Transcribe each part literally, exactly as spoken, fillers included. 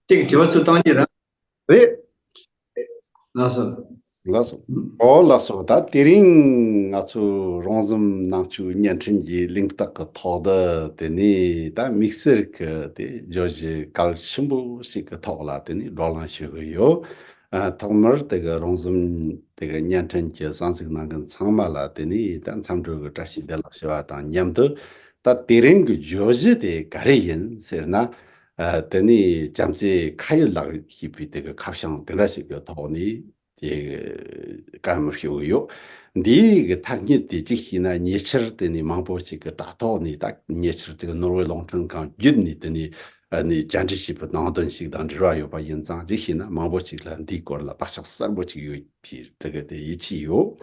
ཅིག་དྲི་བ་ཚུར་བཏང་གི་ར། རེད། ལགས་སོ། ལགས་སོ། ཨོ་ལགས་སོ། ད་དེ་རིང་ང་ཚོ་རོང་ཟོམ་ནང་ཆོས་བརྙན་འཕྲིན་གྱི་གླེང་སྟེགས་ཀྱི་ཐོག་ཏུ་དེ་ནས་ད་དམིགས་བསལ་གྱི་དེ་བརྗོད་གཞི་གལ་ཆེན་པོ་ཞིག་གི་ཐོག་ལ་དེ་ནས་བགྲོ་གླེང་ཞུ་གི་ཡོད། ཨ། ཐོག་མར་དེ་གི་རོང་ཟོམ་དེ་གི་བརྙན་འཕྲིན་གྱི་གསན་གཟིགས་གནང་མཁན་ཚང་མ་ལ་དེ་ནས་ད་འཚམས་འདྲི་གི་བཀྲ་ཤིས་བདེ་ལེགས་ཞུ་བ་དང་མཉམ་དུ། ད་དེ་རིང་གི་བརྗོད་གཞི་དེ་ག་རེ་ཡིན་ཟེར་ན། ཨ། དེ་ནས་བྱམས་བརྩེ་ཁ་ཡོད་ལག་ཡོད་ཞེས་པའི་དེ་གི་ཁ་བྱང་དེ་འདྲ་ཞིག་གི་ཐོག་ནས་དེ་གི་བཀའ་མོལ་ཞུ་གི་ཡོད། འདིའི་གི་ཐ་སྙད་དེ་གཅིག་བྱས་ན་ཉེ་ཆར་དེ་ནས་མང་པོ་ཞིག་གི་དྲ་ཐོག་ནས། ད་ཉེ་ཆར་དེ་གི་ནོར་ཝེ་རླུང་འཕྲིན་ཁང་བརྒྱུད་ནས་དེ་ནས་ཨ་ནི་བཅར་འདྲི་བྱས་པའི་ནང་དོན་ཞིག་དང་འབྲེལ་བ་ཡོད་པ་ཡིན་ཙང་། གཅིག་བྱས་ན་མང་པོ་ཞིག་ལ་འདིའི་སྐོར་ལ་བག་ཆགས་གསལ་པོ་ཞིག་ཡོད་པའི་དེ་གི་དེ་ཡིད་ཆེས་ཡོད།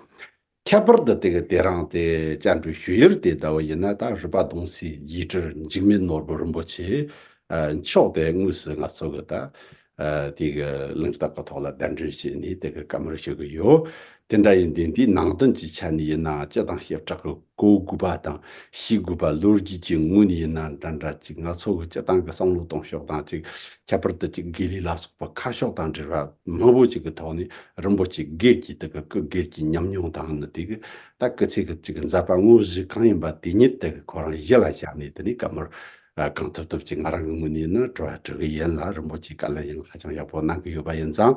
ཁྱད་པར་དུ་དེ་གི་དེ་རིང་དེ་བཅར་འདྲི་ཞུ་ཡུལ་དེ་འདྲ་བོ་ཡིན་ན། ད་རུས་པ་གདུང་སྲས་རྗེ་དྲུང་འཇིགས་མེད་ནོར་བུ་རིན་པོ་ཆེ། ཨ། མཆོག་དེ་དངོས་སུ་ང་ཚོ་གི་ད། ཨ། དེ་གི་གླེང་སྟེགས་ཀྱི་ཐོག་ལ་གདན་འདྲེན་བྱས་ནས་དེ་གི་བཀའ་མོལ་ཞུ་གི་ཡོད། དེ་འདྲ་ཡིན་དུས་འདིའི་ནང་དོན་གྱི་ཆ་ནས་ཡིན་ན། སྤྱི་དང་བྱེ་བྲག་གི་གོ་དགོས་པ་དང་ཤེས་དགོས་པ། ལོ་རྒྱུས་ཀྱི་ངོས་ནས་ཡིན་ན་འདྲ་འདྲ་ཅིག་ང་ཚོ་གི་སྤྱི་བཏང་གི་བསམ་བློ་གཏོང་ཕྱོགས་དང་ཅིག་ཁྱད་པར་དུ་ཅིག་དགེ་ལུགས་ལ་སོགས་པ་ཁ་ཕྱོགས་དང་འབྲེལ་བ་མང་པོ་ཅིག་གི་ཐོག་ནས་རིན་པོ་ཆེ་སྒེར་གྱི་དེ་གི་སྐུ་སྒེར་གྱི་ཉམས་མྱོང་དང་ནི། དེ་གི་ད་སྐུ་ཚེ་གི་ཅིག་མཛད་པ་དངོས་གཞི་གང་ཡིན་པ་དེ་ཉིད་དེ་གི་ཁོ་རང་གཞི་ལ་བཞག་ནས། དེ་ནས་བཀའ་མོལ་གང་ཐུབ་ཐུབ་ཅིག་ང་རང་གི་ངོས་ནས་ཡིན་ན་དྲི་བ་དྲི་གི་ཡིན་ལ། རིན་པོ་ཆེ་བཀའ་ལན་ཡང་ཧ་ཅང་ཡག་པོ་གནང་གི་ཡོད་པ་ཡིན་ཙང་།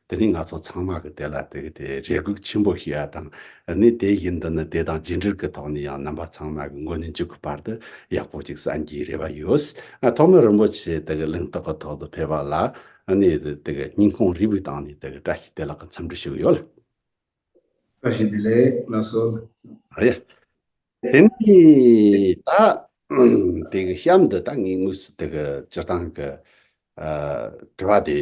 དེ་ནས་ང་ཚོ་ཚང་མ་གི་དེ་ལ་དེ་གི་དེ་རེ་སྒུག་ཆེན་པོ་ཞུ་ཡ་དང་། ཨ་ནི་དེ་བཞིན་དུ་ནི་དེ་དང་རྗེས་འབྲེལ་གྱི་ཐོག་ནས་ཡང་རྣམ་པ་ཚང་མ་གི་མགོ་ནས་མཇུག་གི་བར་དུ་ཡག་པོ་ཅིག་གསན་རྒྱུའི་རེ་བ་ཡོད། ཨ། ཐོག་མར་རིན་པོ་ཆེ་དེ་གི་གླེང་སྟེགས་ཀྱི་ཐོག་ཏུ་ཕེབས་པ་ལ། ཨ་ནི་དེ་གི་སྙིང་ཁོང་རུས་པའི་གཏིང་ནས་དེ་གི་བཀྲ་ཤིས་བདེ་ལེགས་ཀྱི་འཚམས་འདྲི་ཞུ་གི་ཡོད་ལ། བཀྲ་ཤིས་བདེ་ལེགས། ལགས་སོ། ཨ་ཡ། དེ་ནས་ད་དེ་གི་གཤམ་དུ་ད་ངས་དངོས་སུ་དེ་གི་སྤྱིར་བཏང་གི། ཨ། དྲི་བ་དེ།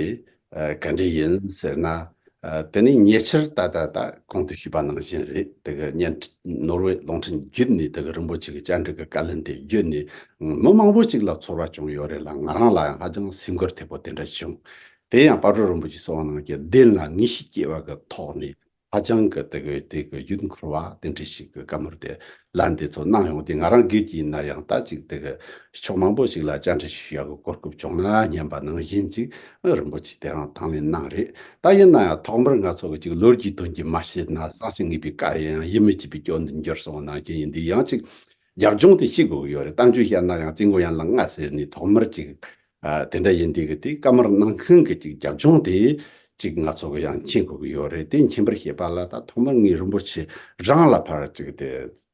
ཨ། ག་འདྲ་ཡིན་ཟེར་ན། ཨ། དེ་ནས་ཉེ་ཆར་ད་ད་ད་གོང་དུ་ཞུས་པ་ནང་བཞིན་རེད། དེ་གི་བརྙན་འཕྲིན་ནོར་ཝེ་རླུང་འཕྲིན་བརྒྱུད་ནས་དེ་གི་རིན་པོ་ཆེ་གི་བཅར་འདྲི་གི་བཀའ་ལན་དེ་བརྒྱུད་ནས་མི་མང་པོ་ཅིག་ལ་ཚོར་བ་བྱུང་ཡོད་རེད་ལ། ང་རང་ལ་ཡང་ཧ་ཅང་སེམས་འགུལ་ཐེབས་པོ་དེ་འདྲ་བྱུང་། དེ་ཡང་དཔལ་སྤྲུལ་རིན་པོ་ཆེ་གསུངས་པ་ནང་བཞིན་བདེན་ལ་ངེས་ཤེས་སྐྱེ་བ་གི་ཐོག་ནས། ཧ་ཅང་གི་དེ་གི་དེ་གི་ཡིད་འཁོར་བ་དེ་འདྲ་ཞིག་གི་བཀའ་མོལ་དེ་ལན་དེ་ཚོ་གནང་ཡོང་དུས། ང་རང་སྒེར་གྱི་ཡིན་ན་ཡང་ད་ཅིག་དེ་གི་ཕྱོགས་མང་པོ་ཞིག་ལ་བཅར་འདྲི་ཞུ་ཡག་གི་གོ་སྐབས་བྱུང་ན་སྙམ་པ་ནང་བཞིན་ཅིག། ཨ། རིན་པོ་ཆེ་དེ་རང་དང་ལེན་གནང་རེད། ད་ཡིན་ན་ཡང་ཐོག་མར་ང་ཚོ་གི་ཅིག་ལོ་རྒྱུས་དོན་གྱིས་མ་བཤད་ན་བསམ་ཤེས་ངེས་པའི་བཀའ་ཡིན་ཡང་ཡིད་མི་ཆེས་པའི་སྐྱོན་དུ་འགྱུར་སོང་། ནང་བཞིན་ཡིན་དུས་ཡང་ཅིག་རྒྱབ་ལྗོངས་དེ་ཤེས་དགོས་ཀྱི་ཡོད་རེད། གཏམ་རྒྱུད་བཤད་ན་ཡང་རྩིས་མགོ་ཡན་ལག་ལྔ་ཟེར་ནས་ཐོག་མར་ཅིག། ཨ། དེ་འདྲ་ཡིན་དུས་གི་དེ་བཀའ་མོལ་གནང་མཁན་གི་ཅིག་རྒྱབ་ལྗོངས་དེ་ཅིག་ང་ཚོ་གི་ཡང་མཁྱེན་དགོས་ཀྱི་ཡོད་རེད། དེ་མཁྱེན་པར་བྱེད་པ་ལ། ད་ཐོག་མར་ངས་རིན་པོ་ཆེ་རང་ལ་ཕར་ཅིག་དེ་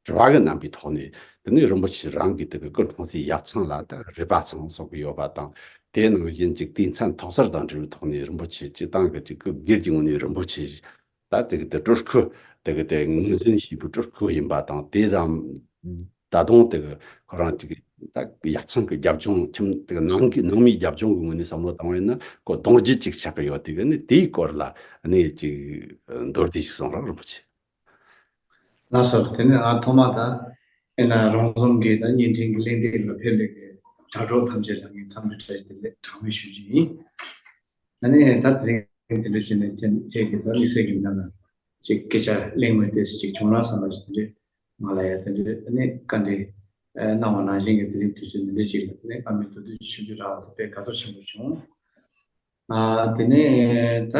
དྲི་བ་གི་རྣམ་པའི་ཐོག་ནས། དེ་ནས་རིན་པོ་ཆེ་རང་གི་དེ་གི་སྐུ་འཁྲུངས་སའི་ཡབ་ཚང་ལ་ད་རུས་པ་ཚང་སོགས་ཀྱི་ཡོད་པ་དང་། དེ་ནང་བཞིན་ཅིག་དེའི་མཚན་ཐོག་སར་དང་འབྲེལ་བའི་ཐོག་ནས་རིན་པོ་ཆེ་སྤྱིར་བཏང་གི་ཅིག་སྐུ་སྒེར་གྱི་ངོས་ནས་རིན་པོ་ཆེ། ད་དེ་གི་དེ་སྤྲུལ་སྐུ། དེ་གི་དེ་ངོས་འཛིན་བྱས་པའི་སྤྲུལ་སྐུ་ཡིན་པ་དང་། དེ་དང་ད་དུང་དེ་གི་ཁོ་རང་ཅིག་ད་ཡབ་ཚང་གི་རྒྱབ་ལྗོངས། ཁྱིམ་དེ་གི་ནང་གི་ནང་མིའི་རྒྱབ་ལྗོངས་ཀྱི་ངོས་ནས་བསམ་བློ་བཏང་བ་ཡིན་ན། ཁོ་གདུང་རྒྱུད་ཅིག་ཆགས་ཀྱི་ཡོད་དེ་གི་ནི། དེའི་སྐོར་ལ་ནི་ཅིག་མདོར་བསྡུས་ཤིག་གསུང་རོགས། རིན་པོ་ཆེ། ལགས་སོ། དེ་ནས་ང་ཐོག་མ་ད་ཨེ་ན་རོང་ཟོམ་གྱི་ད་བརྙན་འཕྲིན་གྱི་གླེང་སྟེགས་ལ་ཕེབས་ལས་ཀྱི་དྲ་གྲོགས་ཐམས་ཅད་ལ་ངས་འཚམས་འདྲི་བཀྲ་ཤིས་བདེ་ལེགས་གྲངས་མེད་ཞུ་རྒྱུ་ཡིན། ཨ་ནི་ད་དེ་རིང་དེ་འདྲ་བྱས་ནས་ཁྱེད་ཁྱེད་ཀྱིས་ད་དམིགས་བསལ་གྱི་ནང་ལ་ཅིག་སྐད་ཆ་གླེང་མི་དེ་ཅིག་བྱུང་ན་བསམ་པ་ཞིག་དེ་འདྲ་ང་ལ་ཡང་དེ་འདྲ་ཨ་ནི་བཀའ་འདྲི་གནང་བ་ནང་བཞིན་གྱི་དེ་རིང་དུས་ཚོད་འདི་འདྲ་ཅིག་ལ་དེ་ནས་བཀའ་མོལ་མདོར་བསྡུས་ཞུ་རྒྱུ་རག་པ་དེ་དཔེ་དགའ་ཚོར་ཆེན་པོ་བྱུང་། ཨ། དེ་ནས་ད་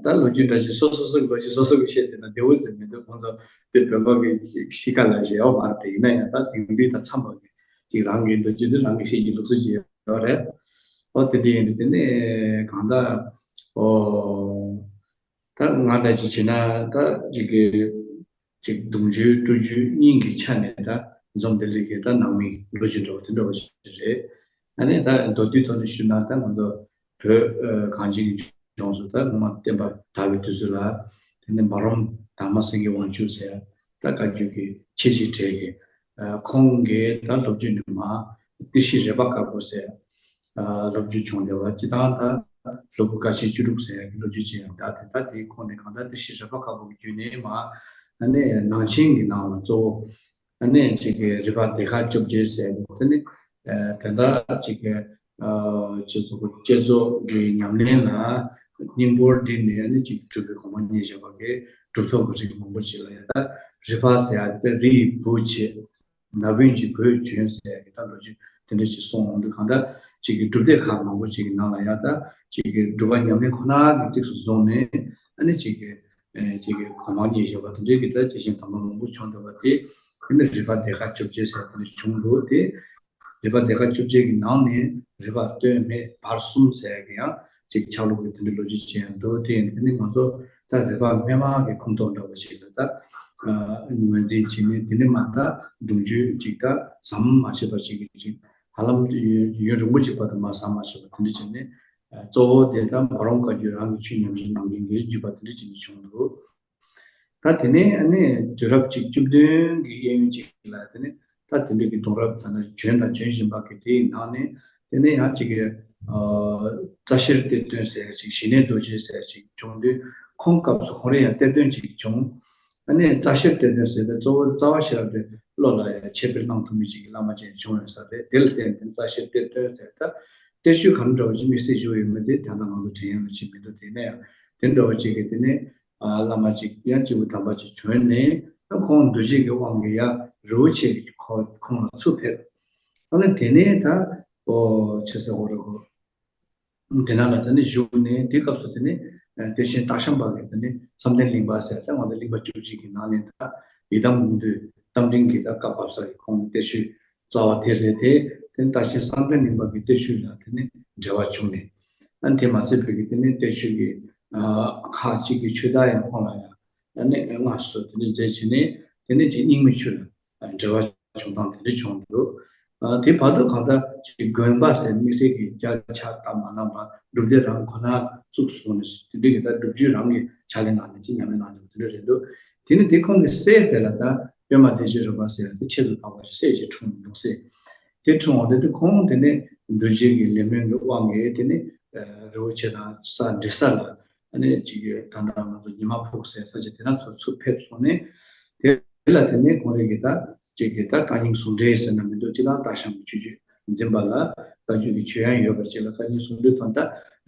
ད་ལོ་རྒྱུས་འདྲ་ཞིག་སོ་སོ་སོ་གི་ལོ་རྒྱུས་སོ་སོ་གི་བཤད་བསྡད་ན་བདེ་བོ་ཟེར་མི་འདུག་ཁོང་ཚོ་དེ་བོད་པ་གི་གཤིས་ཀ་ལ་བཞེས་པ་མ་རེད། དེ་ཡིན་ན་ཡང་ད་དེང་དུས་ད་མཚམས་པ་གི་ཅིག་རང་གི་ལོ་རྒྱུས་འདི་རང་གི་བཤད་ཀྱི་ལུགས་སྲོལ་ཅིག་ཡོད་རེད། ཨོ་དེ་འདྲ་ཡིན་དུས་དེ་ནས་གང་ལྟར་ཨོ་ད་ང་འདྲ་ཅིག་བྱས་ན་ད་ཅིག་གི་ཅིག་གདུང་རྒྱུད་སྤྲུལ་རྒྱུད་གཉིས་ཀྱི་ཆ་ནས་ད་འཛོམས་བདེ་ལེགས་ཀྱི་ད་ནང་མི་ལོ་རྒྱུས་འདྲ་བོ་དེ་འདྲ་བོ་ཞིག་རེད། ཨ་ནི་ད་མདོར་བསྡུས་ཐོག་ནས་ཞུས་ན་ད་ང་ཚོ་བོད་ཨ་གངས་ཅན་གྱི་ལྗོངས་སུ་ད་སྔོན་མ་བསྟན་པ་དར་བའི་དུས་ཚོད་ལ་དེ་ནས་འབའ་རོམ་དར་མ་སེང་གེ་དབང་ཕྱུག་ཟེར་ད་བཀའ་བརྒྱུད་ཀྱི་ཆེ་བཞེས་གྲས་ཀྱི་ཨ་ཁོང་གི་ད་ལོ་རྒྱུས་ནས་མར་ཏི་ཤྲི་རས་པ་དཀར་པོ་ཟེར་ཨ་ལོ་རྒྱུས་བྱུང་བསྡད་པ། སྤྱིར་བཏང་ད་ལྷོ་བུ་ཀ་ཆེན་བཅུ་དྲུག་ཟེར་ཡག་གི་ལོ་རྒྱུས་ཅིག་ཡང་ད་དེ་ད་དེའི་ཁོངས་ནས་གང་ལྟར་ཏི་ཤྲི་རས་པ་དཀར་པོ་གི་བརྒྱུད་ནས་མར་ཨ་ནི་ནང་ཆེན་གྱི་ནང་ལ་གཙོ་བོ་ཨ་ནི་ཅིག་གི་རུས་པ་སྡེ་ཁག་བཅོ་བརྒྱད་ཟེར་ཡག་གི་དེ་ནི་ཨ་དེ་འདྲ་ཅིག་གི་ཨ་ཅིག་བྱས་ན་བསྐྱེད་རྫོགས་ཀྱི་ཉམས་ལེན་ལ་སྙིང་པོར་བསྒྲིལ་ནས་ཨ་ནི་ཅིག་གྲུབ་པའི་གོང་མ་མཉེས་བཞག་པ་གི་གྲུབ་ཐོབ་ཀྱི་རིགས་མང་པོ་ཅིག་ལ་ཡང་ད་རུས་པ་ཟེར་ཡག་དེ་རུས་བུ་བྱས། ན་བུན་གྱི་བུས་བྱོན་ཟེར་ཡག་གི་ད་ལོ་རྒྱུས་ དེ་འདྲ་ཞིག་གསུངས་འོང་དུས། གང་ལྟར་ཅིག་གི་སྒྲུབ་སྡེ་ཁག་མང་པོ་ཅིག་གི་ནང་ལ་ཡང་ད་ཅིག་གི་སྒྲུབ་པ་ཉམས་ལེན་ཁོ་ན་གི་གཙིགས་སུ་བཟུང་ནས། ཨ་ནི་ཅིག་གི་ཨེ་ཅིག་གི་གོ་འཕང་བརྙེས་བཞག་པ་དེ་འདྲའི་གི་ད་དེ་བཞིན་དམ་པ་མང་པོ་བྱུང་འདུག་པ་དེ། དེ་ནི་རིག་པ་སྡེ་ཁག་བཅོ་བརྒྱད་ཟེར་དེ་འདྲ་བྱུང་འདུག་སྟེ། རིག་པ་སྡེ་ཁག་བཅོ་བརྒྱད་ཀྱི་ནང་ནས་རིག་པ་སྟོད་སྨད་བར་གསུམ་ཟེར་ཡག་གི་ཡང་ཅིག་ཆགས་ལུགས་ཀྱི་དེ་འདྲའི་ལོ་རྒྱུས་ཅིག་ཡང་འདུག་དེ་ཡིན་དེ་ནི་ང་ཚོ་ད་རིག་པ་སྨྲས་མ་གི་ཁོངས་གཏོགས་འདྲ་བོ་ཞིག་ལ་ད་ངོས་འཛིན་བྱས་ནས། དེ་ནི་མ་ད་གདུང་རྒྱུད་ཅིག་ད་ཟམ་མ་ཆད་པ་ཅིག་གི་ཅིག་ཧ་ལམ་ཡུན་རིང་པོ་ཅིག་བར་དུ་མ་ཟམ་མ་ཆད་པ་དེ་འདྲ་བྱས་ནས། གཙོ་བོ་དེ་ད་འབའ་རོམ་བཀའ་བརྒྱུད་རང་གི་ཆོས་ཉམས་བཞེས་གནང་མཁན་གྱི་བརྒྱུད་པ་དེ་འདྲ་བྱས་ནས་བྱུང་འདུག་ད་དེ་ནས་ཨ་ནི་དུས་རབས་ཅིག་བཅུ་བདུན་གྱི་གཡས་གཡོན་ཅིག་ལ་དེ་ནས་ད་དེ་འདྲ་གི་གདུང་རབས་ད་ནི་བྱོན་དང་བྱོན་བཞིན་པ་གི་དེའི་ནང་ནས། དེ་ནས་ཡང་ཅིག་གི་ཨ་རྩ་ཤེར་གཏེར་སྟོན་ཟེར་ཅིག་ཞི་གནས་རྡོ་རྗེ་ཟེར་ཅིག་བྱུང་དུས། ཁོང་སྐབས་སུ་ཁོང་རང་ཡང་གཏེར་སྟོན་ཅིག་བྱུང་། ཨ་ནི་རྩ་ཤེར་གཏེར་སྟོན་ཟེར་དུས་གཙོ་བོ་རྩ་བ་ཤེས་རབ་དེ་བློ་ལ་ཡང་ཁྱད་པར་བླང་ཐུབ་མི་ཅིག་གི་བླ་མ་ཅིག་བྱུང་ཡོད་ས་རེད། དེ་ལ་བརྟེན་ཏེ་རྩ་ཤེར་གཏེར་སྟོན་ཟེར། ད་གཏེར་ཆོས་ག་འདྲ་བ་ཅིག་དམིགས་བསལ་བཞུགས་ཡོད་མེད་དེ་ད་ལྟ་ང་ཚོ་དྲན་ཡག་ལ་ཅིག་མི་འདུག་དེ་ནས་ཡང་དེ་འདྲ་བ་ཅིག་གི་དེ་ནས། ཨ་བླ་མ་ཅིག་ཡང་སྐྱེས་བུ་དམ་པ་ཅིག་བྱོན་ནས། ད་ཁོང་འདུ་བྱེད་ཀྱི་དབང་གིས་ཡང་རི་བོ་ཆེ་གི་ཁོ་ཁོང་ལ་ཚུར་ཕེབས། ཨ་ནི་དེ་ནས་ད་ཨོ་ཆེ་ས་འོ་རི་ཁོ་དེ་ནང་ལ་ད་ནི་བཞུགས་ནས། དེ་སྐབས་སུ་དེ་ནི་ཨ་དེ་བཞིན་སྟག་ཤམ་པ་གིས་དེ་ནི་བསམ་གཏན་གླིང་པ་ཟེར། ད་ང་ཚོ་གླིང་པ་བཅུ་གཅིག་གི་ནང་ནས་ད་ཡི་དམ་དགོངས་འདུས་རྟ་མགྲིན་གྱི་ད་བཀའ་བབས་ས་གི་ཁོང་གི་གཏེར་ཆོས་རྩ་བ་དེ་རེད་དེ། དེ་ནི་ད་ཕྱིན་བསམ་གཏན་གླིང་པ་གི་གཏེར་ཆོས་ལ་དེ་ནི་འབྲེལ་བ་བྱུང་ནས། ཨ་ནི་དེ་མ་ཚད་པའི་གི་དེ་ནི་གཏེར་ཆོས་ཀྱི་ཨ་ཁག་ཅིག་གི་ཆོས་བདག་ཡང་ཁོང་ལ་ཡང་ཨ་ནི་མངའ་གསོལ་དེ་ནི་མཛད་བྱས་ནས། དེ་ནི་ཅིག་རྙིང་མའི་ཆོས་ལ་འབྲེལ་བ་བྱུང་སྟངས་དེ་འདྲ་བྱུང་འདུག་ཨ་དེ་བར་དུ་གང་ལྟར་ཅིག་དགོན་པ་ཟེར་དམིགས་བསལ་གྱི་རྒྱ་ཆགས་སྟབས་མ་གནང་བར་སྒྲུབ་སྡེ་རང་ཁོ་ན་བཙུགས་སོང་ནས། དེ་འདྲ་གི་ད་སྒྲུབ་བརྒྱུད་རང་གི་ཕྱག་ལས་གནང་ནས་ཅིག་ཉམས་ལེན་གནང་བྱུང་དེ་འདྲ་རེད་འདུག་དེ་ནི་དེ་ཁོང་གི་སྲས་དེ་ལ་ད་པདྨ་བདེ་ཆེན་རོལ་པ་ཟེར་ཡག་དེ་ཆེད་དུ་འཕགས་པ་ཞིག་སྲས་ཞིག་འཁྲུངས་འདུག་སྲས་དེ་འཁྲུངས་འོང་དེ་དུས་ཁོང་དེ་ནས་འདུ་བྱེད་ཀྱི་ལས་སྨོན་གྱི་དབང་གིས་དེ་ནས་རི་བོ་ཆེ་དང་ས་འབྲས་ས་ལ། ཨ་ནི་ཅིག་ད་ལྟ་ང་ཚོ་ཉི་མ་ཕུག་ཟེར་ས་ཆ་དེ་ན་ཚུར་ཚུར་ཕེབས་སོང་ནས། དེ་ལ་དེ་ནས་ཁོང་རང་གིས་ད་ཅིག་གི་ད་བཀའ་རྙིང་ཟུང་འབྲེལ་ཟེར་ན་མི་འདུག་སྤྱིར་བཏང་སྟག་ཤམ་གྱི་ཆོས་བརྒྱུད་འཛིན་པ་ལ་བཀའ་བརྒྱུད་ཀྱི་ཆོས་ཡང་ཡོད་པ་ཅིག་ལ་བཀའ་རྙིང་ཟུང་འབྲེལ་དང་། ད་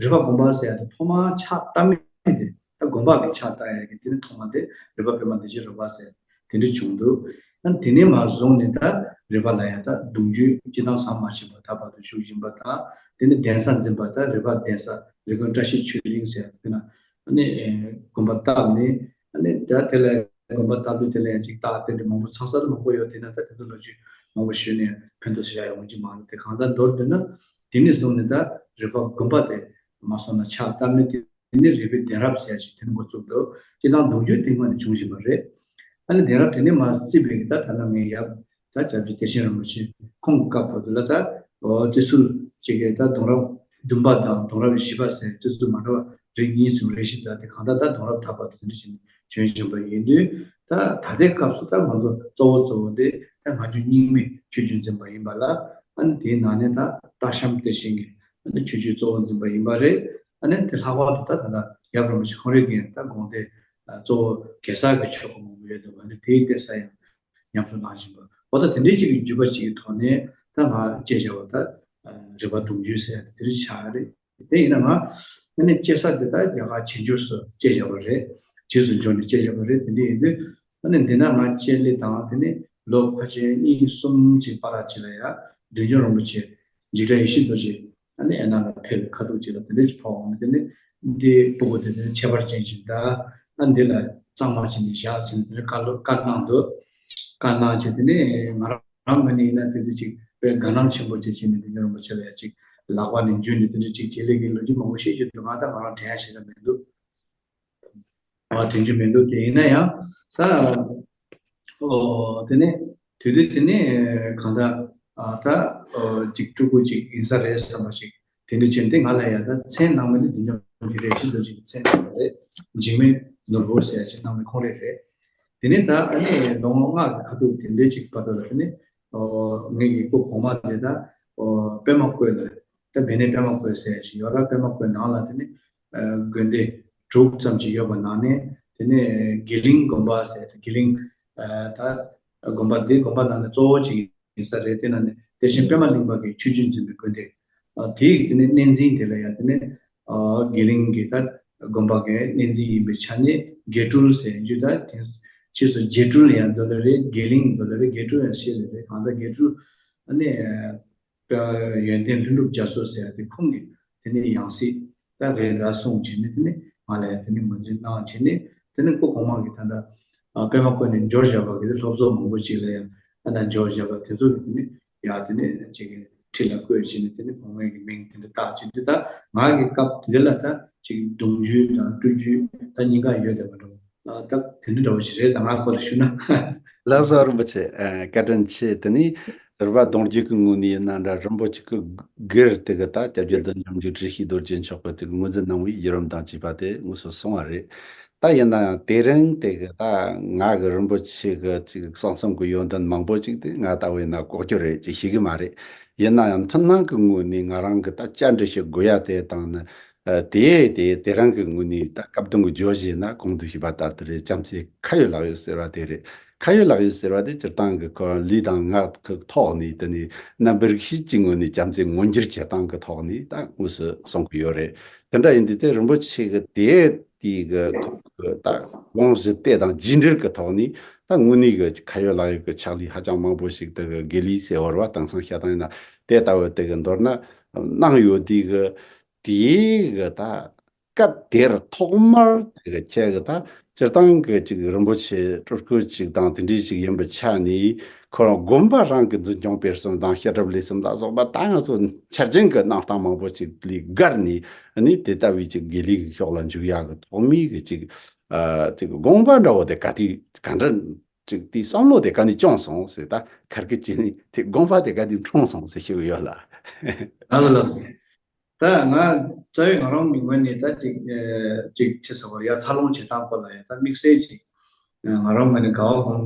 རི་པ་དགོན་པ་ཟེར་ཡག་དེ་ཐོག་མར་ཕྱག་བཏབ་མི་དེ། ད་དགོན་པ་གི་ཕྱག་བཏབ་ཡག་གི་དེ་ནི་ཐོག་མ་དེ་རི་པ་པདྨ་བདེ་ཆེན་རོལ་པ་ཟེར་དེ་འདྲ་བྱུང་འདུག་ཨ་དེ་ནས་མར་བཟུང་ནས་ད་རི་པ་ལ་ཡང་ད་གདུང་རྒྱུད་སྤྱིར་བཏང་ཟམ་མ་ཆད་པར་ད་བར་དུ་བཞུགས་བཞིན་པ་དང་། དེ་ནས་གདན་ས་འཛིན་པ་ད་རི་པ་གདན་ས་རི་ཀོན་བཀྲ་ཤིས་ཆོས་གླིང་ཟེར་དེ་ན་ཨ་ནི་དགོན་པ་བཏབ་ནས། ཨ་ནི་ད་དེ་ལ་དགོན་པ་བཏབ་དུས་དེ་ལ་ཡང་ཅིག་རྟགས་དེ་འདྲ་མང་པོ་ཚང་ས་དེ་མང་པོ་ཡོད། དེ་ན་ད་དེ་ཚོ་ལོ་རྒྱུས་མང་པོ་ཞུས་ནས་ཕན་ཐོགས་ཞེ་དྲག་ཡོང་གི་མ་རེད། དེ་གང་ལྟར་མདོར་བསྡུས་ན་དེ་ནས་བཟུང་ནས་ད་རི་པ་དགོན་པ་དེ་མ་སོང་ན་ཕྱག་བཏབ་ནས། དེ་ནས་རི་པའི་གདན་རབས་ཟེར་ཡག་ཅིག་དེ་ནས་འགོ་བཙུགས་འདུག་སྤྱིར་བཏང་གདུང་རྒྱུད་དེ་སྔོན་ནས་བྱུང་བཞིན་པ་རེད། ཨ་ནི་གདན་རབས་དེ་ནས་མར་བརྩིས་པའི་གི་ད་ཐ་ན་ངའི་ཡབ་ད་སྐྱབས་རྗེ་བདེ་ཆེན་རིན་པོ་ཆེ་ཁོང་གི་སྐབས་བར་དུ་ལ་ད་ཨོ་བརྩི་ཚུལ་གཅིག་གི་ད་གདུང་རབས་བདུན་པ་དང་གདུང་རབས་བཞི་པ་ཟེར་བརྩི་ཚུལ་མ་འདྲ་བ་རིགས་གཉིས་སུ་རེ་ཞིག་ད་དེ་གང་ལྟར་ད་གདུང་རབས་ད་བར་དུ་དེ་འདྲ་བྱས་ནས་བྱོན་བཞིན་པ་ཡིན་དུས། ད་ད་ལྟའི་སྐབས་སུ་ད་ང་ཚོ་གཙོ་བོ་གཙོ་བོ་དེ་ད་སྔ་འགྱུར་རྙིང་མའི་ཆོས་བརྒྱུད་འཛིན་པ་ཡིན་པ་ལ། ཨ་ནི་དེའི་ནང་ནས་ད་སྟག་ཤམ་གཏེར་ཆེན་གྱི་ཨ་ནི་ཆོས་བརྒྱུད་གཙོ་བོ་འཛིན་པ་ཡིན་པ་རེད། ཨ་ནི་དེ་ལྷག་པར་དུ་ད་ད་ལྟ་ཡབ་རིན་པོ་ཆེ་ཁོང་རང་གིས་ད་དགོངས་ཏེ་གཙོ་བོ་གེ་སར་གྱི་ཆོ་ག་མང་པོ་ཡོད་འདུག་ཨ་ནི་དེའི་གཏེར་ས་ཡང་ཉམས་སུ་བླངས་བཞིན་པ། འོ་ད་དེ་འདྲའི་ཅིག་གི་བརྒྱུད་པ་ཅིག་གི་ཐོག་ནས་ད་ང་བཅད་བཞག་པ་ད་རི་པ་གདུང་རྒྱུད་ཟེར་ཡག་དེ་རིགས་ཆགས་རེད། དེ་ཡིན་ན་ང་ཨ་ནི་བཅད་ས་དེ་ད་རྒྱ་གར་བྱེས་འབྱོར་སུ་བཅད་བཞག་པ་རེད། རྗེས་སུ་འབྱོར་ནས་བཅད་བཞག་པ་རེད། དེ་འདྲ་ཡིན་དུས་ཨ་ནི་འདི་ན་ང་བཅད་ལེ་དང་དེ་ནས་ལོ་ཕལ་ཆེར་གཉིས་གསུམ་ཅིག་བར་ཅིག་ལ་ཡ་བདུད་འཇོམས་རིན་པོ་ཆེ་འཇིགས་བྲལ་ཡེ་ཤེས་རྡོ་རྗེ་ཨ་ནི་ཨེ་ན་ལ་ཕེབས་པའི་ཁ་ཐུག་ཅིག་ལ་དེ་འདྲ་ཅིག་ཕོག་འོང་ནས། དེ་ནས་འདི་སྤུ་གུ་དེ་དེ་ནས་ཁྱད་པར་ཅན་ཞིག་འདུག་ཨ་འདི་ལ་གཙང་མ་བྱས་ནས་བཞག་ཟེར་ནས་དེ་ནས་བཀའ་སློབ་བཀའ་གནང་འདུག་བཀའ་གནང་བྱས་དེ་ནས་ང་རང་ང་ནི་ཡིན་ན་དེ་དུས་ཅིག་དཔེ་དགའ་སྣང་ཆེན་པོ་ཅིག་བྱས་ནས་བདུད་འཇོམས་རིན་པོ་ཆེ་ལ་ཡ་ཅིག་ལག་པ་ནས་འཇུས་ནས་དེ་འདྲ་ཅིག་བྱེད་ལས་ཀྱི་ལོ་རྒྱུས་མང་པོ་བཤད་རྒྱུ་འདུག་ང་ད་ང་རང་དྲན་ཡ་ཞེ་དྲག་མི་འདུག་ང་དྲན་རྒྱུ་མི་འདུག་དེ་ཡིན་ན་ཡང་ད་ཨོ་དེ་ནས་དུས་དུས་དེ་ནས་གང་ལྟར་ཨ་ད་ཨོ་ཅིག་སྤྲུལ་སྐུ་ཅིག་ཡིན་ས་རེད་བསམ་པ་ཞིག་དེ་འདྲ་བྱས་ཏེ་ང་ལ་ཡ་ད་མཚན་གནང་མི་དེ་བདུད་འཇོམས་རིན་པོ་ཆེ་རེད། སྤྱི་བོའི་ནོར་བུ་ཟེར་ཡ་ཅིག་གནང་མི་ཁོང་རང་རེད། དེ་ནས་ད་ཨ་ནི་ལོ་ངོ་ལྔ་གི་ཁ་ཐུག་དེ་འདྲའི་ཅིག་བར་དུ་ལ་དེ་ནས་ཨོ་ངའི་ཡི་གུ་གོང་མ་དེ་ད་ཨོ་པདྨ་བཀོད་ལ་ད་བན་དེ་པདྨ་བཀོད་ཟེར་ཞིག་ཡོད་ར། པདྨ་བཀོད་ནང་ལ་དེ་ནས་ཨ་དགོན་སྡེ་དྲུག་ཙམ་ཅིག་ཡོད་པ་ནང་ནས་དེ་ནས་དགེ་ལིང་དགོན་པ་ཟེར་དེ་དགེ་ལིང་ཨ་ད་དགོན་པ་འདི་དགོན་པ་ནང་ནས་གཙོ་བོ་ཅིག་ཡིན་ས་རེད། དེ་ནང་ནས་དེ་བཞིན་པདྨ་གླིང་པ་གི་ཆོས་བརྒྱུད་འཛིན་པའི་དགོན་སྡེ་ཨ་དེའི་དེ་ནས་གནས་འཛིན་དེ་ལ་ཡང་དེ་ནས་ཨ་དགེ་ལིང་གི་ད་དགོན་པ་གི་གནས་འཛིན་ཡིན་པའི་ཆ་ནས་དགེ་སྤྲུལ་ཟེར་རྒྱུ། ད་དེ་ཕྱིས་སུ་རྗེ་སྤྲུལ་ཡང་འདོད་ལེ་རེད། དགེ་ལིང་འདོད་ལེ་རེད། དགེ་སྤྲུལ་ཡང་བཤད་ལེ་རེད། གང་ལྟར་དགེ་སྤྲུལ་ཨ་ནི་ ཡོན་ཏན་ལྷུན་གྲུབ་རྒྱ་མཚོ་ཟེར་ཡ་དེ་ཁོང་གི་དེ་ནས་ཡང་སྲིད་ད་རེ་འགའ་གསུངས་བྱས་ནས་དེ་ནས་ང་ལ་དེ་ནས་ངོས་འཛིན་གནང་བྱས་ནས་དེ་ནས་སྐུ་གོང་མ་གིས་ད་ལྟ་པད་མ་བཀོད་ནས་འབྱོར་བཞག་པ་གི་སློབ་གསོ་མང་པོ་ཅིག་ལ་ཡང་ཨ་ན་འབྱོར་བཞག་པ་དེ་ཚོ་གི་དེ་ནས་ཡང་དེ་ནས་ཅིག་ཁྲི་ལ་བཀོད་བྱས་ནས་དེ་ནས་གོང་མའི་གི་མིང་དེ་འདྲ་བཏགས་བྱས་དེ་ད་ང་གི་སྐབས་དེ་ལ་ད་ཅིག་གདུང་རྒྱུད་དང་སྤྲུལ་རྒྱུད་ད་གཉིས་ཀ་ཡོད་བསྡད་པ་འདྲ་བོ། ད་དེ་འདྲ་འདྲ་བོ་ཞིག་རེད། ད་ང་སྐོར་ལ་ཞུ་ན། ལགས་སོ་རིན་པོ་ཆེ། ཨ། བཀའ་དྲིན་ཆེ། དེ་ནི་རིག་པ་གདུང་རྒྱུད་ཀྱི་ངོས་ནས་ཡིན་ན་འདྲ། རིན་པོ་ཆེ་གི་སྒེར་དེ་གི་ད་སྐྱབས་རྗེ་བདུད་འཇོམས་རྒྱུད་བཀྲ་ཤིས་རྡོ་རྗེ་མཆོག་གི་དེ་གི་ངོས་འཛིན་གནང་བའི་བརྒྱུད་རིམ་དང་བཅས་པ་དེ་དངོས་སུ་གསུངས་པ་རེད། ད་ཡིན་ན་ཡང་དེ་རིང་དེ་གི་ད་ང་གི་རིན་པོ་ཆེ་གི་ཅིག་གསང་གསུམ་གི་ཡོན་ཏན་མང་པོ་ཅིག་དེ་ང་ལྟ་བུ་ཡིན་ན་ལྐོག་གྱུར་རེད་ཅེས་ཤེས་གི་མ་རེད། ཡིན་ན་ཡང་མཐུན་སྣང་གི་ངོས་ནས་ང་རང་གི་ད་བཅར་འདྲི་བྱེད་དགོས་ཡ་དེ་དང་ནི། ཨ། དེ་དེ་དེ་རང་གི་ངོས་ནས་ད་སྐབས་དང་གི་བརྗོད་གཞི་ཡིན་ན་གོང་དུ་ཞུས་པ་ལྟར་དུ་རེད། བྱམས་བརྩེ་ཁ་ཡོད་ལག་ཡོད་ཟེར་བ་དེ་རེད། ཁ་ཡོད་ལག་ཡོད་ཟེར་བ་དེ་སྤྱིར་བཏང་གི་ཁོ་ལུས་དང་ངག་གི་ཐོག་ནས་དེ་ནས་རྣམ་པར་རིག་བྱེད་ཀྱི་ངོས་ནས་བྱམས་བརྩེ་མངོན་འགྱུར་བྱེད་སྟངས་ཀྱི་ཐོག་ནས་ད་དངོས་སུ་གསུང་གི་ཡོད་རེད། དེ་འདྲ་ཡིན་དུས་དེ་རིན་པོ་ཆེ་གི་དེ་དེའི་གི་ཁོང་གི་ད་དགོངས་གཞི་དེ་དང་རྒྱས་འགྲེལ་གྱི་ཐོག་ནས་ད་དངོས་གནས་གི་ཁ་ཡོད་ལག་ཡོད་ཀྱི་ཕྱག་ལས་ཧ་ཅང་མང་པོ་ཞིག་དེ་གི་དགེ་ལས་ཟེར་བ་རེད་བ། དེང་སང་བཤད་སྟངས་ཡིན་ན་དེ་ལྟ་བུ་དེ་གི་མདོར་ན་གནང་ཡོད་དུས་གི། དེའི་གི་ད་སྐབས་དེར་ཐོག་མར་དེ་གི་ཁྱེད་གི་ད་སྤྱིར་བཏང་གི་ཅིག་རིན་པོ་ཆེ་སྤྲུལ་སྐུ་ཅིག་དང་དེ་འདྲའི་ཅིག་ཡིན་པའི་ཆ་ནས་ཁོ་རང་དགོན་པ་རང་གི་འཛིན་སྐྱོང་སྤེལ་གསུམ་དང་བཤད་གྲྭ་ལས་གསུམ་ལ་སོགས་པ་ད་ང་ཚོ་ཆ་རྐྱེན་གི་གནང་སྟངས་མང་པོ་ཅིག་ལས་བརྒལ་ནས་ནི་དེ་ལྟ་བུའི་ཅིག་དགེ་ལས་ཀྱི་ཕྱོགས་ལ་འཇུག་ཡག་གི་ཐོག་མའི་གི་ཅིག་ཨ་ཅིག་དགོངས་པ་འདྲ་བོ་དེ་ག་དུས་ག་འདྲ་ཅིག་དེའི་བསམ་བློ་དེ་ག་ནས་བྱུང་སོང་ཟེར། ད་ཁར་གི་ཅི་ནས་དེ་དགོངས་པ་དེ་ག་དུས་འཁྲུངས་སོང་ཟེར་ཞུ་གི་ཡོད་ལ། ལགས་སོ་ལགས་སོ། ད་ང་རྩ་བའི་ང་རང་གི་ངོས་ནས་ད་ཅིག་ཨེ་ཅིག་ཅི་ཟེར་བ་ཡ་འཚར་ལོངས་བྱེད་སྟངས་སྐོར་ལ་ཡ་ད་དམིགས་བསལ་ཅིག་ཨེ་ང་རང་ངོས་ནས་དགའ་བ་སྒོམ་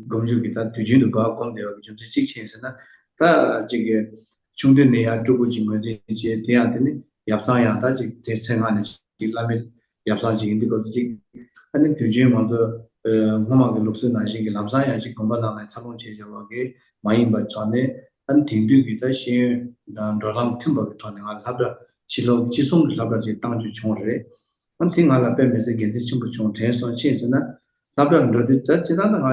སྒོམ་རྒྱུ་གི་ད་དུས་རྒྱུན་དུ་དགའ་བ་སྒོམ་བསྡད་པ་གི་རྒྱུ་མཚན་གཅིག་ཅི་ཡིན་ཟེར་ན། ད་ཅིག་ཆུང་དུས་ནས་ཡང་སྤྲུལ་སྐུ་ཅིག་ངོས་འཛིན་བྱས། དེ་ཡང་དེ་ནི་ཡབ་ཚང་ཡང་ད་ཅིག་དེ་ཚེ་སྔ་ནས་ཅིག་བླ་མའི་ཡབ་ཚང་ཅིག་ཡིན་དུས་སྐབས་སུ་ཅིག་ཨ་ནི་དུས་རྒྱུན་ང་ཚོ་ཨེ་སྔོན་མ་གི་ལུགས་སྲོལ་ནང་བཞིན་གྱི་ལམ་སང་ཡང་ཅིག་དགོན་པ་ནང་ལ་འཚར་ལོངས་བྱས་བཞག་པ་གི་མ་ཡིན་པ་ཙང་ནས། ཨ་ནི་དེང་དུས་ཀྱི་ད་ཤེས་ཡོན་དང་འགྲོ་ལམ་མཐུན་པ་གི་ཐོག་ནས་ང་སློབ་གྲྭ་ཕྱི་ལོགས་ཕྱི་གསུམ་གྱི་སློབ་གྲྭ་ཅིག་བཏང་རྒྱུ་བྱུང་བ་རེད། ཨ་ནི་དེ་ང་ལ་དཔེ་མི་སྲིད་དགེ་མཚན་ཆེན་པོ་བྱུང་། དྲན་སོང་། ཅི་ཡིན་ཟེར་ན། སློབ་གྲྭར་འགྲོ་དུས་ད་ཅི་ལྟར་ན་ང་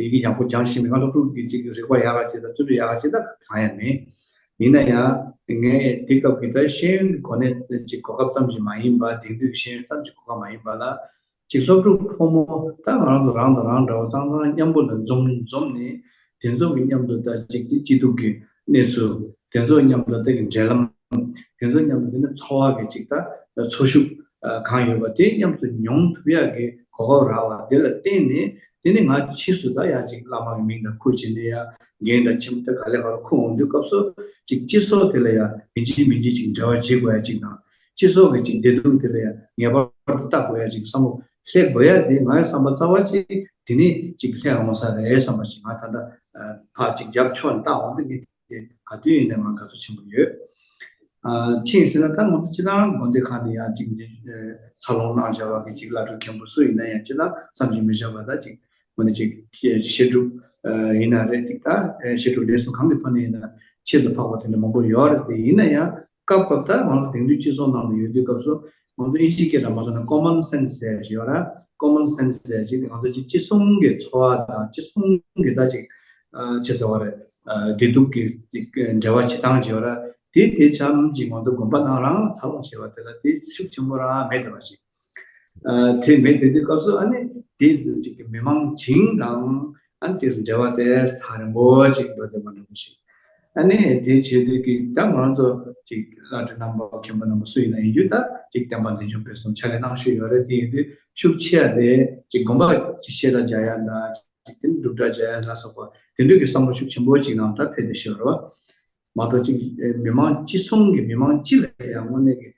ཡི་གེ་ཡག་པོ་སྦྱང་ཤེས་མེད། ང་སློབ་ཕྲུག་གི་ཅིག་རིག་པ་ཡག་ག་ཅིག་དང་རྩོམ་རིག་ཡག་ག་ཅིག་ད་གང་ཡང་མེད། ཡིན་ན་ཡང་ངས་དེ་སྐབས་ཀྱི་ད་ཤེས་ཡོན་གྱི་གོ་གནས་ཅིག་གོ་སྐབས་ཙམ་ཞིག་མ་ཡིན་པ། དེང་དུས་ཀྱི་ཤེས་ཡོན་ཙམ་ཞིག་གོ་སྐབས་མ་ཡིན་པ་ལ། ཅིག་སློབ་ཕྲུག་ཕོ་མོ་ད་ང་རང་ཚོ་རང་དང་རང་འདྲ་བོ་གཙང་གཙང་མཉམ་པོ་ལ་འཛོམས་འཛོམས་ནས། དེ་ཚོ་གི་མཉམ་དུ་ད་ཅིག་དེ་སྐྱིད་སྡུག་གི་གནས་ཚུལ། དེ་ཚོ་མཉམ་དུ་དེ་གི་འབྲེལ་ལམ། དེ་ཚོ་མཉམ་དུ་དེ་ནི་འཚོ་བ་གི་ཅིག་ད་འཚོ་ཤུགས་གང་ཡོད་པ་དེ་མཉམ་དུ་མྱོང་ཐུབ་ཡག་གི་གོ་སྐབས་རག་པ་དེ་ལ་བརྟེན་ནས། དེ་ནི་ང་ཕྱིས་སུ་ད་ཡང་ཅིག་བླ་མ་གི་མིང་དང་ཁུར་བྱས་ནས་ཡང་འགན་དང་ཁྱིམ་དེ་ག་ལེ་ག་ལ་ཁུར་འོང་དུས་སྐབས་སུ། ཅིག་སྤྱི་ཚོགས་དེ་ལ་ཡང་མི་འཇིགས་མི་འཇིགས་ཅིག་འབྲེལ་བ་བྱེད་དགོས་ཡ་ཅིག་དང་། སྤྱི་ཚོགས་ཀྱི་ཅིག་བདེ་སྡུག་དེ་ལ་ཡང་ངེས་པར་དུ་ལྟ་དགོས་ཡ་ཅིག་བསམ་བློ་སླེབས་དགོས་ཡ་དེ་ང་ཡི་བསམ་པ་རྩ་བ་ཅིག་དེ་ནས་ཅིག་སླེབས་འོང་ས་རེད་བསམ་པ་ཞིག་ང་ད་ལྟ་ཕར་ཅིག་རྒྱབ་ཕྱོགས་ནས་ལྟ་འོང་དུས། ངས་དེ་ག་དུས་ཡིན་ནའི་ང་དགའ་ཚོར་ཆེན་པོ་ཡོད། ཨ་ཅི་ཡིན་ཟེར་ན། ད་ང་ཚོ་སྤྱིར་བཏང་དགོན་སྡེ་ཁག་ནས་ཡང་ཅིག་འཛིན་འཚར་ལོངས་གནང་བཞག་པ་གི་ཅིག་བླ་སྤྲུལ་མཁན་པོ་སུ་ཡིན་ན་ཡང་སྤྱིར་བཏང་བསམ་གྱིས་མི་ཁྱབ་པ། ད་ཅིག་དངོས་གནས་ཅིག་བཤད་སྒྲུབ་ཡིན་ན་རེད། ཅིག་ད་བཤད་སྒྲུབ་ལས་སུ་གང་གི་ཐོག་ནས་ཡིན་ན་ཁྱད་དུ་འཕགས་པ་དེ་འདྲ་མང་པོ་ཡོད་རེད། དེ་ཡིན་ན་ཡང་སྐབས་སྐབས་ད་ང་ཚོ་དེང་དུས་སྤྱི་ཚོགས་ནང་དུ་ཡོད་དུས་སྐབས་སུ། ང་ཚོ་ཨིན་ཇིའི་སྐད་ལ་མ་སོང་ན་ཀོ་མོན་སེན་སི་ཟེར་ཞིག་ཡོད་ར། ཀོ་མོན་སེན་སི་ཟེར་ཞིག་དེ་ང་ཚོ་ཅིག་ཅི་གསུང་གི་འཚོ་བ་དང་ཅི་གསུང་གི་ད་ཅིག་ཨ་ཅི་ཟེར་བ་རེད། ཨ་བདེ་སྡུག་གི་ཅིག་འབྲེལ་བ་བྱེད་སྟངས་ཅིག་ཡོད་ར། དེ་དེ་ཙམ་ཅིག་ང་ཚོ་དགོན་པ་ནང་རང་འཚར་ལོངས་བྱས་པ་དེ་ལ་དེ་ཤུགས་ཆེན་པོ་རང་མེད་བསྡད་པ་ཞིག་ཨ་དེ་མེད་བསྡད་དུས་སྐབས་སུ། ཨ་ནི་དེ་ཅིག་གི་མི་མང་བྱིངས་དང་ཨ་ནི་དེ་འབྲེལ་བ་དེ་ཐག་རིང་པོ་ཅིག་འགྲོ་བསྡད་པ་འདྲ་པོ་ཞིག་ཨ་ནི་དེ་བྱེད་དུས་ཀྱི་ད་ང་རང་ཚོ་ཅིག་བླ་སྤྲུལ་རྣམ་པ་མཁན་པོ་རྣམ་པ་སུ་ཡིན་ན་ཡིན་རྒྱུ། ད་ཅིག་བསྟན་པ་འཛིན་སྐྱོང་སྤེལ་གསུམ་ཕྱག་ལས་གནང་ཤུགས་ཡོད་རེད། དེ་ཡིན་དུས་ཤུགས་ཆེ་བ་དེ་ཅིག་དགོན་པ་ཅིག་བཤད་གྲྭ་རྒྱག་ཡ་དང་། ཅིག་དེ་ནི་སྒྲུབ་གྲྭ་རྒྱག་ཡ་ལ་སོགས་པ་དེ་འདྲ་གི་བསམ་བློ་ཤུགས་ཆེན་པོ་ཅིག་ནང་ད་ཕེབས་བསྡད་ཤག་རེད་བ། མ་གཏོགས་ཅིག་མི་མང་སྤྱི་གསུམ་གྱི་མི་མང་སྤྱི་ལ་ཡང་དངོས་གནས་ཀྱི་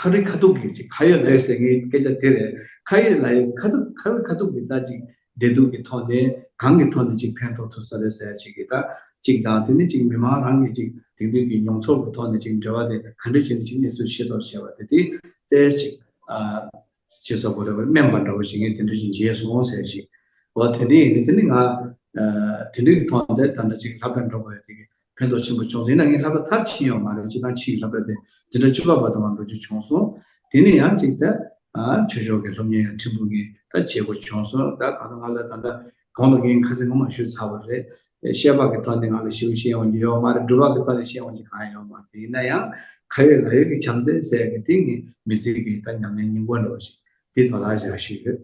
ཁ་རི་ཁ་ཐུག་གི་ཅིག་ཁ་ཡོད་ལག་ཡོད་ཟེར་མཁན་སྐད་ཆ་དེ་རེད། ཁ་ཡོད་ལག་ཡོད་ཁ་ཐུག་ཁ་རི་ཁ་ཐུག་གི་ད་ཅིག་བདེ་སྡུག་གི་ཐོག་ནས་གང་གི་ཐོག་ནས་ཅིག་ཕན་ཐོགས་ཐུབ་ས་རེད་ཟེར་ཡ་ཅིག་གི་ད་ཅིག་དང་། དེ་ནས་ཅིག་མི་མང་རང་གིས་ཅིག་དེང་དུས་ཀྱི་མྱོང་ཚོར་གྱི་ཐོག་ནས་ཅིག་འབྲེལ་བ་དེ་ག་འདྲ་བྱས་ནས་ཅིག་གནས་ཚུལ་ཤེས་རྟོགས་བྱས་པ་དེ་དེ་ཏོག་ཙམ་ཅིག་ཨ་ཅེས་སོགས་པོ་རེ་བ་དམན་པ་འདྲ་བོ་ཞིག་ངས་དེ་འདྲ་ཞིག་མཇལ་སོང་ཟེར་ཞིག་འོ་དེ་འདྲ་ཡིན་ན་དེ་ནི་ང་ཨ་དེ་འདྲ་གི་ཐོག་ནས་ད་ལྟ་ཅིག་སློབ་གྲྭ་འགྲོ་དགོས་ཡ་དེ་གི་ཕན་ཐོགས་ཆེན་པོ་བྱུང་སོང་། ཡིན་ན་ངས་སློབ་གྲྭ་མཐར་ཕྱིན་ཡོད་མ་རེད། སྤྱིར་བཏང་ཕྱིའི་སློབ་གྲྭ་དེ་འཛིན་གྲྭ་བཅུ་པ་བར་དུ་མར་འགྲོ་རྒྱུ་བྱུང་སོང་། དེ་ནས་ཡང་ཅིག་ད་ཨ་ཆོས་ཕྱོགས་ཀྱི་སློབ་གཉེར་ཡང་ཕྲན་བུ་ངས་ད་བྱེད་དགོས་བྱུང་སོང་། ད་གང་ལྟར་ང་ལ་ད་ལྟ་གོང་ལ་ངས་ཁ་སང་སྔོན་མ་ཞུས་ཚར་བ་རེད། བཤད་པ་གི་ཐོག་ནས་ང་ལ་ཞིབ་བཤད་ཡོང་རྒྱུ་ཡོད་མ་རེད། སྒྲུབ་པ་གི་ཐོག་ནས་བཤད་ཡོང་རྒྱུ་གང་ཡང་ཡོད་མ་རེད། ཡིན་ན་ཡང་ཁ་ཡོད་ལག་ཡོད་ཀྱི་བྱམས་བརྩེ་ཟེར་ཡ་གི་དེ་ངས་མི་ཚེ་གི་ད་ཉམས་ལེན་སྙིང་པོ་འདྲ་བོ་ཞིག་དེ་ཐོག་ལ་བཞག་ཞུས་ཡོད།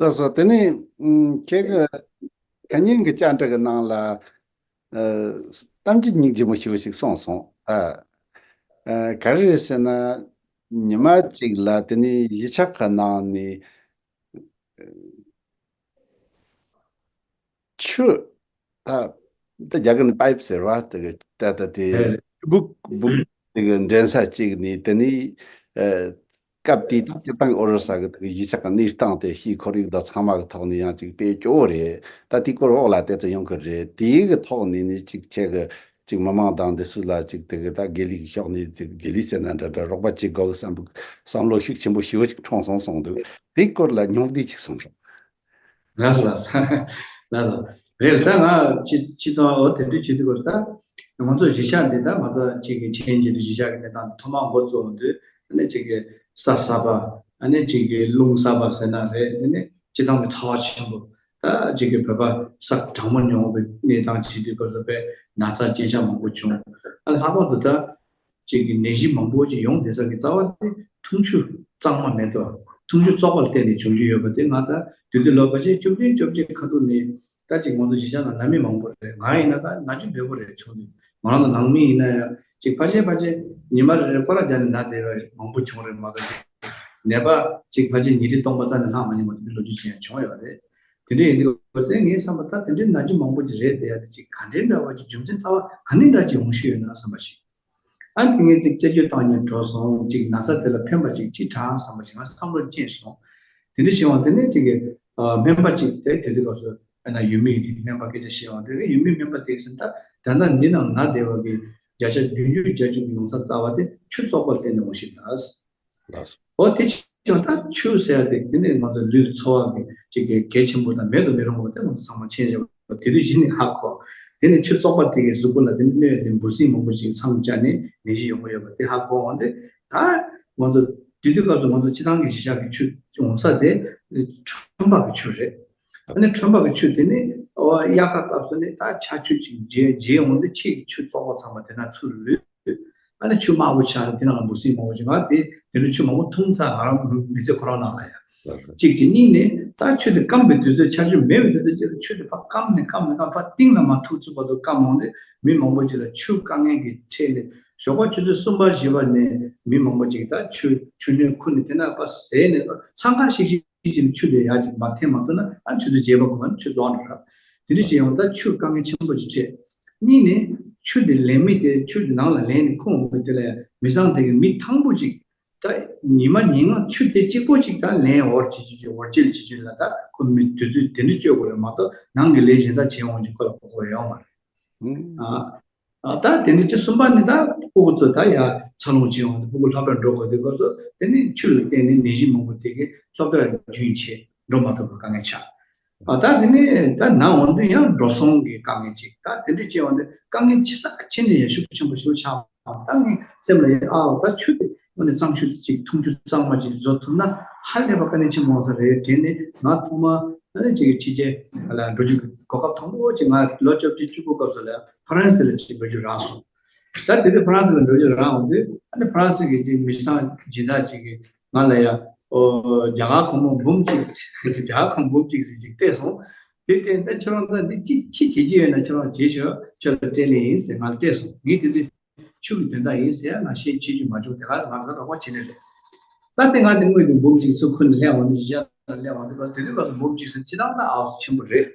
ལགས་སོ། དེ་ནས་ཨུམ་ཁྱེད་ཀྱི་ཁ་ཉིན་གྱི་བཅར་འདྲི་གི་ནང་ལ་ཨ་གཏམ་རྒྱུད་སྙིང་རྗེ་མོ་ཞེ་པོ་ཞིག་གསུངས་སོང་། ཨ་ཨ་ག་རེ་རེད་ཟེར་ན། ཉི་མ་གཅིག་ལ་དེ་ནས་གཞིས་ཆགས་ཀྱི་ནང་ནས་ཆུ། ད་ད་རྒྱ་གར་ནས་པའིབ་ཟེར་བ་དེ་གི་ད་ད་དེ་ཨེ་སྦུག་སྦུག་དེ་གི་འདྲེན་ས་གཅིག་ནས་དེ་ནས་ཨ་སྐབས་དེའི་དང་སྤྱིར་བཏང་གི་ཨོ་རོད་ས་གི་དེ་གི་གཞིས་ཆགས་ཀྱི་གནས་སྟངས་དེ་ཤེས་ཁོར་ཡུག་དང་ཚང་མ་གི་ཐོག་ནས་ཡང་ཅིག་དཔེ་སྐྱོ་བོ་རེད། ད་དེའི་སྐོར་འོག་ལ་དེ་ཚོ་ཡོང་གི་རེད། དེའི་གི་ཐོག་ནས་ནི་ཅིག་ཁྱེད་གི་ཅིག་མི་མང་དང་འདི་ཚོ་ལ་ཅིག་དེ་གི་ད་དགེ་ལས་ཀྱི་ཕྱོགས་ནས་ཅིག་དགེ་ལས་ཟེར་ན་འདྲ་འདྲ་རོགས་པ་བྱེད་དགོས་གི་བསམ་བསམ་བློ་ཤུགས་ཆེན་པོ་ཞེ་པོ་ཅིག་འཁྲུངས་སོང་གསུངས་འདུག་དེའི་སྐོར་ལ་སྙོམས་བསྡུས་ཅིག་གསུངས་རོགས། ལགས་སོ་ལགས་སོ། ལགས་སོ། རེད། ད་ང་ཕྱི་ཕྱི་ཐོག་འོ་དེ་འདྲ་བྱེད་དུས་སྐབས་ད་ང་ཚོ་གཞིས་ཆགས་འདི་ད་ང་ཚོ་གཅིག་གི་ཆེན་གྱི་གཞིས་ཆགས་ཀྱི་གནས་སྟངས་ཐོག་མར་འགོ་བཙུགས་དུས་ཨ་ནི་གཅིག་གི་ས་གསར་པ། ཨ་ནི་གཅིག་གི་རླུང་གསར་པ་ཟེར་ན་རེད། ཨ་ནི་སྤྱིར་བཏང་གི་ཚ་བ་ཆེན་པོ། ད་གཅིག་གི་བོད་པ་ས་གྲང་མོ་མྱོང་བའི་གནས་སྟངས་བྱེད་དུས་སྐབས་སུ་དཔེ་ན་ཚ་རྐྱེན་ཆག་མང་པོ་བྱུང་། ཨ་ནི་ལྷག་པར་དུ་ད། ཅིག་གི་ནད་གཞི་མང་པོ་ཅིག་ཡོང་བསྡད་ས་གི་རྩ་བ་དེ་འཐུང་ཆུ་གཙང་མ་མེད་དོ། འཐུང་ཆུ་བཙོག་པ་ལ་བརྟེན་ནས་བྱུང་རྒྱུ་ཡོད་པ་དེ་ང་ད་དུས་དུས་ལོ་ཕལ་ཆེར་བཅུ་བདུན་བཅོ་བརྒྱད་ཁ་ཐུག་ནས་ད་ཅིག་ང་ཚོ་གཞིས་ཆགས་ནང་ན་མི་མང་པོ་རེད། ང་ཡིན་ན་ད་ན་རྒྱུ་འབེལ་པོ་རེད་བྱུང་དུས་ང་རང་ཚོ་ནང་མི་ཡིན་ན་ཡང་ཅིག་ཕལ་ཆེར་ཕལ་ཆེར་ཉི་མ་རེ་རེ་སྐོར་ར་རྒྱག་ནས་ན་བསྡད་པ་མང་པོ་བྱུང་རེད་མ་གཏོགས་ཅིག་ནད་པ་ཅིག་ཕལ་ཆེར་ཉིས་ཁྲི་སྟོང་པ་ད་ནས་ལྷག་མ་ཉུང་བ་དེ་འདྲའི་ལོ་རྒྱུས་ཅིག་ཡང་བྱུང་ཡོད་རེད། དེ་འདྲ་ཡིན་དུས་ད་ངའི་བསམ་པ་ད་དེ་འདྲའི་ན་རྒྱུ་མང་པོ་ཅིག་རེད་བསྡད་ཡ་དེ་ཅིག་ག་འདྲའི་འདྲ་བ་ཅིག་རྒྱུ་མཚན་རྩ་བ་ག་ནས་འདྲ་ཅིག་འོང་ཤེས་ཡོད་ན་བསམ་པ་ཞིག་ཨ་ནི་དེ་ངས་ཅིག་རྩད་གཅོད་བཏང་ཉིན་འགྲོ་སོང་། ཅིག་ན་ཚ་དེ་ལ་ཕན་པ་ཅིག་ཅིག་དྲག་བསམ་པ་ཅིག་ང་བསམ་བློ་སྐྱེས་སོང་། དེ་འདྲ་བྱས་འོང་དེ་ནས་ཅིག་གི་སྨན་པ་ཅིག་དེ་དེ་དུས་སྐབས་སུ་ཨ་ན་ཡུལ་མི་ཡི་སྨན་པ་སྐད་ཆ་བཤད་འོང་དེ་ཡུལ་མི་སྨན་པ་དེ་གིས་ད་ད་ལྟ་འདི་ནང་ན་བསྡད་པ་གི་བརྒྱ་ཆ་བདུན་ཅུ་བརྒྱད་ཅུ་གི་ཡོང་ས་རྩ་བ་དེ་ཆུ་བཙོག་པ་བརྟེན་ནས་འོང་ཞིག་ལ། ལགས་སོ། འོ་དེ་ཕྱིར་ད་ཆུ་ཟེར་ཡ་དེ་དེ་ནས་ང་ཚོ་ལུས་ལ་ཚོར་བ་གི་ཅིག་གི་གལ་ཆེན་པོ་དང་མེད་དུ་མི་རུང་བ་དེ་ང་ཚོ་ཚང་མ་མཁྱེན་བཞག་པ་དེ་དུས་གཞི་ནས་ཧ་གོ། དེ་ནས་ཆུ་བཙོག་པ་དེ་གི་གཟུགས་པོ་ལ་དེ་ནས་གནོད་དེ་འབུ་སྲིན་མང་པོ་ཞིག་མཚམས་བཅད་ནས་ནད་གཞི་ཡོང་གི་ཡོད་པ་དེ་ཧ་གོ་འོང་དེ་ད་ང་ཚོ་དུས་དུས་སྐབས་སུ་ང་ཚོ་སྤྱི་བཏང་གི་གཞིས་ཆགས་ཀྱི་ཆུ་འོང་ས་དེ་ཁྲོན་པ་གི་ཆུ་རེད། ཨ་ནི་ཁྲོན་པ་གི་ཆུ་དེ་ནི་ཨོ་དབྱར་ཁ་སྐབས་སུ་ནི་ད་ཆར་ཆུ་ཅིག་རྒྱས་རྒྱས་འོང་དེ་ཕྱིའི་ཆུ་བཙོག་པ་ཚང་མ་དེ་ན་ཚུར་ལུད། ཨ་ནི་ཆུ་དམར་པོ་ཆགས་ནས་དེ་ནང་ལ་འབུ་སྲིན་མང་པོ་ཅིག་ང་དེ་དེ་འདྲ་ཆུ་མང་པོ་འཐུང་ཚར། ང་རང་མི་ཚེ་ཁོ་རང་ནང་ལ་ཡ། གཅིག་གཅིག་གཉིས་ནས་ད་ཆུ་དེ་སྐམ་པའི་དུས་ཚོད་ཆར་ཆུ་མེད་པའི་དུས་ཚོད་ཅིག་ལ་ཆུ་དེ་ཕར་སྐམ་ནས་སྐམ་ནས་སྐམ་ཕར་གཏིང་ལ་མར་ཐུག་ཚུགས་བར་དུ་སྐམ་འོང་དུས་མི་མང་པོ་ཅིག་ལ་ཆུ་དཀའ་ངལ་གྱི་ཁྲོད་ནས་ཞོགས་པ་ཆུ་ཚོད་གསུམ་པ་བཞི་པ་ནས་མི་མང་པོ་ཅིག་ད་ཆུ་ཆུ་སྣོད་ཁུར་ནས་དེ་ན་ཕར་ཟད་ནས་འཚང་ཁ་ཤིག་ཤིག་ཅིག་ཆུ་དེ་ཡར་ཅིག་མར་འཐེན་མ་ཐུབ་ན་ཨ་ཆུ་ཚོད་བརྒྱད་པ་གོང་ནས་ཆུ་རྫོགས་འགྲོ་ར། དེ་འདྲ་བྱས་ཡོང་ད་ཆུ་དཀའ་ངལ་ཆེན་པོ་ཅིག་འཕྲད། གཉིས་ནས་ཆུ་དེ་ལེན་མི་དེ་ཆུ་དེ་ནང་ལ་ལེན་ནས་ཁོ་འོང་མི་དེ་ལ་ཡང་མི་ཚང་དེ་གི་མི་ཐང་པོ་ཅིག་ད་ཉི་མ་ཉིན་ལྔ་ཆུ་དེ་གཅིག་པོ་ཅིག་ད་ལེན་འོར་བྱེད་ཀྱི་ཅིག་འོར་བྱེད་ལ་བྱེད་ཀྱི་ལ་ད་ཁོ་མི་དུས་ཚོད་དེ་འདྲ་སྤྱོད་དགོས་རེད་མ་གཏོགས་ནང་གི་ལས་གཞན་དག་བྱེད་འོང་ཅིག་ཁོ་ལ་གོ་དགོས་ཡོད་མ་རེད། ཨ། ཨ་ད་དེ་འདྲ་ཅིག་གསུམ་པ་ནི་ད་ཕྲུ་གུ་ཚོ་ད་ཡར་འཚར་ལོངས་བྱེད་འོང་དུས་ཕྲུ་གུ་སློབ་གྲྭར་འགྲོ་དགོས་དུས་སྐབས་སུ་དེ་ནི་ཆུ་ལ་བརྟེན་ནས་ནད་གཞི་མང་པོ་དེ་གའི་སློབ་གྲྭར་རྒྱུན་ཆད་འགྲོ་མ་ཐུབ་པའི་དཀའ་ངལ་ཆགས། ཨ་ད་དེ་ནི་ད་ནང་འོང་དུས་ཡང་འགྲོ་སོང་གི་དཀའ་ངལ་ཅིག་ད་དེ་འདྲ་བྱས་འོང་དུས་དཀའ་ངལ་ཆེ་ས་ཆེ་ནས་ཡང་ཤུགས་ཆེན་པོ་ཞིག་ཆགས་འོང་ད་ངའི་སེམས་ལ་ཡང་ཨའོ་ད་ཆུ་དེ་དངོས་གནས་གཙང་ཆུ་ཅིག་འཐུང་ཆུ་གཙང་མ་ཅིག་བཟོ་ཐུབ་ན་ཧ་ལས་པ་དཀའ་ངལ་ཆེན་པོ་འོང་ས་རེད་དྲན་ནས་ང་ཐོག་མ་ཨ་ནི་ཅིག་ཕྱི་རྒྱལ་ལ་འགྲོ་རྒྱུ་གི་གོ་སྐབས་དང་པོ་ཅིག་ང་ལོ་བཅོ་བརྒྱད་བཅུ་དགུ་སྐབས་སུ་ལ་ཧྥ་རན་སི་ལ་ཅིག་འགྲོ་རྒྱུ་རག་སོང་། ད་དེ་དུས་ཧྥ་རན་སི་ལ་འགྲོ་རྒྱུ་རག་འོང་དུས་ཨ་ནི་ཧྥ་རན་སི་གི་ཅིག་མི་ཚང་སྦྱིན་བདག་ཅིག་གིས་ང་ལ་ཡ་ཨོ་རྒྱ་གར་གོང་མོ་འབུམ་གཅིག་རྒྱ་གར་གོང་འབུམ་གཅིག་ཟེར་ཅིག་སྤྲད་སོང་། དེ་དྲན་ད་ཁྱེད་རང་ད་འདི་ཅི་ཅི་བྱེད་ཀྱི་ཡོད་ན་ཁྱེད་རང་བྱེད་ཤོག་ཁྱོད་ལ་སྤྲད་ལེ་ཡིན་ཟེར་ང་ལ་སྤྲད་སོང་། ངས་དེ་དུས་ཆུ་གི་དོན་དག་ཡིན་ཟེར་ཡ་ང་ཤེས་བྱེད་རྒྱུ་མ་བྱུང་། དེ་ག་ང་ལ་རོགས་པ་བྱེད་ལེ་རེད། ད་དེ་ང་དེ་དངོས་དེ་འབུམ་གཅིག་ཚུར་ཁུར་ནས་སླེབས་འོང་དུས་གཞིས་ཆགས་ལ་སླེབས་འོང་དུས་དེ་དུས་སྐབས་སུ་འབུམ་གཅིག་ཟེར་ཅི་ཐང་ད་ཨའོ་ཆེན་པོ་རེད།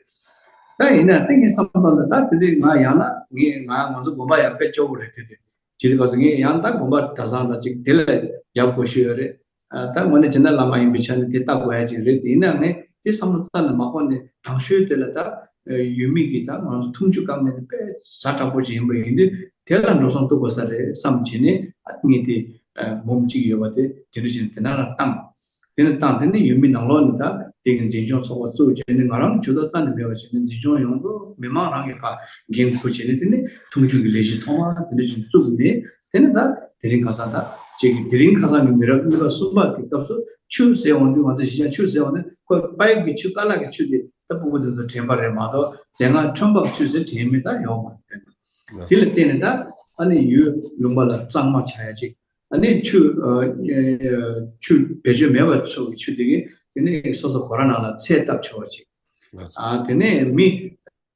ད་ཡིན་ན་དེ་ངའི་བསམ་བློ་ལ་ད་དེ་དུས་ང་ཡང་ན་ངས་ང་ང་ཚོ་དགོན་པ་ཡང་དཔེ་སྐྱོ་བོ་རེད། དེ་དུས་བྱེད་དུས་སྐབས་སུ་ངས་ཡང་ད་དགོན་པ་གྲྭ་ཚང་དང་ཅིག་དེ་ལ་རྒྱབ་དགོས་ཤེས་ཡོད་རེད། ད་དངོས་གནས་སྦྱིན་བདག་བླ་མ་ཡིན་པའི་ཆ་ནས་དེ་ལྟ་དགོས་ཡ་ཅིག་རེད། དེ་ཡིན་ན་ངས་དེ་བསམ་བློ་བཏང་ནས་མ་གོ་ནས་དང་ཤོས་དེ་ལ་ད་ཡུལ་མི་གི་ད་ང་ཚོ་འཐུང་ཆུ་དཀའ་ངལ་དེ་དཔེ་ཛ་དྲག་པོ་ཅིག་ཡིན་པ་ཡིན་དུས་དེ་ལ་འགྲོ་སོང་གཏོང་དགོས་ས་རེད་བསམ་བྱས་ནས་ཨ་ངས་དེ་འབུམ་གཅིག་ཡོད་པ་དེ་དེ་འདྲ་བྱས་ནས་དེ་ན་རང་བཏང་། དེ་ནས་བཏང་དེ་ནས་ཡུལ་མི་ནང་ལོགས་ནས་ད་དེ་གི་འཛིན་སྐྱོང་ཚོགས་པ་བཙུགས་བྱས་ནས་ང་རང་ཇུས་གཏོགས་རྩ་ནས་མེད་པ་བྱས་ནས་འཛིན་སྐྱོང་ཡོངས་རྫོགས་མི་མང་རང་གིས་ཕར་འགན་འཁུར་བྱས་ནས་དེ་ནས་འཐུང་ཆུ་གི་ལས་གཞི་ཐོག་མར་དེ་འདྲ་བྱས་ནས་བཙུགས་ནས་དེ་ནས་ད་དེ་རིང་ཁ་སང་ད་ཅིག་གི་དེ་རིང་ཁ་སང་གི་མི་རབས་གཉིས་པ་གསུམ་པ་གི་སྐབས་སུ་ཆུ་ཟེར་འོང་དུས་ང་ཚོ་གཞིས་ཆགས་ཆུ་ཟེར་འོང་དུས་ཁོ་པའིབ་གི་ཆུ་ཀ་ལག་གི་ཆུ་དེ། ད་སྤུ་གུ་དེ་ཚོ་དྲན་པ་རེད་མ་གཏོགས་དེ་སྔ་ཁྲོན་པ་ཆུད་ཟོས་དྲན་མེད་ད་ཡོང་མ་རེད། དེ་ལ་བརྟེན་ནས་ད་ཨ་ནི་ཡུལ་ལུང་པ་ལ་གཙང་མ་ཆགས་ཡ་ཅིག་ཨ་ནི་ཆུ་ཨ་ཆུ་བེད་སྤྱོད་མེད་པ་ཚོ་གི་ཆུ་དེ་གི་དེ་ནས་སོ་སོ་སྒོ་ར་ནང་ལ་ཚད་བཏབ་ཆོག་པ་ཅིག་ཨ་དེ་ནས་མི་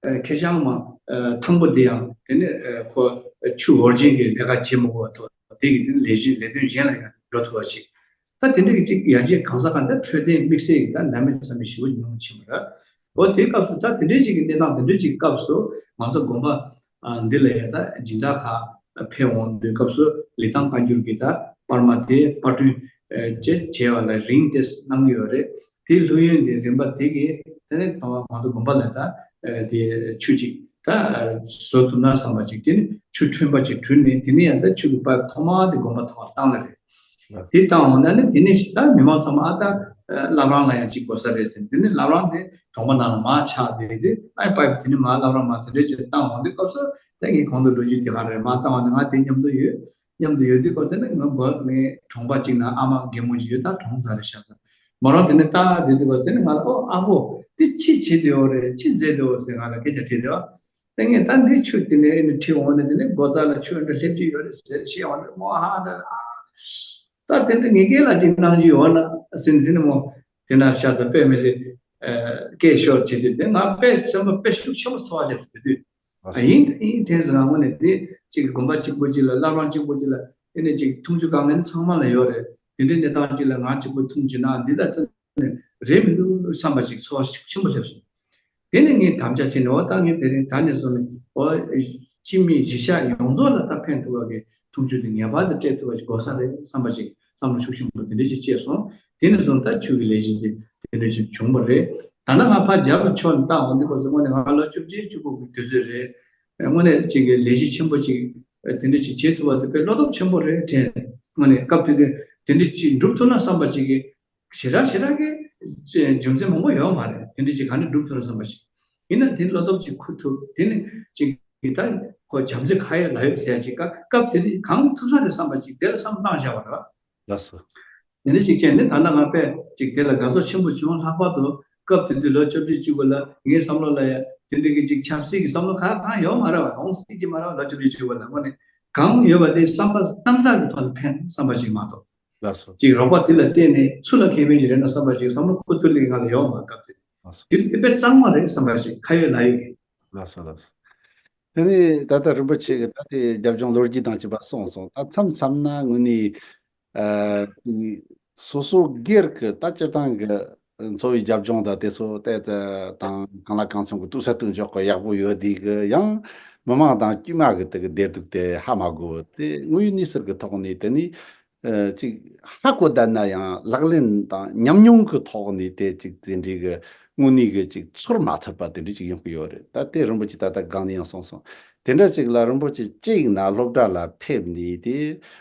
ཨ་ཁེར་རྐྱང་མ་ཨ་ཐང་པོ་དེ་ཡང་དེ་ནས་ཨ་ཁོ་ཆུ་འོར་ཆེན་གྱི་ལས་ཀ་བྱེད་མི་དགོས་པ་ཐོག་དེ་གི་དེ་ནས་ལས་གཞི་ལས་དོན་གཞན་ལ་ཡང་འགྲོ་ཐུབ་པ་ཅིག་ད་དེ་འདྲ་གི་ཅིག་ཡར་རྒྱས་གང་ས་གང་ད་འཕྲོད་བསྟེན་དམིགས་བསལ་གྱི་ད་ནད་མེད་ཚ་མེད་ཞེ་པོ་ཉུང་ཕྱིན་པ་རེད། འོ་དེའི་སྐབས་སུ་ད་དེ་འདྲའི་ཅིག་གི་གནས་སྟངས་དེ་འདྲའི་ཅིག་གི་སྐབས་སུ་ང་ཚོ་དགོན་པ་ཨ་འདི་ལ་ཡ་ད་སྦྱིན་བདག་ཁག་ཕེབས་འོང་དུས་སྐབས་སུ་ལི་ཐང་བཀའ་འགྱུར་གྱི་ད་པར་མ་དེ་པར་སྐྲུན་ཨ་བྱས་བྱས་པ་ལ་རིན་དེ་གནང་གི་ཡོད་རེད། དེའི་ལྷོད་ཡོན་དེ་རིན་པ་དེ་གས་དེ་ནས་ད་ང་ཚོ་དགོན་པ་ལ་ད་ཨ་དེ་ཆུ་ཅིག་ད་བཟོ་ཐུབ་ན་བསམ་པ་ཅིག་དེ་ནས་ཆུ་ཁྲོན་པ་ཅིག་བྲུས་ནས་དེ་ནས་ཡང་ད་ཆུ་གི་པར་ཐོག་མ་དེ་དགོན་པ་ཐོག་བཏང་ལ་རེད། དེ་བཏང་འོང་ན་ནི་དེ་ནི་ད་མི་མང་ཚང་མ་ཨ་ད་བླ་བྲང་ལ་ཡང་གཅིག་དགོས་ས་རེད་ཟེར། དེ་ནི་བླ་བྲང་དེ་གྲོང་པ་ནང་ལ་མར་ཆགས་བསྡད་དེ་ཨ་པའི་དེ་ནི་མར་བླ་བྲང་མར་དེ་འདྲས་ཅིག་བཏང་འོང་དུས་སྐབས་སུ་ད་ངས་གོང་དུ་ལོ་རྒྱུས་དེ་ག་རེད་མར་བཏང་འོང་དུས་ང་དེ་མཉམ་དུ་ཡོད། མཉམ་དུ་ཡོད་དུས་སྐབས་དེ་ནི་ང་སྒོ་ངའི་གྲོང་པ་གཅིག་ན་ཨ་མ་རྒན་མོ་ཅིག་ཡོད། ད་གྲོངས་ཚར་རེད་ཤག་ཟེར། མོ་རང་དེ་ནི་ལྟ་བསྡད་དུས་སྐབས་དེ་ནི་ང་ལ་ཨོ་ཨ་ཕོ་དེ་ཅི་བྱེད་བསྡད་ཡོད་རེད། ཅི་མཛད་བསྡད་ཡོད་ཟེར་ང་ལ་སྐད་ཆ་དྲིས་བསྡད་པ། ད་ངས་ད་འདི་ཆུ་དེ་ནས་ཨེ་ནི་ཁྲིད་འོང་ནས་དེ་ནས་སྒོ་རྩ་ལ་ཆུ་འདྲ་སླེབས་ཀྱི་ཡོད་རེད་ཟེར་བཤད་འོང་ནས་མོ་ཧ་འདྲ་ཨ། ད་དེ་འདྲ་ངེད་སྐད་ལ་ཅིག་གནང་རྒྱུ་ཡོད་ན་ཟིན་ཟིན་ནས་མོ་དེ་ན་ཤ་ད་དཔེ་མི་སྲིད་སྐད་ཤོར་བྱེད་དུས་དེ་ང་དཔེ་སེམས་པ་དཔེ་ཤུགས་ཆེན་པོ་ཚོར་བ་སླེབས་དུས་དུས་ཨ་ཡིན་ད་ཡིན་དྲན་སོང་། ང་དངོས་གནས་དེ་ཅིག་དགོན་པ་གཅིག་པོ་གཅིག་ལ་བླ་བྲང་གཅིག་པོ་གཅིག་ལ་ཨེ་ནི་ཅིག་འཐུང་ཆུ་དཀའ་ངལ་ཚང་མ་ལ་ཡོད་རེད། དེ་འདྲའི་གནས་སྟངས་གཅིག་ལ་ང་གཅིག་པོ་འཐུང་བྱེད་ན་འདི་ད་ཚོད། རེད་མི་འདུག་བསམ་པ་ཞིག་ཚོར་བ་ཤུགས་ཆེན་པོ་སླེབས་སོང་། དེ་ནས་ངས་དམ་བཅའ་བྱས་ནས་འོ་ད་ངས་དེ་རིང་ད་ནས་བཟུང་ནས་འོ་སྤྱི་མི་གཞིས་ཆགས་ཡོངས་རྫོགས་ལ་ད་ཕན་ཐོགས་པ་གི་འཐུང་ཆུ་དེ་ངེས་པར་དུ་སྤྲད་ཐུབ་པ་ཞིག་དགོས་ས་རེད་བསམ་པ་ཞིག་བསམ་བློ་ཤུགས་ཆེན་པོ་དེ་འདྲ་ཞིག་སྐྱེས་སོང་། དེ་ནས་བཟུང་ད་ཆུ་གི་ལས་གཞི་དེ་དེ་འདྲ་ཞིག་བྱུང་བ་རེད། ད་ལྟ་ང་ཕར་རྒྱབ་ལ་ཕྱོགས་ནས་ལྟ་འོང་དུས་སྐབས་སུ་དངོས་གནས་ང་ལོ་བཅུ་གཅིག་བཅུ་དགུ་གི་དུས་ཚོད་རེད། དངོས་གནས་ཅིག་གི་ལས་གཞི་ཆེན་པོ་ཅིག་དེ་འདྲ་ཞིག་བྱེད་ཐུབ་པ་དེ་དཔེ་བློ་སྟོབས་ཆེན་པོ་རེད་དྲན། དངོས་གནས་སྐབས་དེ་དུས་དེ་འདྲ་ཅིག་འགྲུབ་ཐུབ་ན་བསམ་པ་ཅིག་གི་ཞེ་དྲག་ཞེ་དྲག་གི་རྒྱུ་མཚན་མང་པོ་ཡོད་མ་རེད། དེ་འདྲ་ཅིག་ག་ནས་སྒྲུབ་ཐུབ་ན་བསམ་པ་ཞིག་ཡིན་ན་དེ་བློ་སྟོབས་ཅིག་འཁུར་ཐུབ། དེ་ནི་ཅིག་གི་ད་ཁོ་བྱམས་བརྩེ་ག་ཡོད་ལ་ཡོད་ཟེར་ཅིག་སྐབས་དེ་དུས་གང་ཐུབ་ས་རེད་བསམ་པ་ཅིག་དེ་ལ་བསམ་བློ་བཏང་བཞག་པ་རེད། ལགས་སོ། དེ་འདྲ་ཅིག་བྱས་ནས་ད་ལྟ་ང་དཔེ་ཅིག་དེ་ལ་དགའ་ཚོར་ཆེན་པོ་བྱུང་། ལྷག་པར་དུ་སྐབས་དེ་དུས་ལོ་བཅོ་བརྒྱད་བཅུ་དགུ་ལ་ངའི་བསམ་བློ་ལ་ཡ་དེ་འདྲ་གི་ཅིག་ཆབ་སྲིད་ཀྱི་བསམ་བློ་གང་གང་ཡོད་མ་རེད་བ། གང་སྲིད་ཀྱི་མ་རེད་བ། ལོ་བཅོ་བརྒྱད་བཅུ་དགུ་ལ་དངོས་གནས་གང་ཡོད་པ་དེ་བསམ་པ་རྣམ་དག་གི་ཐོག་ནས་ཕན་བསམ་པ་ཞིག་མ་གཏོགས། ལགས་སོ། ཅིག་རོགས་པ་དེ་ལ་བརྟེན་ནས་ཚུར་ལ་ཁེ་ཕན་ཞིག་རེད་ན་བསམ་པ་ཞིག་བསམ་བློ་འཁོར་ཐུབ་ལེ་ང་ལ་ཡོང་མ་སྐབས་དེ། ལགས་སོ། དེ་དེ་དཔེ་གཙང་མ་རེད་བསམ་པ་ཞིག་ཁ་ཡོད་ལག་ཡོད་ཀྱི། ལགས་སོ་ལགས་སོ། དེ་ནས་ད་ལྟ་རིན་པོ་ཆེ་གི་ད་དེ་རྒྱབ་ལྗོངས་ལོ་རྒྱུས་དང་བཅས་པ་གསུངས་སོང་། ད་མཚམས་མཚམས་ན་དངོས་གནས་ཨ་སོ་སོ་སྒེར་གྱི་ད་སྤྱིར་བཏང་གི་འཚོ་བའི་རྒྱབ་ལྗོངས་དང་དེ་ཚོ་ལྟ་དང་གང་ལ་གང་འཚམ་གྱི་ལྟོས་ས་ལྟོས་འཇོག་གི་ཡག་པོ་ཡོད་དེ་གི་ཡང་མི་མང་དང་དཀྱུས་མ་གི་དེ་གི་བདེ་སྡུག་དེ་ཧ་མ་གོ་དེ་དངོས་ཡོད་གནས་ཚུལ་གྱི་ཐོག་ནས་དེ་ནི། ཨ་ཅིག་ཧ་གོ་བསྡད་ན་ཡང་ལག་ལེན་དང་ཉམས་མྱོང་གི་ཐོག་ནས་དེ་ཅིག་དེ་འདྲའི་གི་དངོས་གནས་གི་ཅིག་ཚོར་མ་ཐུབ་པ་དེ་འདྲ་ཅིག་ཡོང་གི་ཡོད་རེད། ད་དེ་རིན་པོ་ཆེ་ད་ལྟ་སྒང་ནས་ཡང་གསུངས་སོང་། དེ་འདྲ་ཅིག་ལ་རིན་པོ་ཆེ་གཅིག་ན་སློབ་གྲྭ་ལ་ཕེབས་ནས་དེ་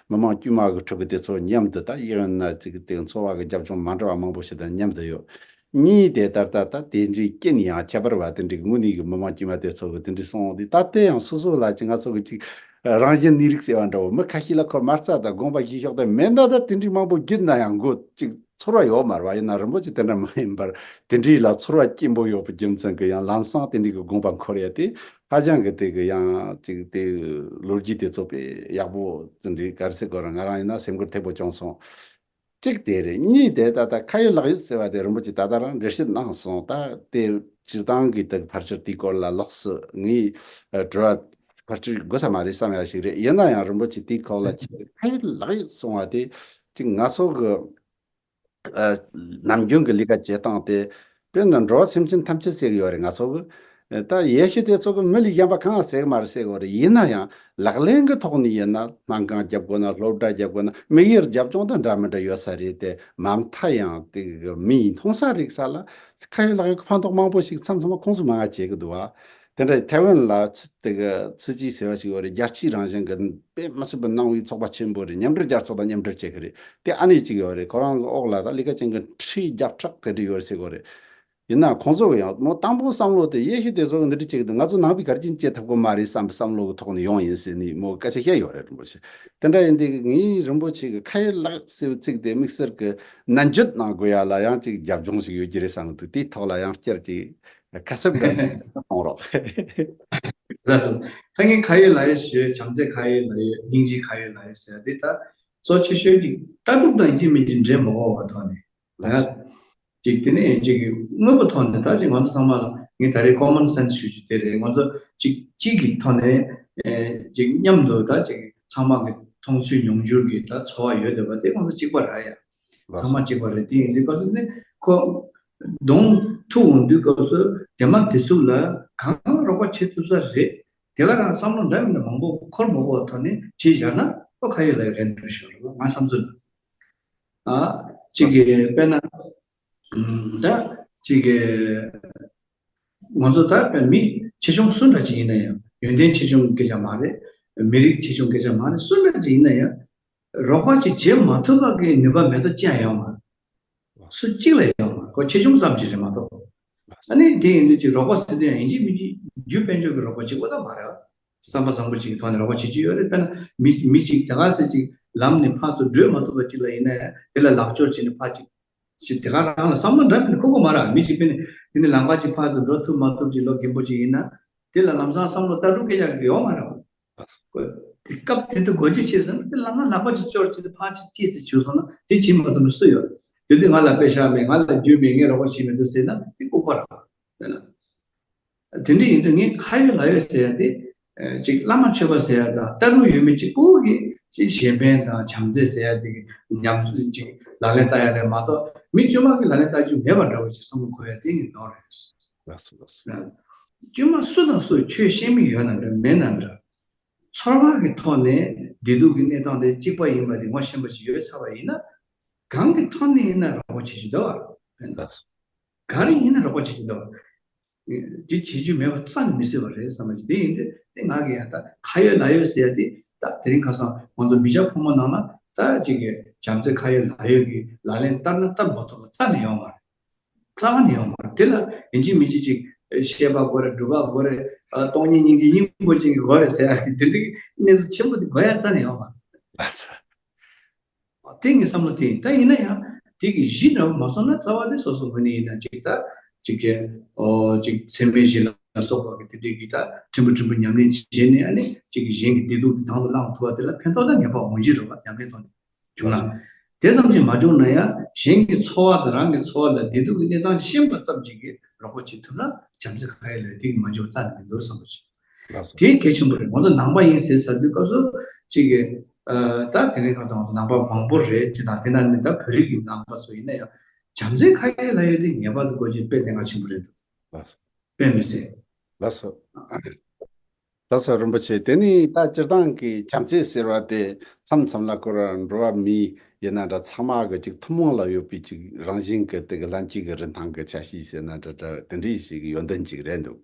མི་མང་དཀྱུས་མ་གི་ཕྲུ་གུ་དེ་ཚོ་མཉམ་དུ་ད་ཡིན་ན་ཅིག་དེ་འཚོ་བ་གི་རྒྱབ་ལྗོངས་མ་འདྲ་བ་མང་པོ་ཞིག་དང་མཉམ་དུ་ཡོད། གཉིས་དེ་ད་ལྟ་ད་དེ་འདྲའི་རྐྱེན་ཡང་ཁྱད་པར་བ་དེ་འདྲའི་དངོས་གནས་ཀྱི་མི་མང་དཀྱུས་མ་དེ་ཚོ་གི་དེ་འདྲའི་སོང་དེ་ད་ལྟ་ཡང་སོ་སོ་ལ་ཅིག་ང་ཚོ་གི་ཅིག་རང་བཞིན་གནས་རིགས་ཟེར་བ་འདྲ་བོ་མི་ཁ་ཤས་ལ་ཁོ་མ་རྩ་དང་དགོངས་པ་བཞེས་ཤོག་དང་མེད་ན་ད་དེ་འདྲའི་མང་པོ་བརྒྱུད་ན་ཡང་མགོ་ཅིག་ཚོར་བ་ཡོད་མ་རེད་བ། ཡིན་ན་རིན་པོ་ཆེ་དེ་འདྲ་མ་ཡིན་པར་དེ་འདྲའི་ལ་ཚོར་བ་སྐྱེན་པོ་ཡོད་པའི་རྒྱུ་མཚན་གྱི་ཡང་ལམ་སང་དེ་འདྲའི་གི་དགོངས་པ་འཁོར་ཡ་དེ་ཧ་ཅང་གི་དེ་གི་ཡང་ཅིག་དེ་ལོ་རྒྱུས་དེ་ཚོ་དཔེ་ཡག་པོ་དེ་འདྲའི་ག་རེ་ཟེར་དགོས་རེད། ང་རང་ཡིན་ན་སེམས་འགུལ་ཐེབས་པོ་བྱུང་སོང་། གཅིག་དེ་རེད། གཉིས་དེ་ད་ལྟ་ཁ་ཡོད་ལག་ཡོད་ཟེར་བ་དེ་རིན་པོ་ཆེ་ད་ལྟ་རང་འགྲེལ་བཤད་གནང་སོང་། ད་དེ་སྤྱིར་བཏང་གི་ད་ཕལ་ཆེར་དེའི་སྐོར་ལ་ལོགས་སུ་ངས་ཨ་དྲི་བ་ཕལ་ཆེར་དགོས་ས་མ་རེད་བསམ་ཡ་ཞིག་རེད། ཡིན་ན་ཡང་རིན་པོ་ཆེ་དེའི་ཁོག་ལ་ཁྱེད་ཁ་ཡོད་ལག་ཡོད་སོང་བ་དེ་གཅིག་ང་ཚོ་གི་ཨ་ནམ་རྒྱུན་གྱི་ལས་ཀ་བྱེད་སྟངས་དེ་དཔེར་ན་འགྲོ་བ་སེམས་ཅན་ཐམས་ཅད་ཟེར་གི་ཡོད་རེད་ང་ཚོ་གི། ད་ཡེ་ཤུ་དེ་ཚོ་གི་མི་ལས་གཞན་པ་གང་ཟེར་གི་མ་རེད་ཟེར་གི་ཡོད་རེད། ཡིན་ན་ཡང་ལག་ལེན་གི་ཐོག་ནས་ཡིན་ན་སྨན་ཁང་རྒྱབ་དགོས་ན་སློབ་གྲྭ་རྒྱབ་དགོས་ན་དམིགས་ཡུལ་རྒྱབ་ལྗོངས་དང་འདྲ་མི་འདྲ་ཡོད་ས་རེད་དེ། མ་མཐའ་ཡང་དེ་གི་མིའི་མཐོང་ས་རིག་ས་ལ་ཁ་ཡོད་ལག་ཡོད་གི་ཕན་ཐོགས་མང་པོ་ཞིག་མཚམས་མཚམས་ཁོང་ཚོས་མང་ང་བྱེད་གི་འདུག་བ། དེ་འདྲ་ཐའེ་ཝན་ལ་ཚི་དེ་གི་ཚི་ཅི་ཟེར་བ་ཞིག་ཡོད་རེད། རྒྱལ་སྤྱིའི་རང་བཞིན་གི་དཔེ་མི་སྲིད་པའི་ནང་པའི་ཚོགས་པ་ཆེན་པོ་རེད། མཉམ་འབྲེལ་རྒྱལ་ཚོགས་དང་མཉམ་འབྲེལ་བྱེད་གི་རེད། དེ་ཨ་ནེ་གཅིག་ཡོད་རེད། ཁོ་རང་གི་འོག་ལ་ད་ལས་ཀ་ཅན་གི་ཁྲི་བརྒྱ་ཕྲག་དེ་འདྲ་ཡོད་རེད་ཟེར་གི་རེད། ཡིན་ན་ཁོང་ཚོ་གི་ཡང་མོ་དང་པོ་བསམ་བློ་དེ་ཡེ་ཤུ་དེ་ཚོ་གི་འདི་འདྲ་བྱེད་གི་འདུག་ང་ཚོ་ནང་པའི་ག་རེ་བྱས་ནས་བྱེད་ཐུབ་གི་མ་རེད་བསམ་པའི་བསམ་བློ་གི་ཐོག་ནས་ཡོང་ཡིན་ཟེར་ནས་མོ་སྐད་ཆ་བཤད་ཡོད་རེད། རིན་པོ་ཆེ་དེ་འདྲ་ཡིན་དུས་ངའི་རིན་པོ་ཆེ་གི་ཁ་ཡོད་ལག་ཟེར་བའི་ཚིག་དེ་དམིགས་བསལ་གི་ནན་བརྗོད་གནང་དགོས་ཡ་ལ་ཡང་ཅིག་རྒྱབ་ལྗོངས་ཤིག་ཡོད་ཀྱི་རེད་བསམ་གི་འདུག་དེའི་ཐོག་ལ་ཡང་བསྐྱར་ཅིག་ ཁ་གསབ་འགའ་གཏོང་རོགས། ལགས་སོ། ད་ངས་ཁ་ཡོད་ལག་ཡོད་ཞུས། བྱམས་བརྩེ་ཁ་ཡོད་ལག་ཡོད། སྙིང་རྗེ་ཁ་ཡོད་ལག་ཡོད་ཟེར་ཡ་འདི་ད་གཙོ་ཆེ་ཤོས་ཀྱི་ལྟ་གྲུབ་དང་ཡིན་གཅིག་མིན་གཅིག་འབྲེལ་མ་འོང་བ་ཐོག་ནས། ལགས་སོ། ཡང་ཅིག་དེ་ནས་ཅིག་དངོས་པོ་ཐོག་ནས་ད་ཅིག་ང་ཚོ་ཚང་མ་ལ་ངས་ད་རེས་ཀོ་མོན་སེན་སི་ཞུ་རྒྱུ་དེ་རེད། ང་ཚོ་ཅིག་གཅིག་གི་ཐོག་ནས་ཨེ་ཅིག་མཉམ་དུ་ད་ཅིག་ཚང་མ་གི་མཐོང་ཆོས་མྱོང་འགྱུར་གྱི་ད་ཚོར་བ་ཡོད་བསྡད་པ་དེ་ང་ཚོ་གཅིག་པ་རེད་ཡ། ལགས་ཚང་མ་སོ། གཅིག་པ་རེད། དེ་ཡིན་དུས་སྐབས་སུ་ནི་ཁོ་གདོང་ཐུག་འོང་དུས་སྐབས་སུ་དེ་མ་དེ་ཚུགས་ལ་གང་རོགས་པ་བྱེད་ཐུབ་ས་རེད། དེ་ག་རང་བསམ་བློ་འདྲ་མི་འདྲ་མང་པོ་འཁོར་མ་དགོས་པ་ཐོག་ནས་བྱས་བཞག་ན་ཁོ་ཁ་ཡོད་ལག་ཡོད་རེད་འགྲོ་ཞོར་ལ་ང་བསམ་ཚུལ་ལ། ཨ་གཅིག་གི་དཔེར་ན་ཨམ་ད་གཅིག་གི་ང་ཚོ་ད་དཔེར་མི་ཆེ་ཆུང་སུ་འདྲ་ཅིག་ཡིན་ན་ཡང་ཡོན་ཏན་ཆེ་ཆུང་གི་སྐད་ཆ་མ་རེད། མི་རིགས་ཆེ་ཆུང་གི་སྐད་ཆ་མ་རེད། སུ་འདྲ་ཅིག་ཡིན་ན་ཡང་རོགས་པ་ཅིག་བྱེད་མ་ཐུབ་པ་གི་ནུས་པ་མེད་དོ་ཅི་ཡང་ཡོད་མ་རེད། སུ་གཅིག་ལ་ཡོད་མ་རེད། ཁོ་ཆེ་ཆུང་ཙམ་ཅིག་རེད་མ་གཏོགས། ཨ་ནི་དེ་ཡིན་དུས་ཅིག་རོགས་པ་ཟེར་དུས་ཡང་ཡིན་གཅིག་མིན་གཅིག་རྒྱུ་དཔལ་འབྱོར་གྱི་རོགས་པ་གཅིག་པོ་ད་མ་རེད། བསམ་པ་བཟང་པོ་ཅིག་གི་ཐོག་ནས་རོགས་པ་བྱེད་ཀྱི་ཡོད་རེད། དཔེར་ན་མི་མི་ཅིག་དེ་ག་ཟེ་ཅིག་ལམ་ནས་ཕར་ཚུར་བགྲོད་མ་ཐུབ་པ་ཅིག་ལ་ཡིན་ན་ཡང་དེ་ལ་ལག་འབྱོར་བྱས་ནས་ཕར་ཅིག་ཅིག་དེ་ག་རང་ལ་བསམ་བློ་འདྲ་མིན་འཁོར་གོ་མ་རེད། མི་ཅིག་དཔེར་ན་དེ་ནས་ལམ་ཁ་ཅིག་ཕར་ཚུར་འགྲོ་ཐུབ་མ་ཐུབ་ཅིག་ལོ་རྒན་པོ་ཅིག་ཡིན་ན་དེ་ལ་ལམ་སང་བསམ་བློ་ལྟ་གྲུབ་སྐད་ཆ་གི་ཡོད་མ་རེད། སྐབས་དེ་དུས་གོ་རྒྱུ་ཆེ་ཟེར་ན་དེ་ལ་ང་ལག་པ་ཅིག་ཅོར་ཅིག་དེ་ཕར་ཅིག་སྐྱེས་ཏེ་བྱུང་སོང་ན་དེ་བྱེད་མ་ཐུབ་ན་སུ་ཡོད། དེ་དུས་ང་ལ་པེ་ཤག་མེད། ང་ལ་རྒྱུ་མེད། ངས་རོགས་པ་བྱེད་མི་ཐུབ་ཟེར་ན་དེ་ལྐུགས་པ་རེད། དེ་ན། དེ་འདྲ་ཡིན་དུས་ངས་ཁ་ཡོད་ལག་ཡོད་ཟེར་ཡ་དེ། ཨ་ཅིག་བླ་མ་མཆོད་པ་ཟེར་ཡ་དང་ལྟ་གྲུབ་ཡོད་མེད་གཅིག་པོ་གི་ཅིག་གཞན་ཕན་དང་བྱམས་བརྩེ་ཟེར་ཡ་དེ་གི་ཉམས་ཅིག་ལག་ལེན་བསྟར་ཡ་རེད་མ་གཏོགས་མི་དཀྱུས་མ་གི་ལག་ལེན་བསྟར་རྒྱུ་མེད་པ་འདྲ་བོ་ཅིག་བསམ་བློ་འཁོར་ཡ་དེ་ངས་མདོག་རེད། ལགས་སོ་ལགས་སོ། དཀྱུས་མ་སུ་དང་སུ་ཆོས་ཤེས་མི་ཡོད་ན་འདྲ་མེད་ན་འདྲ། ཚོར་བ་གི་ཐོག་ནས་བདེ་སྡུག་གི་གནས་སྟངས་དེ་གཅིག་པ་ཡིན་པ་དེ་ངོ་ཤེས་པ་ཞིག་ཡོད་ཚར་བ་ཡིན་ན། གང་གི་ཐོག་ནས་ཡིན་ན་རོགས་པ་བྱེད་ཀྱི་འདུག་བ། ལགས་སོ། ག་རེ་ཡིན་ན་རོགས་པ་བྱེད་ཀྱི་འདུག་བ། འདི་བྱེད་རྒྱུ་མེད་པ་རྩ་ནས་མི་སྲིད་པ་རེད་བསམ་པ་ཞིག་དེ་ཡིན་དུས་དེ་ང་གི་ཡང་ད་ཁ་ཡོད་ལག་ཡོད་ཟེར་ཡ་དེ་ད་དེ་རིང་ཁ་སང་ང་ཚོ་མི་སྐྱ་ཕོ་མོ་ནང་ལ་ད་ཅིག་གི་བྱམས་བརྩེ་ཁ་ཡོད་ལག་ཡོད་ཀྱི་ལག་ལེན་བསྟར་ན་བསྟར་མ་ཐུབ་པ་རྩ་ནས་ཡོང་བ་རེད། རྩ་བ་ནས་ཡོང་མ་རེད། དེ་ལ་ཡིན་གཅིག་མིན་གཅིག་ཅིག་བཤད་པ་དགོས་རེད། སྒྲུབ་པ་དགོས་རེད། ཨ་སྟོང་ཉིད་སྙིང་རྗེ་སྙིང་པོ་ཅན་གྱི་དགོས་རེད་ཟེར་ཡ་དེ་འདྲའི་གནས་ཚུལ་ཆེན་པོ་དེ་དགོས་ཡ་རྩ་ནས་ཡོང་མ་རེད། ལགས་སོ། དེ་ངའི་བསམ་བློ་དེ་ཡིན། ད་ཡིན་ན་ཡང་དེ་གི་གཞི་འདྲ་བོ་མ་སོང་ན་རྩ་བ་དེ་སོ་སོ་ངོས་ནས་ཡིན་ན་ཅིག་ད་ཅིག་གི་ཨོ་ཅིག་མཚན་དཔེ་བཞི་ལ་སོགས་པ་གི་དེ་འདྲའི་གི་ད་ཕྲན་བུ་ཕྲན་བུ་ཉམས་ལེན་བྱས་ནས་ཨ་ནི་ཅིག་གི་གཞན་གྱི་བདེ་སྡུག་དེ་དང་དུ་བླང་ཐུབ་པ་དེ་ལ་ཕན་ཐོགས་ད་ངེས་པར་འོང་གི་རེད་བ། ཉམས་ལེན་ཐོག་ནས། བྱུང་ན། དེ་ཙམ་གྱིས་མ་བྱུང་ན་ཡང་གཞན་གྱི་འཚོ་བ་དང་རང་གི་འཚོ་བ་ལ་བདེ་སྡུག་གི་གནས་སྟངས་ཤེས་པ་ཙམ་ཞིག་གིས་རོགས་པ་བྱེད་ཐུབ་ན་བྱམས་བརྩེ་ཁ་ཡ་ལས་དེ་གིས་མ་འཇོག་རྩ་ནས་མི་འདུག་བསམ་པ་ཞིག་ལགས་སོ། དེ་གལ་ཆེན་པོ་རེད། ང་ཚོ་ནང་པ་ཡིན་ཟེར་ཚར་དུས་སྐབས་སུ་གཅིག་གིས་ཨ་ད་དེ་ནས་ང་ཚོ་ནང་པ་མང་པོ་རེད་ཅེས་དང་དེ་ན་ནི་ད་བོད་རིགས་ཀྱི་ནང་པ་ཚོ་ཡིན་ན་ཡང་བྱམས་བརྩེ་ཁ་ཡ་ལ་ཡོད་དེ་ངེས་པར་དུ་དགོས་ཀྱི་དཔེ་གནད་འགག་ཆེན་པོ་རེད་འདུག་ལགས་སོ། དཔེ་མི་སྲིད། ལགས་སོ། ལགས་སོ་རིན་པོ་ཆེ། དེ་ནི་ད་སྤྱིར་བཏང་གི་བྱམས་བརྩེ་ཟེར་བ་དེ་མཚམས་མཚམས་ལ་ཁོ་རང་འགྲོ་བ་མི་ཡིན་ན་འདྲ་ཚང་མ་གི་ཅིག་ཐུན་མོང་ལ་ཡོད་པའི་ཅིག་རང་བཞིན་གི་དེ་གི་ལྷན་སྐྱེས་ཀྱི་རིན་ཐང་གི་ཆ་ཤས་ཟེར་ན་འདྲ་འདྲ་དེ་འདྲའི་ཞིག་གི་ཡོན་ཏན་ཅིག་རེད་འདུག་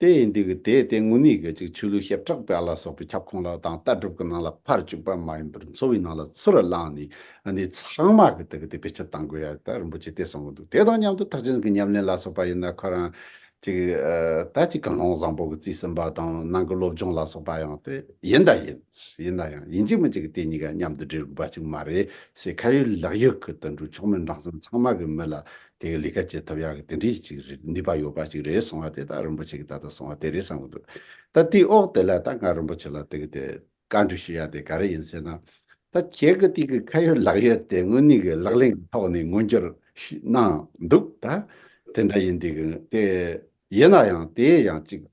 དེ་ཡིན་དུས་གི་དེ་དེ་དངོས་གནས་གི་ཅིག་ཆོས་ལུགས་བྱེ་བྲག་པ་ལ་སོགས་པའི་ཁྱབ་ཁོངས་ལ་དང་ལྟ་གྲུབ་ཀྱི་ནང་ལ་ཕར་བཅུག་པ་མ་ཡིན་པར་འཚོ་བའི་ནང་ལ་ཚུར་བླངས་ནས་ཨ་ནི་ཚང་མ་གི་དེ་གི་དེ་བེད་སྤྱོད་གཏང་དགོས་ཡ་ད་རིན་པོ་ཆེ་དེ་གསུང་གི་འདུག་དེ་དང་མཉམ་དུ་ཐེག་ཆེན་གྱི་ཉམས་ལེན་ལ་སོགས་པ་ཡིན་ན་ཁོ་རང་ཅིག་ཨ་ད་ཅིག་ཀུན་སློང་བཟང་པོ་གི་རྩིས་ཟིན་པ་དང་ནང་གི་སློབ་སྦྱོང་ལ་སོགས་པ་ཡང་དེ་ཡིན་ད་ཡིན། ཡིན་ན་ཡང་ཡིན་གཅིག་མིན་གཅིག་གི་དེ་གཉིས་ཀ་མཉམ་དུ་འབྲེལ་དགོས་པ་ཅིག་མ་རེད་ཟེར། ཁ་ཡོད་ལག་ཡོད་གི་དུད་འགྲོ་མཆོག་དམན་འབྲིང་གསུམ་ཚང་མ་གི་མི་ལ་དེ་གི་ལས་ཀ་བྱེད་ཐུབ་ཡག་གི་དེ་འདྲའི་ཅིག་རེད། ནུས་པ་ཡོད་པ་ཅིག་རེད་གསུང་བ་དེ་ད་རིན་པོ་ཆེ་གི་ད་ལྟ་གསུང་བ་དེ་རེད་བསམ་གི་འདུག་ད་དེའི་འོག་དེ་ལ་ད་ང་རིན་པོ་ཆེ་ལ་དེ་གི་དེ་བཀའ་འདྲི་ཞུ་ཡ་དེ་ག་རེ་ཡིན་ཟེར་ན། ད་ཁྱེད་ཀྱི་དེ་གི་ཁ་ཡོད་ལག་ཡོད་དེ་དངོས་གནས་གི་ལག་ལེན་གི་ཐོག་ནས་མངོན་འགྱུར་ཞུ་གནང་འདུག་ད་དེ་འདྲ་ཡིན་དེ་གི་དེ་ཡིན་ན་ཡང་དེ་ཡང་ཅིག་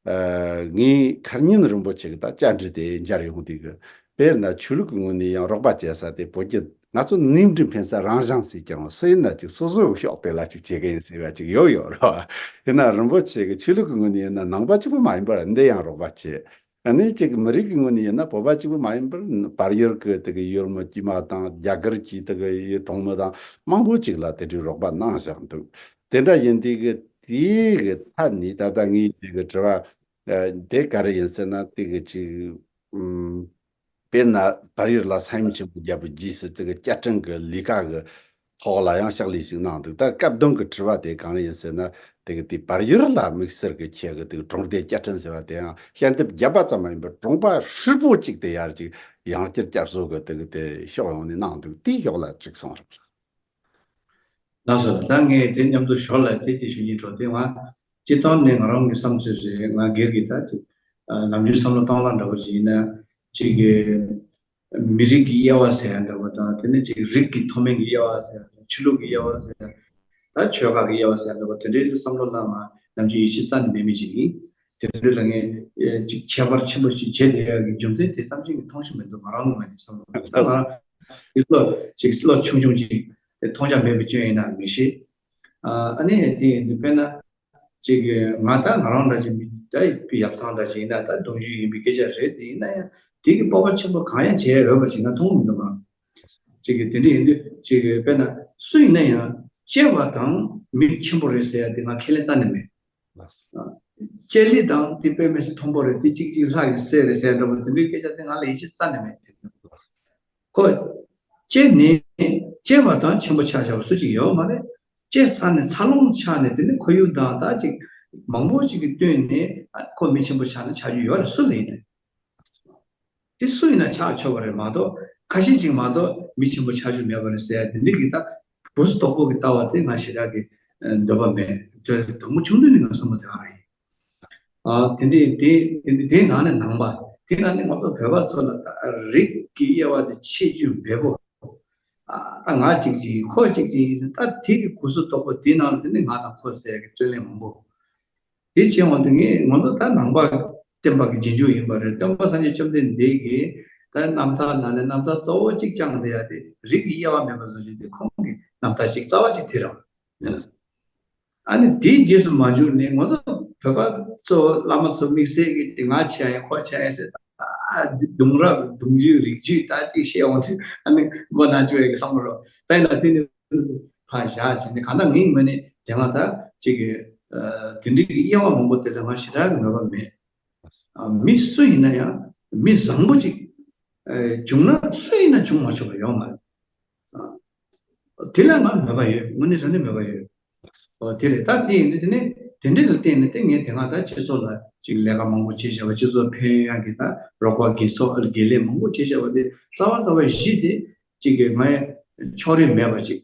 ཨ་ངའི་ཁར་ཉིན་རིན་པོ་ཆེ་གི་ད་བཅར་འདྲི་དེ་མཇལ་ཡོང་དུས་གི་དཔེར་ན་ཆོས་ལུགས་ཀྱི་ངོས་ནས་ཡང་རོགས་པ་བྱེད་ས་དེ་བོད་བརྒྱུད་ང་ཚོ་ནུས་འབྲུ་འཕེན་ས་རང་བཞིན་ཟེར་ཀྱང་སུ་ཡིན་ན་ཅིག་སོ་སོའི་ཕྱོགས་དེ་ལ་ཅིག་བྱེད་གི་ཡིན་ཟེར་བ་ཅིག་ཡོད་ཡོད་རེད་བ། ཡིན་ན་རིན་པོ་ཆེ་གི་ཆོས་ལུགས་ཀྱི་ངོས་ནས་ཡིན་ན་ནང་པ་གཅིག་པུ་མ་ཡིན་པར་འདི་ཡང་རོགས་པ་བྱེད། ཨ་ནི་ཅིག་མི་རིགས་ཀྱི་ངོས་ནས་ཡིན་ན་བོད་པ་གཅིག་པུ་མ་ཡིན་པར་བལ་ཡུལ་གྱི་དེ་གི་ཡུལ་མི་དཀྱུས་མ་དང་རྒྱ་གར་གྱི་དེ་གི་གྲོང་མི་དང་མང་པོ་ཅིག་ལ་དེ་འདྲའི་རོགས་པ་གནང་བཞག་འདུག་དེ་འདྲ་ཡིན་དུས་གི་དེའི་གི་ཐད་ནས་ད་ལྟ་ངའི་དེ་གི་དྲི་བ་ཨ་དེ་ག་རེ་ཡིན་ཟེར་ན། དེ་གི་ཅིག་ཨུམ་དཔེར་ན་བལ་ཡུལ་ལ་ས་ཡོམ་ཆེན་པོ་བརྒྱབ་པའི་རྗེས་སུ་དེ་གི་བསྐྱར་སྐྲུན་གི་ལས་ཀ་གི་ཐོག་ལ་ཡང་ཕྱག་ལས་ཤིག་གནང་འདུག་ད་སྐབས་དོན་གི་དྲི་བ་དེ་གང་རེ་ཡིན་ཟེར་ན། དེ་གི་དེ་བལ་ཡུལ་ལ་དམིགས་བསལ་གི་ཁྱེད་གི་དེ་གི་གྲོང་སྡེ་བསྐྱར་སྐྲུན་ཟེར་བ་དེ་ཡང་ཞལ་འདེབས་བརྒྱབ་པ་ཙམ་མ་ཡིན་པར་གྲོང་པ་ཧྲིལ་པོ་གཅིག་དེ་ཡར་ཅིག་ཡང་བསྐྱར་བསྐྱར་གསོ་གི་དེ་གི་དེ་ཕྱོགས་ཡོངས་ནས་གནང་འདུག་དེའི་ཕྱོགས་ལ་ཅིག་གསུངས་རོགས། ལགས་སོ། ད་ངས་དེ་མཉམ་དུ་ཞོར་ལ་དེ་ཅིག་ཞུ་སྙིང་བྲོ། དེ་ང་ སྤྱིར་བཏང་ནས་ང་རང་གི་བསམ་ཚུལ་རེད། ང་སྒེར་གྱི་ད་ཅིག་ནམ་རྒྱུན་བསམ་བློ་གཏོང་སྟངས་འདྲ་པོ་ཞིག་ཡིན་ན། ཅིག་གི་མི་རིགས་ཀྱི་དབྱེ་བ་ཟེར་ཡ་འདྲ་པོ་དང་། དེ་ནས་ཅིག་རིགས་ཀྱི་མཐོ་དམན་གྱི་དབྱེ་བ་ཟེར་ཡ་དང་། ཆོས་ལུགས་ཀྱི་དབྱེ་བ་ཟེར་ཡ། ད་ཆོལ་ཁ་གི་དབྱེ་བ་ཟེར་ཡ་འདྲ་པོ་དེ་འདྲའི་བསམ་བློ་ལ་ང་ནམ་རྒྱུན་ཡིད་ཆེས་རྩ་ནས་མེད་མི་ཞིག་ཡིན། དེ་འདྲ་ལ་ངས་ཅིག་ཁྱད་པར་ཆེན་པོ་ཞིག་བྱས་བསྡད་ཡ་གི་རྒྱུ་མཚན་དེ་ཙམ་ཞིག་གི་མཐོང་རྒྱུ་མི་འདུག་ང་རང་གི་ངོས་ནས་བསམ་བློ། ད་ང་རང་ཅིག་བློ་ཅིག་བློ་ཆུང་ཆུང་ཅིག་མཐོང་རྒྱ་མེད་པའི་སྐྱོན་ཡིན་ན་མི་ཤེས། ཨ་ནི་དེ་ཡིན་དུས་དཔེར་ན། ཅིག་གི་ང་ད་ང་རང་འདྲ་ཅིག་མི་ད་ཡབ་ཚང་འདྲ་ཅིག་ཡིན་ན། ད་གདུང་རྒྱུད་ཡིན་པའི་སྐད་ཆ་རེད། དེ་ཡིན་ན་ཡང་དེ་གི་སྤོབས་པ་ཆེན་པོ་གང་ཡང་བྱས་ཡོད་པ་ཅིག་ང་མཐོང་གི་མི་འདུག་ག་ཅིག་གི་དེ་འདྲ་ཡིན་དུས་ཅིག་གི་དཔེར་ན་སུ་ཡིན་ན་ཡང་གཅེས་པ་དང་མི་ཆེན་པོ་རེད་ཟེར་ཡ་དེ་ང་ཁས་ལེན་རྩ་ནས་མེད། ལགས་སོ། ལྕེ་ལི་དང་དེ་དཔེ་མི་སྲིད་མཐོན་པོ་རེད། དེ་གཅིག་གཅིག་ལྷ་ཡི་སྲས་རེད་ཟེར་འདྲ་པོ་དེ་འདྲའི་སྐད་ཆ་དེ་ང་ལ་ཡིད་ཆེས་རྩ་ནས་མེད། ཁོ་ལྕེ་ནི་གཅེས་པ་དང་ཆེན་པོ་ཆགས་བཞག་པ་སུ་གཅིག་ཡོད་མ་རེད། གཅེས་ཚར་ནས་འཚར་ལོངས་ཆགས་ནས་དེ་ནི་ཁོར་ཡུག་དང་ད་ཅིག་མང་པོ་ཅིག་གིས་བསྟུན་ནས་ཨ་ཁོ་མི་ཆེན་པོ་ཆགས་ནས་ཆགས་རྒྱུ་ཡོད་རེད། སུ་ལ་ཡིན་ནའི། དེ་སུ་ཡིན་ན་ཆགས་ཆོག་པ་རེད་མ་གཏོགས། ཁ་ཤས་ཅིག་མ་གཏོགས་མི་ཆེན་པོ་ཆགས་རྒྱུ་མེད་པ་རེད་ཟེར་ཡ་དེ་འདྲའི་གི་ད་སྒོ་སུ་དོག་པོ་གི་ལྟ་བ་དེ་ང་ཞེ་དྲག་གི་འདོད་པ་མེད། དོན་དང་པོ་ཆུང་དུས་ནས་ང་བསམ་བློ་དེ་ག་རང་ཡིན། ཨ་དེ་འདྲའི་དེ་དེ་འདྲའི་དེའི་ནང་ནས་ནང་པ། དེའི་ནང་ནས་ང་ཚོ་བོད་པ་ཚོ་ལ་ད་རིགས་ཀྱི་དབྱེ་བ་དེ་ཕྱེ་རྒྱུ་འབེལ་པོ། ཨ་ད་ང་གཅིག་ཅིག་ཡིན། ཁོ་གཅིག་ཅིག་ཡིན་ཟེར། ད་དེ་གི་སྒོ་སུ་དོག་པོ་དེའི་ནང་ལ་དེ་ནི་ང་དང་ཁོ་ཟེར་གི་རྩོད་གླེང་མང་པོ། དེ་བྱས་འོང་དུས་ངས་ང་ཚོ་ད་ནང་པ་བསྟན་པ་གི་རྗེས་འཇུག་ཡིན་པ་རེད། སྟོན་པ་སངས་རྒྱས་བཅོམ་ལྡན་འདས་ཀྱིས་ད་རྣམ་ཐར་ནང་ནས་རྣམ་ཐར་གཙོ་བོ་གཅིག་བསྐྱངས་བསྡད་ཡ་དེ་རིགས་ཀྱི་དབྱེ་བ་མེད་པ་བཟོ་རྒྱུ་དེ་ཁོང་གི་རྣམ་ཐར་གཅིག་རྩ་བ་གཅིག་དེ་རང་རེད། ཨ་ནི་དེའི་རྗེས་སུ་མ་འཇུག་ནས་ང་ཚོ་བོད་པ་ཚོ་བླ་མ་ཚོ་དམིགས་བསལ་གྱིས་ང་བྱས་ཡིན་ཁོ་བྱས་ཡིན་ཟེར། ཨ་འདི་གདུང་རབས་གདུང་རྒྱུད་རིགས་རྒྱུད་ད་ཅིག་བཤད་འོང་དུས་ཨ་ནི་མགོ་ན་བཅོས་ཡ་གི་བསམ་བློ་རོ། ད་ཡིན་ན་དེ་ནི་ཕར་བཞག་བྱས་ནས། གང་ལྟར་ངའི་ངོས་ནས་དེ་སྔ་ད་ཅིག་གི་ཨ་དེ་འདྲའི་གི་དབྱེ་བ་མང་པོ་དེ་ལ་ང་ཞེ་དྲག་གི་མོས་པ་མེད། ཨ་མི་སུ་ཡིན་ན་ཡང་མི་བཟང་པོ་ཅིག་ཨ་བྱུང་ན་སུ་ཡིན་ན་བྱུང་མ་ཆོག་པ་ཡོད་མ་རེད། ཨ་དེ་ལ་ང་མོས་པ་ཡོད། དངོས་གནས་དྲང་གནས་མོས་པ་ཡོད། ཨོ་དེ་རེད། ད་དེ་ཡིན་དུས་དེ་ནས་དེ་འདྲ་ལ་བརྟེན་ནས་དེ་ངས་དེ་སྔ་ད་སྤྱི་ཚོགས་ལ་ཅིག་ལས་ཀ་མང་པོ་བྱས་བྱས་པ། སྤྱི་ཚོགས་ཕན་ཡོན་ཡག་གི་ད་རོགས་པ་དགེ་ཚོགས་དགེ་ལས་མང་པོ་བྱས་བྱས་པ་དེ་རྩ་བ་རྩ་བའི་གཞི་དེ་ཅིག་གི་ངའི་ཕྱོགས་རིས་མེད་པ་ཅིག་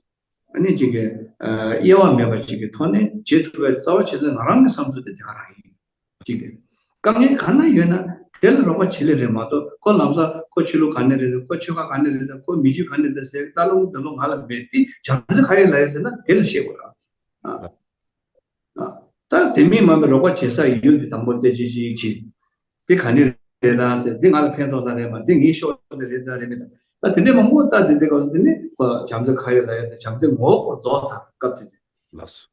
ཨ་ནི་ཅིག་གི་ཨ་དབྱེ་བ་མེད་པ་ཅིག་གི་ཐོག་ནས་བྱེད་ཐུབ་པའི་རྩ་བ་བྱེད་ཚུལ་ང་རང་གི་བསམ་ཚུལ་དེ་དེ་ག་རང་ཡིན། གཅིག་རེད། དཀའ་ངལ་ག་ན་ཡོད་ན་དེ་ལ་རོགས་པ་བྱེད་ལེ་རེད་མ་གཏོགས། ཁོ་ལམ་སང་ཁོ་ཆོས་ལུགས་ག་ནས་རེད། ཁོ་ཆོལ་ཁ་ག་ནས་རེད། ཁོ་མི་རྒྱུད་ག་ནས་རེད་ཟེར་ལྟ་ལོང་འདི་ལོང་ང་ལ་མེད། དེ་བྱམས་བརྩེ་ག་ཡོད་ལ་ཡོད་ཟེར་ན་དེ་ལ་བཤད་དགོས་ར། ཨ། ཨ། ད་དེ་མིན་མ་མི་རོགས་པ་བྱེད་ས་ཡོད་དེ་དང་པོ་རྩེ་གཅིག་གཅིག་བྱེད། དེ་ག་ནས་རེད་ད་ཟེར། དེ་ང་ལ་ཕན་ཐོགས་ས་རེད་མ། དེ་ངའི་ཕྱོགས་དེ་རེད་ད་རེད་མེད་ད། ད་དེ་འདྲའི་མང་པོ་ལྟ་དེ་འདྲའི་སྐབས་སུ་དེ་ནི་ཁོ་བྱམས་བརྩེ་ག་ཡོད་ལ་ཡོད་ཟེར། བྱམས་བརྩེ་ངོ་བོ་ཁོ་རྫོགས་ཚར་སྐབས་དེ་དུས། ལགས་སོ།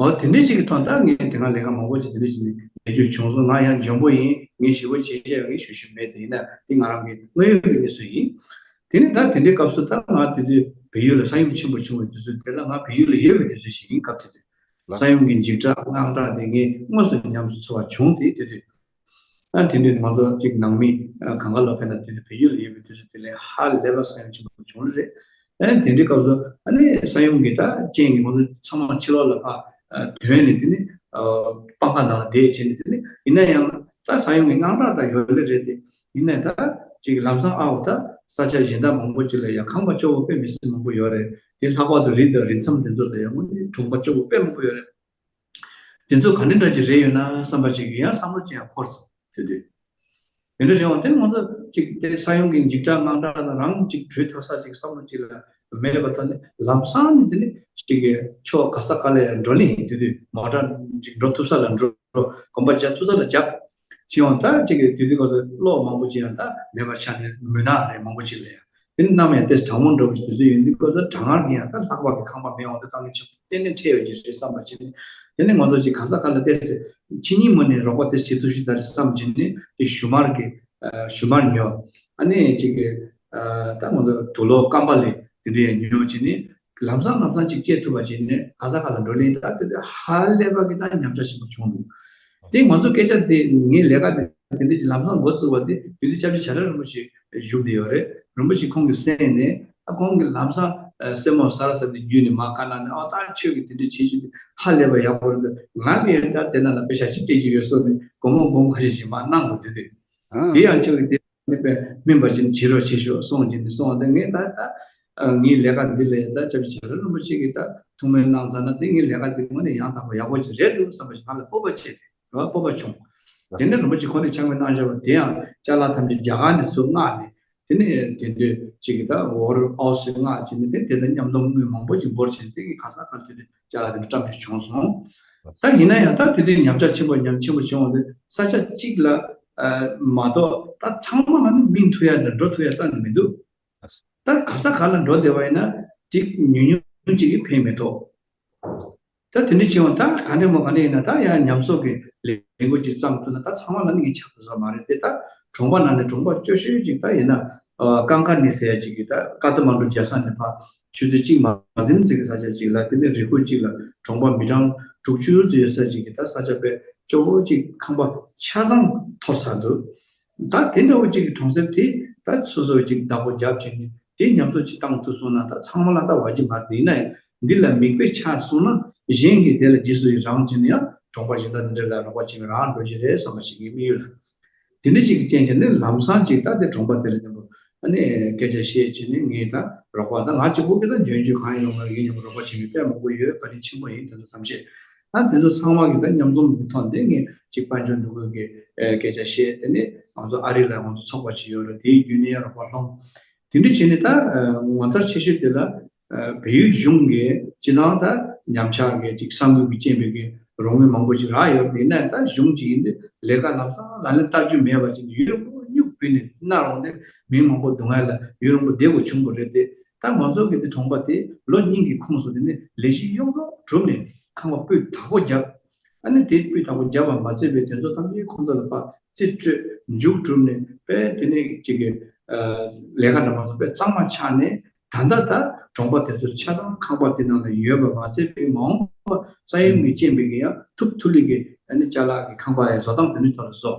འོ་དེ་འདྲའི་ཅིག་གི་ཐོག་ད་ངས་དེ་སྔ་ལས་ཀ་མང་པོ་ཅིག་དེ་འདྲ་ཞིག་ནས་ལས་རྒྱུ་བྱུང་སོང་། ང་ཡང་འཇོན་པོ་ཡིན། ངས་ཞེ་པོ་བྱས་བྱས་ངས་ཞུ་ཞུ་མེད། དེ་ཡིན་ན་དེ་ང་རང་གི་དངོས་ཡོད་ཀྱི་གནས་ཚུལ་ཡིན། དེ་ནས་ད་དེ་འདྲའི་སྐབས་སུ་ད་ང་དེ་དུས་བལ་ཡུལ་ལ་ས་ཡོམ་ཆེན་པོ་བྱུང་བའི་དུས་ཚོད་དེ་ལ་ང་བལ་ཡུལ་ལ་ཡོད་པའི་དུས་ཚོད་ཞིག་ཡིན། སྐབས་དེ་དུས་ལགས། ས་ཡོམ་གྱི་འཇིགས་སྐྲག་དངངས་སྐྲག་དེ་ངས་དངོས་སུ་ཉམས་སུ་ཚོར་བ་བྱུང་སྟེ། དེ་དུས་ཨ་དེ་འདྲའི་ང་ཚོ་ཅིག་ནང་མི་ཨ་གང་ག་ལོག་ཕེབས་ན་དེ་དུས་བལ་ཡུལ་ལ་ཡོད་པའི་དུས་ཚོད་དེ་ལས་ཧ་ལས་པ་ས་ཡོམ་ཆེན་པོ་བྱུང་རེད། ཨ་ནི་དེ་འདྲའི་སྐབས་སུ་ཨ་ནི་ས་ཡོམ་གྱི་ད་རྐྱེན་གྱིས་ང་ཚོ་ཚང་མ་ཕྱི་ལོགས་ལ་ཕར་ཨ་ཐོན་ནས་དེ་ནི་ཨ་སྤང་ཁ་ནང་ལ་བསྡད་བྱས་ནས། དེ་ནི་ཡིན་ན་ཡང་ད་ས་ཡོམ་གྱི་དངངས་སྐྲག་ད་ཡོད་ལེ་རེད་དེ། ཡིན་ནའི་ད་ཅིག་ལམ་སང་ཨའོ་ད་ས་ཆ་གཞན་དག་མང་པོ་ཅིག་ལ་ཡང་ཁང་པ་སྐྱོ་བོ་དཔེ་མི་སྲིད་མང་པོ་ཡོད་རེད། དེ་ལྷག་པར་དུ་རི་དང་རི་མཚམས་དེ་ཚོ་ལ་ཡང་དངོས་གནས་གྲོང་པ་སྐྱོ་བོ་དཔེ་མང་པོ་ཡོད་རེད། དེ་ཚོ་ག་འདྲ་འདྲ་ཅིག་རེད་ཡོད་ན་བསམ་པ་ཅིག་ཡང་བསམ་བློ་ཅིག་ཡང་འཁོར་སོང་། དེ་དུས་དེ་འདྲ་བྱུང་བ་དེ་ང་ཚོ་ཅིག་དེ་ས་ཡོམ་གྱི་འཇིགས་སྐྲག་དངངས་སྐྲག་དང་རང་ཅིག་བྲོས་ཐུབ་ས་ཅིག་བསམ་བློ་ཅིག་ལ་མེད་པ་ཐོག་ནས་ལམ་སང་ནས་དེ་ནས་ཅིག་གི་ཕྱོགས་ག་ས་ག་ལ་ཡང་འགྲོ་ལེ་ཡིན། དེ་དུས་མོ་ཊ་ཅིག་འགྲོ་ཐུབ་ས་ལ་འགྲོ། གོམ་པ་རྒྱག་ཐུབ་ས་ལ་རྒྱབ། ཅི་ཡང་ད་ཅིག་གི་དུས་དུས་སྐབས་སུ་གློག་མང་པོ་ཅིག་ཡང་ད་མེད་པ་ཆགས་ནས་མུན་ནག་རེད། མང་པོ་ཅིག་ལ་ཡང་དེ་ནི་གནམ་ཡང་ཏོག་ཙམ་གྲང་མོ་འདྲ་པོ་ཞིག་དུས་ཚོད་ཡིན་དུས་སྐབས་སུ་གྲང་ངར་གྱིས་ཡང་ད་ལྷགས་པ་གི་ཁང་པ་མེད་འོང་དུས་དཀའ་ངལ་ཆེན་པོ་ཏན་ཏན་འཕྲད་ཡོད་ཀྱི་རེད་བསམ་པ་བྱས་ནས། དེ་ནི་ང་ཚོ་ཅིག་ག་ས་ག་ལ་ཏོག་ཙམ་ཕྱི་ཉིན་མོ་ནས་རོགས་པ་ཏོག་ཙམ་བྱེད་ཐུབ་ཤིག་ད་རེད་བསམ་བྱས་ནས་དེ་ཞུ་མར་གྱི་ཞུ་མར་ཉོ། ཨ་ནི་ཅིག་གི་ད་ང་ཚོ་དུག་ལོག་སྐམ་པ་ལས་དེ་འདྲ་ཡང་ཉོ་བྱས་ནས་ལམ་སང་ལམ་སང་ཅིག་སྐྱེལ་ཐུབ་པ་བྱས་ནས་ག་ས་ག་ལ་འགྲོ་ལེ་ད་དེ་དུས་ཧ་ལས་པ་གི་ད་ཉམས་ཆག་ཆེན་པོ་བྱུང་འདུག་དེ་ང་ཚོ་སྐད་ཆ་དེ་ངའི་ལས་ཀ་དེ་དེ་འདྲ་ཅིག་ལམ་སང་འགོ་བཙུགས་པ་དེ་དེ་དུས་སྐྱབས་རྗེ་བྱ་བྲལ་རིན་པོ་ཆེ་བཞུགས་བསྡད་ཡོད་རེད། རིན་པོ་ཆེ་ཁོང་གིས་གསན་ནས་ཨ་ཁོང་གིས་ལམ་སང་སེན་མོ་ས་ར་ས་དེ་བརྒྱུད་ནས་མར་བཀའ་གནང་ནས། ཨ་ད་ཁྱོད་ཀྱིས་དེ་འདྲ་བྱེད་རྒྱུ་དེ་ཧ་ལས་པ་ཡག་པོ་རེད་འདུག་ང་གིས་ཡང་ད་དེ་ནང་ལ་དཔེ་ཞག་ཅིག་སྤྲད་ཀྱི་ཡོད་སོགས་ནས་སྒོར་མོ་སྒོར་མོ་ཁ་ཤས་ཤིག་མར་གནང་དགོས་ཟེར་དུས། དེ་ཡང་ཁྱོད་ཀྱིས་དེ་ནི་དཔེ་སྨིན་པ་ཅིག་བྱེད་རོགས་བྱེད་ཤོག་གསུངས་བྱས་ནས་སོང་བ་དེ་ངས་ད་ད་ངའི་ལས་ཀ་འདི་ལས་ད་སྐྱབས་རྗེ་བྱ་བྲལ་རིན་པོ་ཆེ་གིས་ད་ ཐུགས་སྨོན་གནང་ཙང་ན་དེ་ངའི་ལས་ཀ་དེ་དངོས་གནས་ཡང་དག་པ་ཡག་པོ་ཅིག་རེད་འདུག་བསམ་པ་ཞིག་ང་ལ་སྤོབས་པ་སྐྱེས་ཏེ་རེ་བ་སྤོབས་པ་བྱུང་། དེ་ནས་རིན་པོ་ཆེ་ཁོང་ནས་ཕྱག་དངོས་གནང་བཞག་པ་དེ་ཡང་ཅ་ལག་ཐམས་ཅད་རྒྱ་གར་ནས་ཚུར་མངགས་ནས། དེ་ནས་དེ་དུས་གཅིག་གི་ད་ཝོ་རོ་ཨའོ་སི་མངགས་བྱས་ནས་དེ་དེ་དང་མཉམ་དུ་དངུལ་མང་པོ་ཅིག་འབོར་བྱས་ནས་དེ་གི་ག་ས་ག་དུས་དེ་ཅ་ལག་དེ་འདྲ་བཀྲམ་སྤྱོད་བྱུང་སོང་། ད་ཡིན་ན་ཡང་ད་དེ་དུས་ཉམས་ཆག་ཆེན་པོ་ཉམས་ཆེན་པོ་བྱུང་བ་དེ་ས་ཆ་གཅིག་ལ་མ་གཏོགས་ད་ཚང་མ་ལ་ནི་སྨིན་ཐུབ་ཡ་དང་འགྲོ་ཐུབ་ཡ་རྩ་ནས་མི་འདུག་ད་ག་ས་ག་ལ་འགྲོ་བསྡད་པ་ཡིན་ན་གཅིག་ཉུང་ཉུང་གཅིག་གིས་ཕན་མི་ཐོགས། ད་དེ་འདྲ་བྱུང་ད་ག་འདྲ་མོ་ག་འདྲ་ཡིན་ན་ད་ཡང་ཉམས་གསོག་གི་ལས་འགུལ་ཅིག་བརྩམས་ཐུབ་ན་ད་ཚང་མ་ལ་ནི་ངས་ཆགས་ཐུབ་ས་མ་རེད་དེ། ད་གྲོང་པ་ནང་ནས་གྲོང་པ་སྐྱོ་ཤོས་ཅིག་ད་ཡིན་ན་ཀང་ཀ་ནི་ཟེར་ཡ་ཅིག་གི་ད་ཀ་ཐ་མན་གྲུ་རྒྱལ་ས་ནས་ཕར་ཆུ་ཚོད་གཅིག་མ་ཟིན་ཙམ་གྱི་ས་ཆ་ཅིག་ལ། དེ་ནས་རི་ཁུག་ཅིག་ལ་གྲོང་པ་མི་གྲངས་དྲུག་ཅུ་ཙམ་ཡོད་ས་ཅིག་གི་ད་ས་ཆ་དཔེ་སྐྱོ་བོ་ཅིག་ཁང་པ་ཆ་ཚང་འཐོར་ཚར་འདུག་ད་དེ་འདྲ་བོ་ཅིག་གི་གྲོང་གསེབ་དེ་ད་སོ་སོ་ཅིག་བདག་པོ་རྒྱབ་བྱས་ནས་དེ་ཉམས་གསོ་ཅིག་བཏང་ཐུབ་སོང་ན་ད་ཚང་མ་ལ་ད་བར་གྱི་མ་རེད། ཡིན་ན་ཡང་འདི་ལ་མིག་དཔེ་ཆགས་སོང་ན་གཞན་གྱིས་དེ་ལ་རྗེས་སུ་ཡི་རང་བྱས་ནས་ཡང་གྲོང་པ་གཞན་དག་འདི་འདྲ་ལ་རོགས་པ་བྱེད་མི་རང་འགྲོ་གི་རེད་བསམ་པ་ཞིག་ངའི་དམིགས་ཡུལ་རེད། དེ་འདྲ་ཅིག་གི་རྐྱེན་བྱས་ནས་ལམ་སང་ཅིག་ད་དེ་གྲོང་པ་དེ་ལ་མཉམ་པོ་ཨ་ནི་སྐད་ཆ་བཤད་བྱས་ནས་ངས་ད་རོགས་པ་ད་ང་གཅིག་པོ་གིས་ད་འཇོན་འཇོན་གང་ཡོང་ང་ངས་མཉམ་པོ་རོགས་པ་བྱེད་མི་དཔེ་མང་པོ་ཡོད། བཀའ་དྲིན་ཆེན་པོ་ཡིན། དེ་ཚོ་ཐམས་ཅད་ད་དེ་ཚོ་ཚང་མ་གི་ད་མཉམ་འཛོམས་ཀྱི་ཐོག་འདི་ངས་ཅིག་དཔལ་འབྱོར་འདུ་འགོད་ཀྱི་སྐད་ཆ་བཤད། དེ་ནས་ང་ཚོ་ཨ་རི་ལ་ང་ཚོ་ཚོགས་པ་ཅིག་ཡོད་རེད། དེའི་བརྒྱུད་ནས་ཡང་རོགས་པ་སློང་། དེ་འདྲ་བྱས་ནས་ད་ངོ་མཚར་ཆེ་ཤོས་དེ་ལ་བལ་ཡུལ་གཞུང་གིས་སྤྱི་བཏང་ད་ཉམས་ཆག་གི་ཅིག་གསར་འགོད་ཀྱི་རྐྱེན་པས་ཀྱི་རོགས་དངུལ་མང་པོ་ཞིག་རག་ཡོད་རེད། ཡིན་ན་ད་གཞུང་ཅིག་ཡིན་དུས་ལས་ཀ་ལམ་སང་ལག་ལེན་བསྟར་རྒྱུ་མེད་པ་ཅིག་ཡུན་རིང་པོ་སྨྱུག་བུད་ནས་མནར་འོང་དུས་མི་མང་པོ་སྡུག་བསྔལ་ལ་ཡུན་རིང་པོ་བསྡད་དགོས་བྱུང་དགོས་རེད་དེ། ད་ང་ཚོ་གི་དེ་གྲོང་པ་དེ་ལོ་གཉིས་ཀྱི་ཁོངས་སུ་དེ་ནས་ལས་གཞི་ཡོངས་རྫོགས་གྲུབ་ནས་ཁང་པ་སྤུས་དག་པོ་བརྒྱབ། ཨ་ནི་དེ་སྤུས་དག་པོ་བརྒྱབ་པ་མ་ཚད་པའི་དེ་ཚོ་ཐམས་ཅད་ཁོང་ཚོ་ལ་ཕར་རྩིས་སྤྲོད་མཇུག་གྲུབ་ནས་དཔེ་དེ་ནས་ཅིག་གི་ལས་ཀ་འདྲ་མ་ཚོ་དཔེ་གཙང་མ་ཆགས་ནས། ད་ལྟ་ད་གྲོང་པ་དེ་ཚོ་ཆ་ཚང་ཁང་པ་དེ་ནང་ལ་ཡོད་པ་མ་ཚད་པའི་མ་འོངས་པ་ས་ཡོམ་གྱི་རྐྱེན་པས་ཀྱི་ཡང་ཐུབ་ཐུབ་ལི་གི་ཨ་ནི་ཅ་ལག་གི་ཁང་པ་ཡང་བཟོ་སྟངས་དེ་འདྲ་ཐོག་ལ་བཟོ།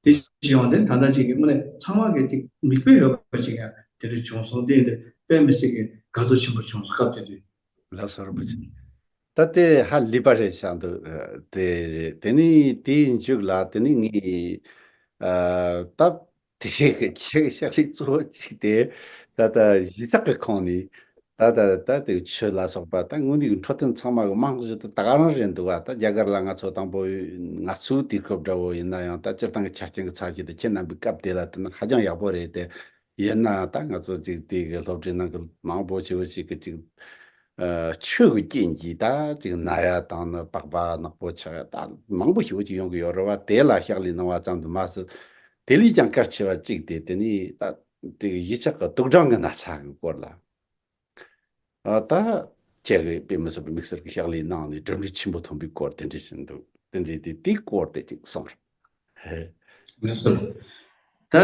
དེ་བྱས་ཡོང་དེ་ད་ལྟ་ཅིག་གི་དངོས་གནས་ཚང་མ་གི་ཅིག་མིག་དཔེ་ཡོད་པ་ཅིག་ཡང་དེ་འདྲ་བྱུང་སོང་། དེ་འདི་དཔེ་མི་སྲིད་ཀྱི་དགའ་ཚོར་ཆེན་པོ་བྱུང་སོང་སྐབས་དེ་དུས། ལགས་སོ་རིན་པོ་ཆེ། ད་དེ་ཧ་ལས་པ་རེད་ཤག་འདུག་དེ་རེད། དེ་ནས་དེའི་མཇུག་ལ་དེ་ནས་ངས་ཨ་ད་དེ་ཁྱེད་ཀྱི་ཕྱག་ལས་གཙོ་བོ་གཅིག་དེ་ད་ལྟ་གཞིས་ཆགས་ཀྱི་ཁོངས་ནས་ད་ལྟ་ད་དེ་ཆུ་ལ་སོགས་པ་ད་དངོས་གནས་ཀྱི་འཕྲོད་བསྟེན་ཚང་མ་གི་རྨང་གཞི་དེ་ད་ག་རང་རེད་འདུག་བ། ད་རྒྱ་གར་ལ་ང་ཚོ་དང་པོ་ང་ཚོའི་དུས་སྐབས་འདྲ་བོ་ཡིན་ན་ཡང་ད་སྤྱིར་བཏང་གི་ཆ་རྐྱེན་གྱི་ཚད་གཞི་དེ་ཁྱེད་རྣམ་པའི་སྐབས་དེ་ལ་བལྟས་ན་ཧ་ཅང་ཡག་པོ་རེད་དེ། ཡིན་ན་ད་ང་ཚོ་ཅིག་དེ་གི་སློབ་གྲྭའི་ནང་གི་མང་པོ་ཞེ་པོ་ཅིག་གི་ཅིག་ཨ་ཆུ་གི་རྐྱེན་གྱིས་ད་ཅིག་ན་ཡ་དང་ནི་པགས་པ་ནག་པོ་ཆགས་ཡ་ད་མང་པོ་ཞེ་པོ་ཅིག་ཡོང་གི་ཡོད་རེད་བ། དེ་ལ་ཕྱག་ལས་གནང་བ་ཙམ་དུ་མ་ཟད། དེ་ལས་ཀྱང་གལ་ཆེ་བ་གཅིག་དེ་དེ་ནི་ད་དེ་གི་གཞིས་ཆགས་ཀྱི་དུག་སྦྲང་གི་ན་ཚ་གི་སྐོར་ལ། ཨ་ད་ཁྱེད་ཀྱིས་དཔེ་མི་སྲིད་པའི་དམིགས་བསལ་གྱི་ཕྱག་ལས་གནང་ནས་གྲུབ་འབྲས་ཆེན་པོ་ཐོན་པའི་སྐོར་དེ་འདྲ་ཞིག་འདུག་དེ་འདྲའི་དེ་དེའི་སྐོར་དེ་ཅིག་གསུངས་རོགས། ལགས་སོ། ད་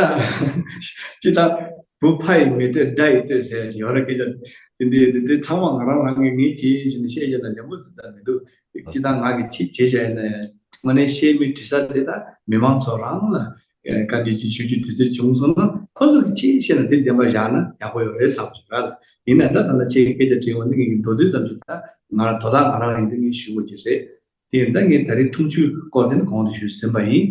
ཅི་ད་བུ་ཕ་ཡིས་མི་ལྟོས་དགྲ་ཡིས་ལྟོས་ཟེར་ཡོད་རེད་སྐད་ཆ། དེ་འདྲའི་དེ་དེ་ཚང་མ་ང་རང་རང་གིས་ངས་བྱས་ཡིན་ཟེར་ནས་བཤད་བྱས་ན་ལན་པོ་ཟིག་ད་མི་འདུག་ཅི་ད་ང་གིས་ཅི་བྱས་བྱས་ནས་དངོས་གནས་བཤད་མི་དྲི་ས་དེ་ད་མི་མང་ཚོ་རང་ལ་བཀའ་འདྲི་ཅིག་ཞུ་རྒྱུ་དུས་ཚོད་བྱུང་སོང་ན་ཁོ་ཚོ་གིས་ཅི་བཤད་ན་དེ་བདེན་པ་བཞག་ན་ཡག་པོ་ཡོད་རེད་བསམ་བྱུང་ར། ཡིན་ན་ད་ད་ལྟ་ཁྱེད་ཀྱིས་སྐད་ཆ་དྲིས་པ་འདི་ངས་མདོར་བསྡུས་ཙམ་ཞིག་ད་ང་རང་དོ་བདག་ང་རང་ཡིན་དུས་ངས་ཞུ་དགོས་ཀྱི་རེད། དེ་ཡིན་ད་ངས་ད་རེས་འཐུང་ཆུའི་སྐོར་དེ་ནི་གོང་དུ་ཞུས་ཟིན་པ་ཡིན།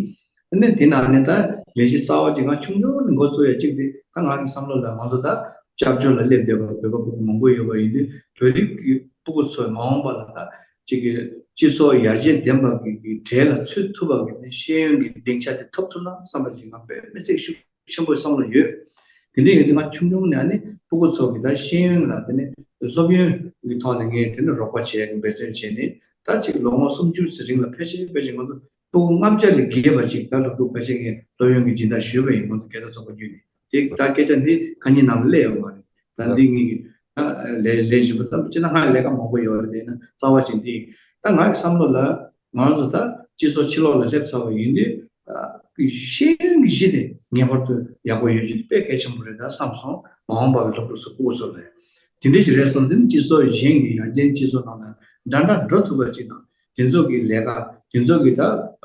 ཨ་ནི་དེ་ནང་ནས་ད་ལས་གཞི་རྩ་བ་གཅིག་ང་ཆུང་ཆུང་ནས་འགོ་བཙུགས་ཡ་གཅིག་དེ་ད་ང་གི་བསམ་བློ་ལ་ང་ཚོ་ད་སྐྱབས་བཅོལ་ལ་སླེབས་བསྡད་པ་བོད་པ་ཕྲུ་གུ་མང་པོ་ཡོད་པ་ཡིན་དུས་བོད་རིགས་ཀྱི་ཕྲུ་གུ་ཚོས་མ་འོངས་པ་ལ་ད་གཅིག་གི་སྤྱི་ཚོགས་ཡར་རྒྱས་ལྡན་པ་གི་གི་གྲས་ལ་ཚུད་ཐུབ་པ་གི་ནི་ཤེས་ཡོན་གྱི་སྡིངས་ཆ་དེ་ཐོབ་ཐུབ་ན་བསམ་པ་ཞིག་ང་དཔེ་མི་སྲིད་ཤུགས་ཆེན་པོའི་བསམ་བློ་ཡོད། དེ་འདྲ་ཡིན་དུས་ང་ཆུང་ཆུང་ནས་ཨ་ནི་ཕྲུ་གུ་ཚོ་གི་ད་ཤེས་ཡོན་ལ་དེ་ནི་སློབ་ཡོན་གྱི་ཐོག་ནས་ངས་དེ་ནི་རོགས་པ་བྱས་འབད་བརྩོན་བྱས་ནས་ད་ཅིག་ལོ་ངོ་སུམ་ཅུ་ཙམ་རིང་ལ་ཕལ་ཆེར་ཕལ་ཆེར་ང་ཚོ་ཕྲུ་གུ་ལྔ་བརྒྱ་ལས་བརྒལ་བ་ཅིག་ད་སློབ་ཕྲུག་ཕལ་ཆེར་ངས་སློབ་ཡོན་གྱི་སྦྱིན་བདག་ཞུས་པ་ཡིན། ང་ཚོ་སྐད་བརྡ་ཚོགས་པ་བརྒྱུད་ནས་དེ་ད་སྐད་ཆ་འདི་ཁ་ཉིན་ནང་ལ་སླེབས་ཡོད་མ་རེད། ད་འདི་ངས་ཀྱི་ད་ལས་ལས་བཞིན་པ་ད་ཅི་ན་ང་ལས་ཀ་མང་པོ་ཡོད་རེད། དེ་ན་རྩ་བ་ཅིག་འདི་ད་ང་གི་བསམ་བློ་ལ་ང་ཚོ་ད་སྤྱི་ཚོགས་ཕྱི་ལོགས་ལ་སླེབས་ཚར་བ་ཡིན་དུས། ཤེས་ཡོན་གྱི་གཞི་དེ་ངེས་པར་དུ་ཡག་པོ་ཡོད་རྒྱུ་དེ་དཔེ་གལ་ཆེན་པོ་རེད་ད་བསམ་སོང་། མ་འོངས་པ་གི་སློབ་ཕྲུག་ཚོ་ཕྲུ་གུ་ཚོ་ལ་དེ་འདྲ་ཞིག་རེད་སོང་། དེ་ནི་སྤྱི་ཚོགས་གཞན་གྱི་ཡར་རྒྱས་སྤྱི་ཚོགས་ནང་ལ་འདྲ་འདྲ་འགྲོ་ཐུབ་པ་ཅིག་དང་དེ་ཚོ་གི་ལས་ཀ་དེ་ཚོ་གི་ད་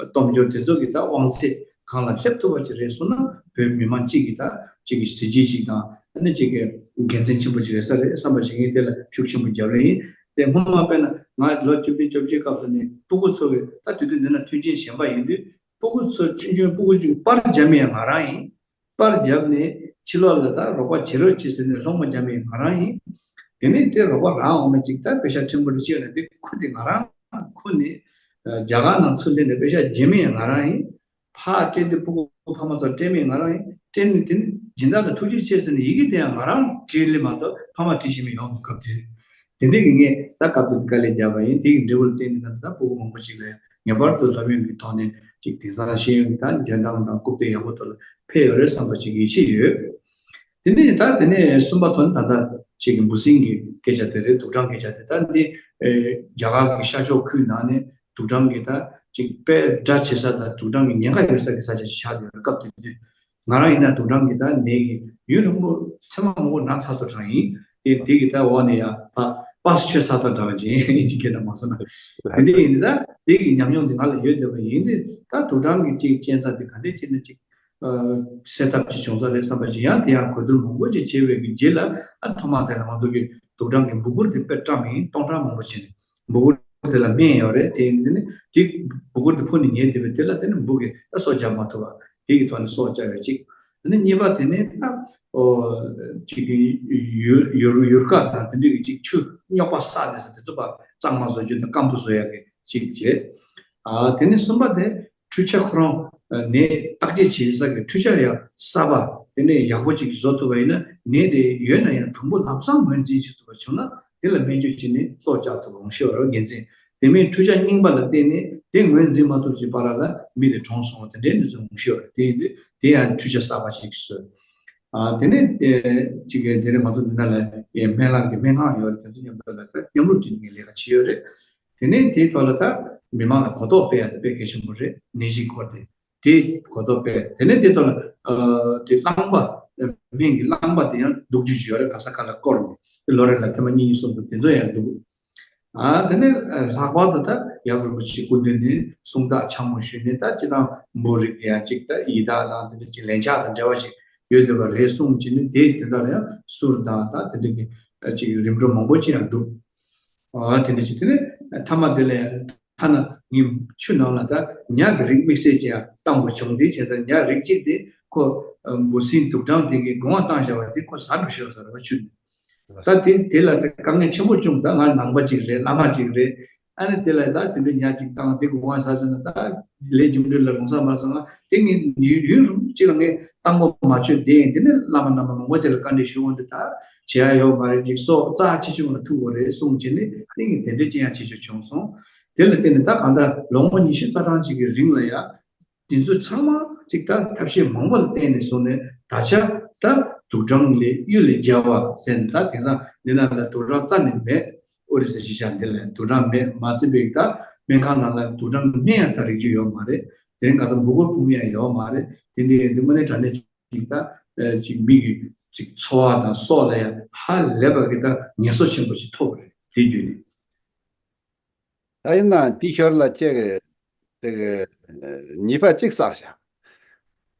སྟོབས་འབྱོར་དེ་ཚོ་གི་ད་དབང་ཚད་སྒང་ལ་སླེབས་ཐུབ་པ་ཅིག་རེད་སོང་ན་བོད་མི་མང་གཅིག་གི་ད་གཅིག་གི་གཟི་བརྗིད་ཅིག་དང་ཨ་ནི་གཅིག་གི་དགེ་མཚན་ཆེན་པོ་ཅིག་རེད་ས་རེད་བསམ་པ་ཞིག་ངས་དེ་ལ་ཤུགས་ཆེན་པོ་རྒྱབ་ལེ་ཡིན། དེ་སྔོན་མ་དཔེར་ན་ང་ལོ་བཅུ་བདུན་བཅོ་བརྒྱད་སྐབས་སུ་ནས་ཕྲུ་གུ་ཚོ་གི་ད་དུས་དུས་འདི་ན་མཐུན་རྐྱེན་ཞན་པ་ཡིན་དུས། ཕྲུ་གུ་ཚོ་ཆུང་ཆུང་ཕྲུ་གུ་ཆུང་པར་རྒྱབ་མི་ཡང་ང་རང་ཡིན། པར་རྒྱབ་ནས་ཕྱི་ལོགས་ལ་ད་རོགས་པ་བྱེད་རོགས་བྱེད་ཟེར་ནས་སློང་མོ་རྒྱབ་མི་ཡང་ང་རང་ཡིན། དེ་ནས་དེ་རོགས་པ་རག་འོང་མ་ཅིག་ད་པེ་ཤ་ཕྲན་བུ་རེ་བྱས་ནས་དེ་ཁུར་དེ་ང་རང་ཁུར་ནས་རྒྱ་གར་ནང་ཚུར་སླེབས་ནས་པེ་ཤ་རྗེས་མེད་ང་རང་ཡིན། ཕར་སྤྲད་དུས་སྤུ་གུ་ཕ་མ་ཚོར་སྤྲད་མེད་ང་རང་ཡིན། སྤྲད་ནས་དེ་ནི་སྦྱིན་བདག་ལ་ཐུགས་རྗེ་ཆེ་ཟེར་ནས་ཡི་གེ་དེ་ཡང་ང་རང་བྲིས་ལེ་མ་གཏོགས་ཕ་མ་བྲིས་ཤེས་མི་ཡོང་གི་སྐབས་དེ། དེ་འདྲའི་གི་ངས་ད་སྐབས་དེ་དཀའ་ལས་བརྒྱབ་པ་ཡིན། དེ་གི་འབྲས་བུ་ལ་བརྟེན་ནས་ད་ད་སྤུ་གུ་མང་པོ་ཞིག་ལ་ངེས་པར་དུ་སློབ་ཡོན་གྱི་ཐོག་ནས་ཅིག་དེང་སང་ཤེས་ཡོན་གྱི་ད་འཇོན་ཐང་དང་རྐུབ་སྟེགས་ཡག་པོ་ཐོག་ལ་ཕེབས་ཡོད་རེད་བསམ་པ་ཅིག་ཡིད་ཆེས་ཡོད། དེ་ནས་ད་དེ་ནས་གསུམ་པ་ཐོག་ནས་ད་ལྟ་ཅིག་གི་འབུ་སྲིན་གྱི་སྐད་ཆ་དེ་རེད། དུག་སྦྲང་སྐད་ཆ་དེ་ད་འདི་ཨེ་རྒྱ་གར་གྱི་ཤར་ཕྱོགས་ཁུལ་ནང་ནས་དུག་སྦྲང་གི་ད་ཅིག་དཔེ་དགྲ་བྱེད་ས་དང་དུག་སྦྲང་གི་ཉེན་ཁ་ཡོད་ས་གི་ས་ཆ་ཞིག་ཆགས་ཡོད་རེད། སྐབས་དེ་དུས་ང་རང་ཡིན་ན་དུག་སྦྲང་གི་ད་ནད་ཀྱི་ཡུན་རིང་པོ་མཚན་མ་མང་པོ་ན་ཚར་ཐོག་གྲངས་ཡིན། དེ་དེ་གི་ད་འོག་ནས་ཡང་ཕ་པཱ་སི་ཆོད་ཚར་ཐོག་འདྲ་བ་ཅིག་ཡིན་གྱི་སྐད་ན་མ་སོང་ན། དེ་འདྲ་ཡིན་ད་དེ་གི་ཉམས་མྱོང་དེ་ང་ལ་ཡོད་བསྡད་པ་ཡིན། དེ་ད་དུག་སྦྲང་གི་ཅིག་རྐྱེན་རྩ་དེ་ག་འདྲས་བྱས་ན་ཅིག་སེལ་ཐབས་ཅིག་བྱུང་ས་རེད་བསམ་པ་ཅིག་ཡང་དེ་ཡང་གོ་བསྡུར་མང་པོ་ཅིག་བྱས་པའི་གི་རྗེས་ལ་ཨ་ཐོག་མ་དེ་ལ་ང་ཚོ་གི་དུག་སྦྲང་གི་འབུ་གུར་དེ་དཔེ་བཀྲམ་ཡིན། སྟོང་ཕྲག་མང་པོ་བྱས་ནས་འབུ་གུར་དེ་ལ་སྨན་ཡོད་རེད། དེ་ཡིན་དུས་ནི་དེ་འབུ་གུར་དེ་ཕུ་ནས་ཉལ་བསྡད་པའི་དེ་ལ་དེ་ནི་འབུ་གི་ད་སྲོག་སྐྱབས་མ་ཐུབ་པ་དེ་གི་ཐོག་ནས་སྲོག་སྐྱབས་ཡོད་ཅིག་དེ་ནི་གཉིས་པ་དེ་ནི་ད་ཨོ་ཅིག་གི་ཡུལ་ཡུལ་ཡུལ་སྐབས་དང་དེ་འདྲའི་གི་ཅིག་ཆུ་རྙོག་པ་བསགས་ནས་ཟེར་དེ་ཚོ་པ་གཙང་མ་བཟོ་རྒྱུ་དང་སྐམ་པོ་བཟོ་ཡག་གི་ཅིག་བྱས། ཨ་དེ་ནི་གསུམ་པ་དེ་འཕྲུལ་ཆས་ཁོ་རང་ནད་བརྟག་དཔྱད་བྱེད་ས་གི་འཕྲུལ་ཆས་ཡང་གསར་པ་དེ་ནས་ཡག་པོ་ཅིག་བཟོ་ཐུབ་པ་ཡིན་ན་ནད་དེ་ཡོད་ན་ཡང་དང་པོ་ལམ་སང་ངོས་འཛིན་བྱེད་ཐུབ་པ་བྱུང་ན་དེ་ལ་སྨན་བཅོས་བྱས་ནས་སྲོག་སྐྱབས་ཐུབ་པ་འོང་ཤེས་པ་རེད། འགན་འཛིན་དེ་མིན་འཕྲུལ་ཆས་རྙིང་པ་ལ་བརྟེན་ནས་དེ་ངོས་འཛིན་མ་ཐུབ་ཅིག་བར་ལ་མི་དེ་གྲོངས་སོང་བ་དེ་འདྲའི་གནས་ཚུལ་འོང་ཤེས་པ་རེད། དེ་ཡིན་དུས་དེ་ཡང་འཕྲུལ་ཆས་གསར་པ་ཅིག་བཟོས། ཨ་དེ་ནས་ཅིག་གི་དེ་ནས་ང་ཚོ་འདི་ན་ལ་སྨན་བླ་གི་སྨན་ཁང་ཡོད་རེད། དེ་ཚོ་མཉམ་དུ་ལ་མཉམ་རུབ་བྱས་ནས་ལས་ཀ་བྱས་ཡོད་རེད། དེ་ནས་དེའི་ཐོག་ལ་ད་མི་མང་ལ་གོ་རྟོགས་སྤེལ་ཡ་དེ་དཔེ་གལ་ཆེན་པོ་རེད། ནད་གཞི་སྐོར་དེ་དེ་གོ་རྟོགས་སྤེལ། དེ་ནས་དེའི་ཐོག་ལ་ཨ་དེ་རླངས་པ་སྨན་གྱི་རླངས་པ་དེ་ཡང་འདུག་རྒྱུ་ཞིག་ཡོད་རེད། ག་ས་ག་ལ་བསྐོར་ནས་དེ་ལོ་རེ་ལ་ཐེངས་མ་གཉིས་གཉིས་གསུམ་གསུམ་དེ་ཚོ་ཡང་འདུག་ཨ་དེ་ནས་ལྷག་པར་དུ་ད་ཡབ་རིན་པོ་ཆེ་སྐུ་མདུན་ནས་གསུང་བརྡ་ཕྱག་མོ་ཞུས་ནས་ད་སྤྱི་བཏང་འབུ་རིགས་དེ་ཡང་གཅིག་ད་ཡི་དྭགས་དང་དེ་འདྲ་གཅིག་ལན་ཆགས་དང་འབྲེལ་བ་ཞིག་ཡོད་འདོད་པ་རེད་གསུངས་བྱས་ནས་དེ་དེ་འདྲ་ལ་ཡང་གསུར་དང་ད་དེ་འདྲ་གི་ཅིག་རིམ་གྲོ་མང་པོ་ཅིག་ཡང་བསྒྲུབས། ཨ་དེ་འདྲ་ཅིག་དེ་ནས་ཐ་མ་དེ་ལ་ཡང་ཐ་ན་ངའི་ཆུ་ནང་ལ་ད་ཉ་གི་རིགས་དམིགས་བསལ་ཅིག་ཡང་བཏང་དགོས་བྱུང་། དེ་བྱས་ཙང་ཉ་རིགས་གཅིག་དེ་ཁོ་འབུ་སྲིན་དུག་སྦྲང་དེ་གི་སྒོ་ང་བཏང་བཞག་པ་དེ་ཁོ་ཟ་འགྲོ་ཤེས་པ་ཟེར་བ་ཆུ་ནས། ད་དེ་དེ་ལ་དཀའ་ངལ་ཆེན་པོ་བྱུང་། ད་ང་ནང་པ་ཅིག་རེད། བླ་མ་ཅིག་རེད། ཨ་ནི་དེ་ལ་ད་དེ་འདྲ་ཉ་ཅིག་བཏང་དེ་གི་དབང་ས་ཟེར་ན་ད་ལས་རྒྱུ་འབྲས་ལ་ལོང་ས་མ་སོང་ང་། དེ་ངས་ཡུན་ཡུན་རིང་ཅིག་ལ་ངས་གཏམ་པོ་མ་ཆོད་དེ་དེ་ནས་བླ་མ་རྣམ་པ་མང་པོ་དེ་ལ་བཀའ་འདྲི་ཞུ་འོང་དུས་ད་བྱེད་ཡ་ཡོད་མ་རེད། ཅིག་སྲོག་རྩ་ཆེ་ཆུང་ལ་ཐུག་དགོས་རེད་གསུངས་བྱས་ནས་དེ་ངས་དེ་འདྲ་ཅི་ཡང་བྱེད་ཆོག་བྱུང་སོང་། དེ་ལ་བརྟེན་ནས་ད་གང་ལྟར་ལོ་ངོ་ཉི་ཤུ་རྩ་གྲངས་ཅིག་གི་རིང་ལ་ཡ། དེ་ཚོ་ཚང་མ་ཅིག་ད་ཐབས་ཤེས་མང་པོ་ལ་བརྟེན་ནས་བཟུང་ནས་ད་ཆ་ད་དུག་སྦྲང་ལས་གཡུལ་ལས་རྒྱལ་བ་ཟེར་ནས་ད་དེང་སང་འདི་ནང་ལ་དུག་སྦྲང་རྩ་ནས་མེད། ཨོ་རི་ས་གཞིས་ཆགས་འདི་ལ་དུག་སྦྲང་མེད། མ་ཚད་པའི་ད་སྨན་ཁང་ནང་ལ་དུག་སྦྲང་སྨན་ཡང་ད་རིགས་རྒྱུ་ཡོད་མ་རེད། དེ་རིང་ཁ་སང་འབུ་གུར་ཕུང་ཡང་ཡོད་མ་རེད། དེ་འདི་འདི་དངོས་གནས་དྲང་གནས་ཅིག་ད་ཅིག་མི་གི་ཅིག་འཚོ་བ་དང་སྲོག་ལ་ཡང་ཧ་ལས་པ་གི་ད་ངལ་གསོ་ཆེན་པོ་ཞིག་ཐོབ་རེད། དེ་བརྒྱུད་ནས། ད་ཡིན་ན་དེའི་ཞོར་ལ་ཁྱེད་ཀྱི་དེ་གི་ཨ་ནུས་པ་གཅིག་བསགས་ཤག་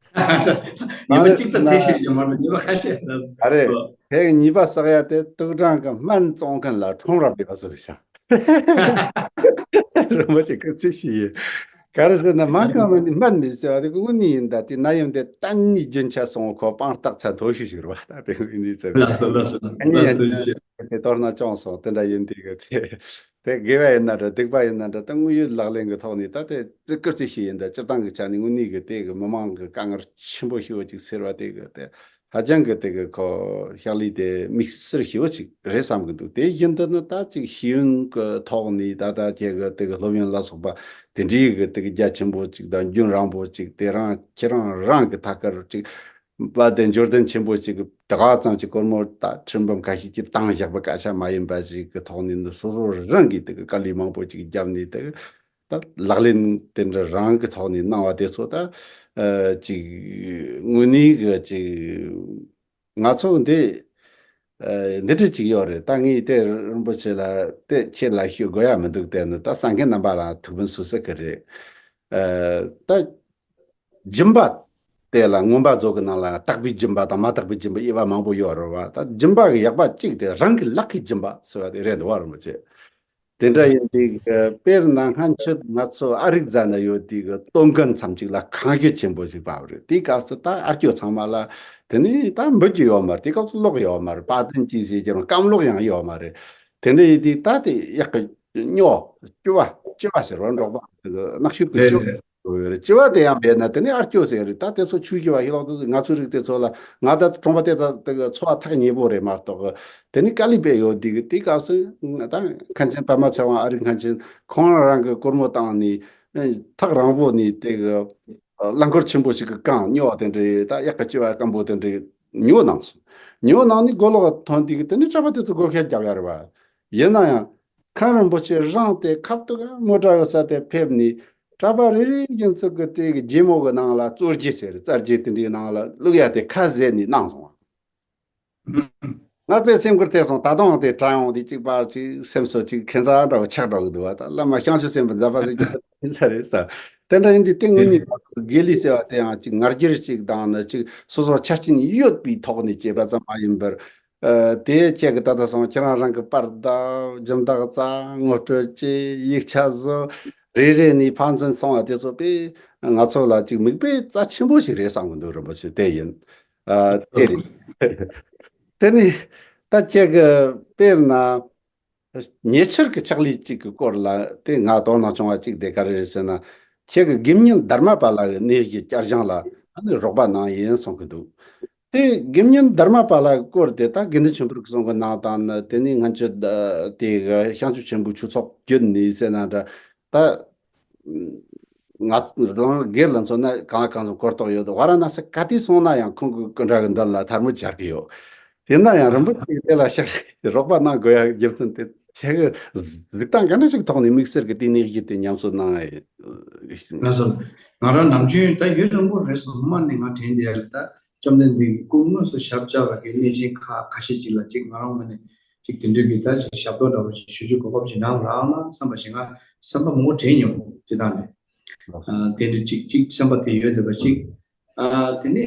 ཉི་མ་གཅིག་ད་ཚད་ཤེས་ཀྱི་མ་རེད། ཉི་མ་ཁ་ཤས་ད། ཨ་རེད། ཨོ། དེ་གི་ནུས་པ་བསགས་ཡ་དེ་དུག་སྦྲང་གི་སྨན་བཙོང་མཁན་ལ་ཁྲོམ་ར་སྤྲད་པ་བཟོ་ཤག་རིན་པོ་ཆེ་སྐུ་ཚེ་ཞིག་ཡིན། ག་རེ་ཟེར་ན་སྨན་ཁང་མ་ནི་སྨན་མི་ཟེར་བ་དེ་དངོས་གནས་ཡིན། ད་དེ་ན་ཡོང་དེ་གཏན་ནས་རྒྱུན་ཆད་སོང་། ཁོ་དཔང་རྟགས་ཆད་མཐོ་ཤོས་ཤིག་རེད་བ། ད་དེ་དངོས་གནས་ཚེ་ལགས་སོ་ལགས་སོ་ལགས་སོ་ཡིན། དེ་དོར་ན་གྱོང་སོང་། དེ་འདྲ་ཡིན་དུས་གི་དེ། དེ་དགེ་བ་ཡིན་ན་འདྲ་སྡིག་པ་ཡིན་ན་འདྲ་ད་དངོས་ཡོད་ལག་ལེན་གྱི་ཐོག་ནས་ད་དེ་སྐུར་རྩིས་ཤིག་ཡིན། ད་སྤྱིར་བཏང་གི་ཆ་ནས་དངོས་གནས་གི་དེ་གི་མི་མང་གི་དཀའ་ངལ་ཆེན་པོ་ཞེ་པོ་ཅིག་སེལ་བ་དེ་གི་དེ་ཧ་ཅང་གི་དེ་གི་ཁོ་ཕྱག་ལས་དེ་དམིགས་བསལ་ཞེ་པོ་ཅིག་རེད་བསམ་གི་འདུག་དེ་བཞིན་དུ་ནི་ད་ཅིག་ཤེས་ཡོན་གི་ཐོག་ནས་ད་ད་དེ་གི་དེ་གི་སློབ་ཡོན་ལ་སོགས་པ་དེ་འདྲའི་གི་དེ་གི་རྒྱ་ཆེན་པོ་ཅིག་དང་རྒྱུན་རིང་པོ་ཅིག་དེ་རང་ཁྱེད་རང་རང་གི་ཐད་ཀར་ཅིག་པ་དེ་འབྱོར་ལྡན་ཆེན་པོ་ཅིག་ད་ག་ཙམ་ཅིག་སྒོར་མོ་ད་ཁྲི་འབུམ་ཁ་ཤས་ཀྱིས་བཏང་བཞག་པ་སྐད་ཆ་མ་ཡིན་པ་ཞིག་གི་ཐོག་ནས་འདི་སོ་སོ་རང་གིས་དེ་གི་དཀའ་ལས་མང་པོ་ཅིག་བརྒྱབ་ནས་དེ་གི་ད་ལག་ལེན་དེ་འདྲ་རང་གི་ཐོག་ནས་གནང་བ་དེ་ཚོ་ད་ཨ་ཅིག་དངོས་གནས་གི་ཅིག་ང་ཚོ་འདི་ཨ་འདི་འདྲ་ཅིག་ཡོད་རེད། ད་ངས་དེ་རིན་པོ་ཆེ་ལ་དེ་ཁྱེད་ལ་ཤོད་དགོས་ཡ་མི་འདུག་དེ་ནི་ད་གསན་མཁན་རྣམ་པ་ལ་ཐུགས་ཕན་གསོས་ས་གི་རེད། ཨ་ད། སྦྱིན་པ་དེ་ལ་མངོན་པ་མཛོད་ཀྱི་ནང་ལ་དག་པའི་སྦྱིན་པ་དང་མ་དག་པའི་སྦྱིན་པ་དབྱེ་བ་མང་པོ་ཡོད་རེད་བ། ད་སྦྱིན་པ་གི་ཡག་པ་གཅིག་དེ་རང་གི་ལག་གི་སྦྱིན་པ་ཟེར་བ་དེ་རེད་འདུག་བ། རིན་པོ་ཆེ། དེ་འདྲ་ཡིན་དུས་དཔེར་ན་སྔ་ཕྱི་ང་ཚོ་ཨ་རིག་རྫ་ན་ཡོད་དུས་ཀྱི་སྟོན་མཁན་མཚམས་གཅིག་ལ་ཁང་ཁྱི་ཆེན་པོ་ཞིག་བབས་རེད། དེའི་སྐབས་སུ་ད་ཨ་སྐྱོ་ཚང་མ་ལ་ དེ་ནས་ད་འབུད་རྒྱུ་ཡོད་མ་རེད། དེ་སྐབས་སུ་གློག་ཡོད་མ་རེད། པ་ཏན་ཅི་ཟེར་གྱི་རུང་སྐམ་གློག་ཡང་ཡོད་མ་རེད། དེ་འདྲ་ཡིན་དུས་ད་དེ་གཡག་གི་སྨྱོ། ལྕི་བ། ལྕི་བ་ཟེར་བ། འབྲོག་པ་གནག་ཤོད་ཀྱི་ལྕི་བ་རེད། ལྕི་བ་དེ་ཡང་བས་ན་དེ་ནས་ཨར་སྐྱོ་ཟེར་རེད། ད་དེ་ཚོ་ཆུ་ལྕི་བ་ཤི་ལོག་དེ་ང་ཚོའི་རིགས་དེ་ཚོ་ལ། ང་ད་གྲོང་པ་དེ་ད་དེ་གི་འཚོ་བ་ཐག་ཉེ་པོ་རེད་མ་གཏོགས། དེ་ནས་དཀའ་ལས་པས་ཡོད་དུས་དེ་སྐབས་སུ་ད་མཁན་ཆེན་པདྨ་ཚེ་དབང་ཨ་རིག་མཁན་ཆེན་ཁོང་རང་གི་སྒོར་མོ་བཏང་ནས་ཐག་རིང་པོ་ནས་དེ་གི་རླངས་འཁོར་ཆེན་པོ་ཞིག་གི་རྐང་། སྨྱོ་བ་དེ་འདྲའི་ད་གཡག་གི་ལྕི་བ་སྐམ་པོ་དེ་འདྲའི་ཉོ་གནང་སོང་། ཉོ་གནང་ནས་མགོ་ལོག་ཐོན་དུས་དེ་ནས་གྲྭ་པ་དེ་ཚོ་སྒོར་ཁ་རྒྱག་ཡ་རེད་བ། ཡིན་ན་ཡང་མཁན་རིན་པོ་ཆེ་རང་དེ་ཁབ་ཏུ་མོ་ཊ་ཡོད་ས་དེ་ཕེབས་ནས་གྲྭ་པ་རེ་རེ་ཡིན་ཚུལ་གྱི་དེ་གི་རྒྱལ་མོ་གི་ནང་ལ་བཙོ་རྒྱུ་ཟེར། རྩ་རྒྱུ་དེ་འདྲའི་ནང་ལ་བླུག་ཡ་དེ་ཁ་བཟེད་ནས་གནང་སོང་བ། ང་དཔེ་སེམས་ཁུར་ཐེབས་སོང་། ད་དུང་དེ་དྲན་ཡོང་དུས་གཅིག་པར་གཅིག་སེམས་སུ་གཅིག་ཁེ་མཚར་འདྲ་བོ་ཆགས་འགྲོ་གི་འདུག་བ། ད་བླ་མ་བྱང་ཆུབ་སེམས་དཔའ་མཛད་པ་ཟེར་རྒྱུ་ཁེ་མཚར་རེད་ཟེར། དེ་འདྲ་ཡིན་དུས་དེ་དངོས་གནས་དགེ་ལས་ཟེར་བ་དེ་ཡང་གཅིག་ང་རྒྱལ་གཅིག་དང་ནི་གཅིག་སོ་སོར་ཆ་རྐྱེན་ཡོད་པའི་ཐོག་ནས་བྱས་པ་ཙམ་མ་ཡིན་པར། ཨ། དེ་ཁྱེད་ཀྱི་ད་ལྟ་སོང་ཁྱེད་རང་རང་གི་པར་བཏབ། སྦྱིན་བདག་བཙལ། ངོ་སྤྲོད་བྱས། ཡིག་ཆ་བཟོ། རེ་རེ་ནས་ཕན་ཚུན་སོང་བ་དེ་ཚོ་དཔེ་ང་ཚོ་ལ་གཅིག་མིག་དཔེ་རྩ་ཆེན་པོ་ཞིག་རེད་བསམ་གི་འདུག་རིན་པོ་ཆེ། དེ་ཡིན། ཨ། དེ་རེད། དེ་ནས་ད་ཁྱེད་ཀྱི་དཔེར་ན། ཉེ་ཆར་གྱི་ཕྱག་ལས་གཅིག་གི་སྐོར་ལ་དེ་ང་དོ་སྣང་བྱུང་བ་གཅིག་དེ་ག་རེ་རེད་ཟེར་ན། ཁྱེད་ཀྱི་དགེ་བསྙེན་དྷརྨ་པཱ་ལ་གི་གནས་ཀྱི་བསྐྱར་སྦྱོང་ལ་ཨ་ནི་རོགས་པ་གནང་ཡིན་གསུང་གི་འདུག་དེ་དགེ་བསྙེན་དྷརྨ་པཱ་ལ་གི་སྐོར་དེ་ད་དགེ་འདུན་ཆོས་འཕེལ་གྱིས་གསུང་གི་གནང་དང་ནི། དེ་ནས་ང་ཚོ་དེ་གི་བྱང་ཆུབ་ཆེན་པོའི་ཆོས་ཚོགས་བརྒྱུད་ནས་ཟེར་ན་འདྲ། ད་ང་རང་སྒེར་ལ་མཚོན་ན་གང་ལ་གང་འཚམ་གོ་རྟོགས་ཡོད། ཝཱ་ར་ཎ་སི་ག་དུས་སོང་ན་ཡང་ཁོང་གི་སྐུ་འདྲ་གི་མདུན་ལ་ཐལ་མོ་སྦྱར་གི་ཡོད། ཡིན་ན་ཡང་རིན་པོ་ཆེ་དེ་ལ་ཕྱག་རོགས་པ་གནང་དགོས་ཡ་རྒྱུ་མཚན་དེ་ཁྱེད་ཀྱི་གཟིགས་སྟངས་ག་འདྲ་ཞིག་ཐོག་ནས་དམིགས་བསལ་གྱི་དེ་ནས་བཞི་དེ་ཉམས་གསོ་གནང་ཡ་ཡིན། ལགས་སོ། ང་རང་ནམ་རྒྱུན་ད་ཡུན་རིང་པོ་རེད་སོང་། སྔོན་མ་ནས་ང་དྲན་བསྡད་ཡ་ལ། ད་བཅོམ་ལྡན་འདས་ཀྱི་སྐུ་དངོས་སུ་ཞབས་བཅགས་པ་གི་གནས་ཆེན་ཁག་ཁ་ཤས་ཅིག་ལ་ཅིག་ང་རང་ངོས་ནས་ཅིག་དེ་འདྲའི་གི་ད་ཅིག་ཞབས་ཏོག་འདྲ་བོ་ཞིག་ཞུ་རྒྱུ་གོ་སྐབས་ཅིག་གནང་རག་ན་བསམ་པ་ཞིག་ང་བསམ་པ་མང་པོ་དྲན་མྱོང་། དེ་དག་ནས། ཨ། དེ་འདྲ་ཅིག་ཅིག་བསམ་པ་དེ་ཡོད་བསྡད་པ་ཅིག་ཨ། དེ་ནས།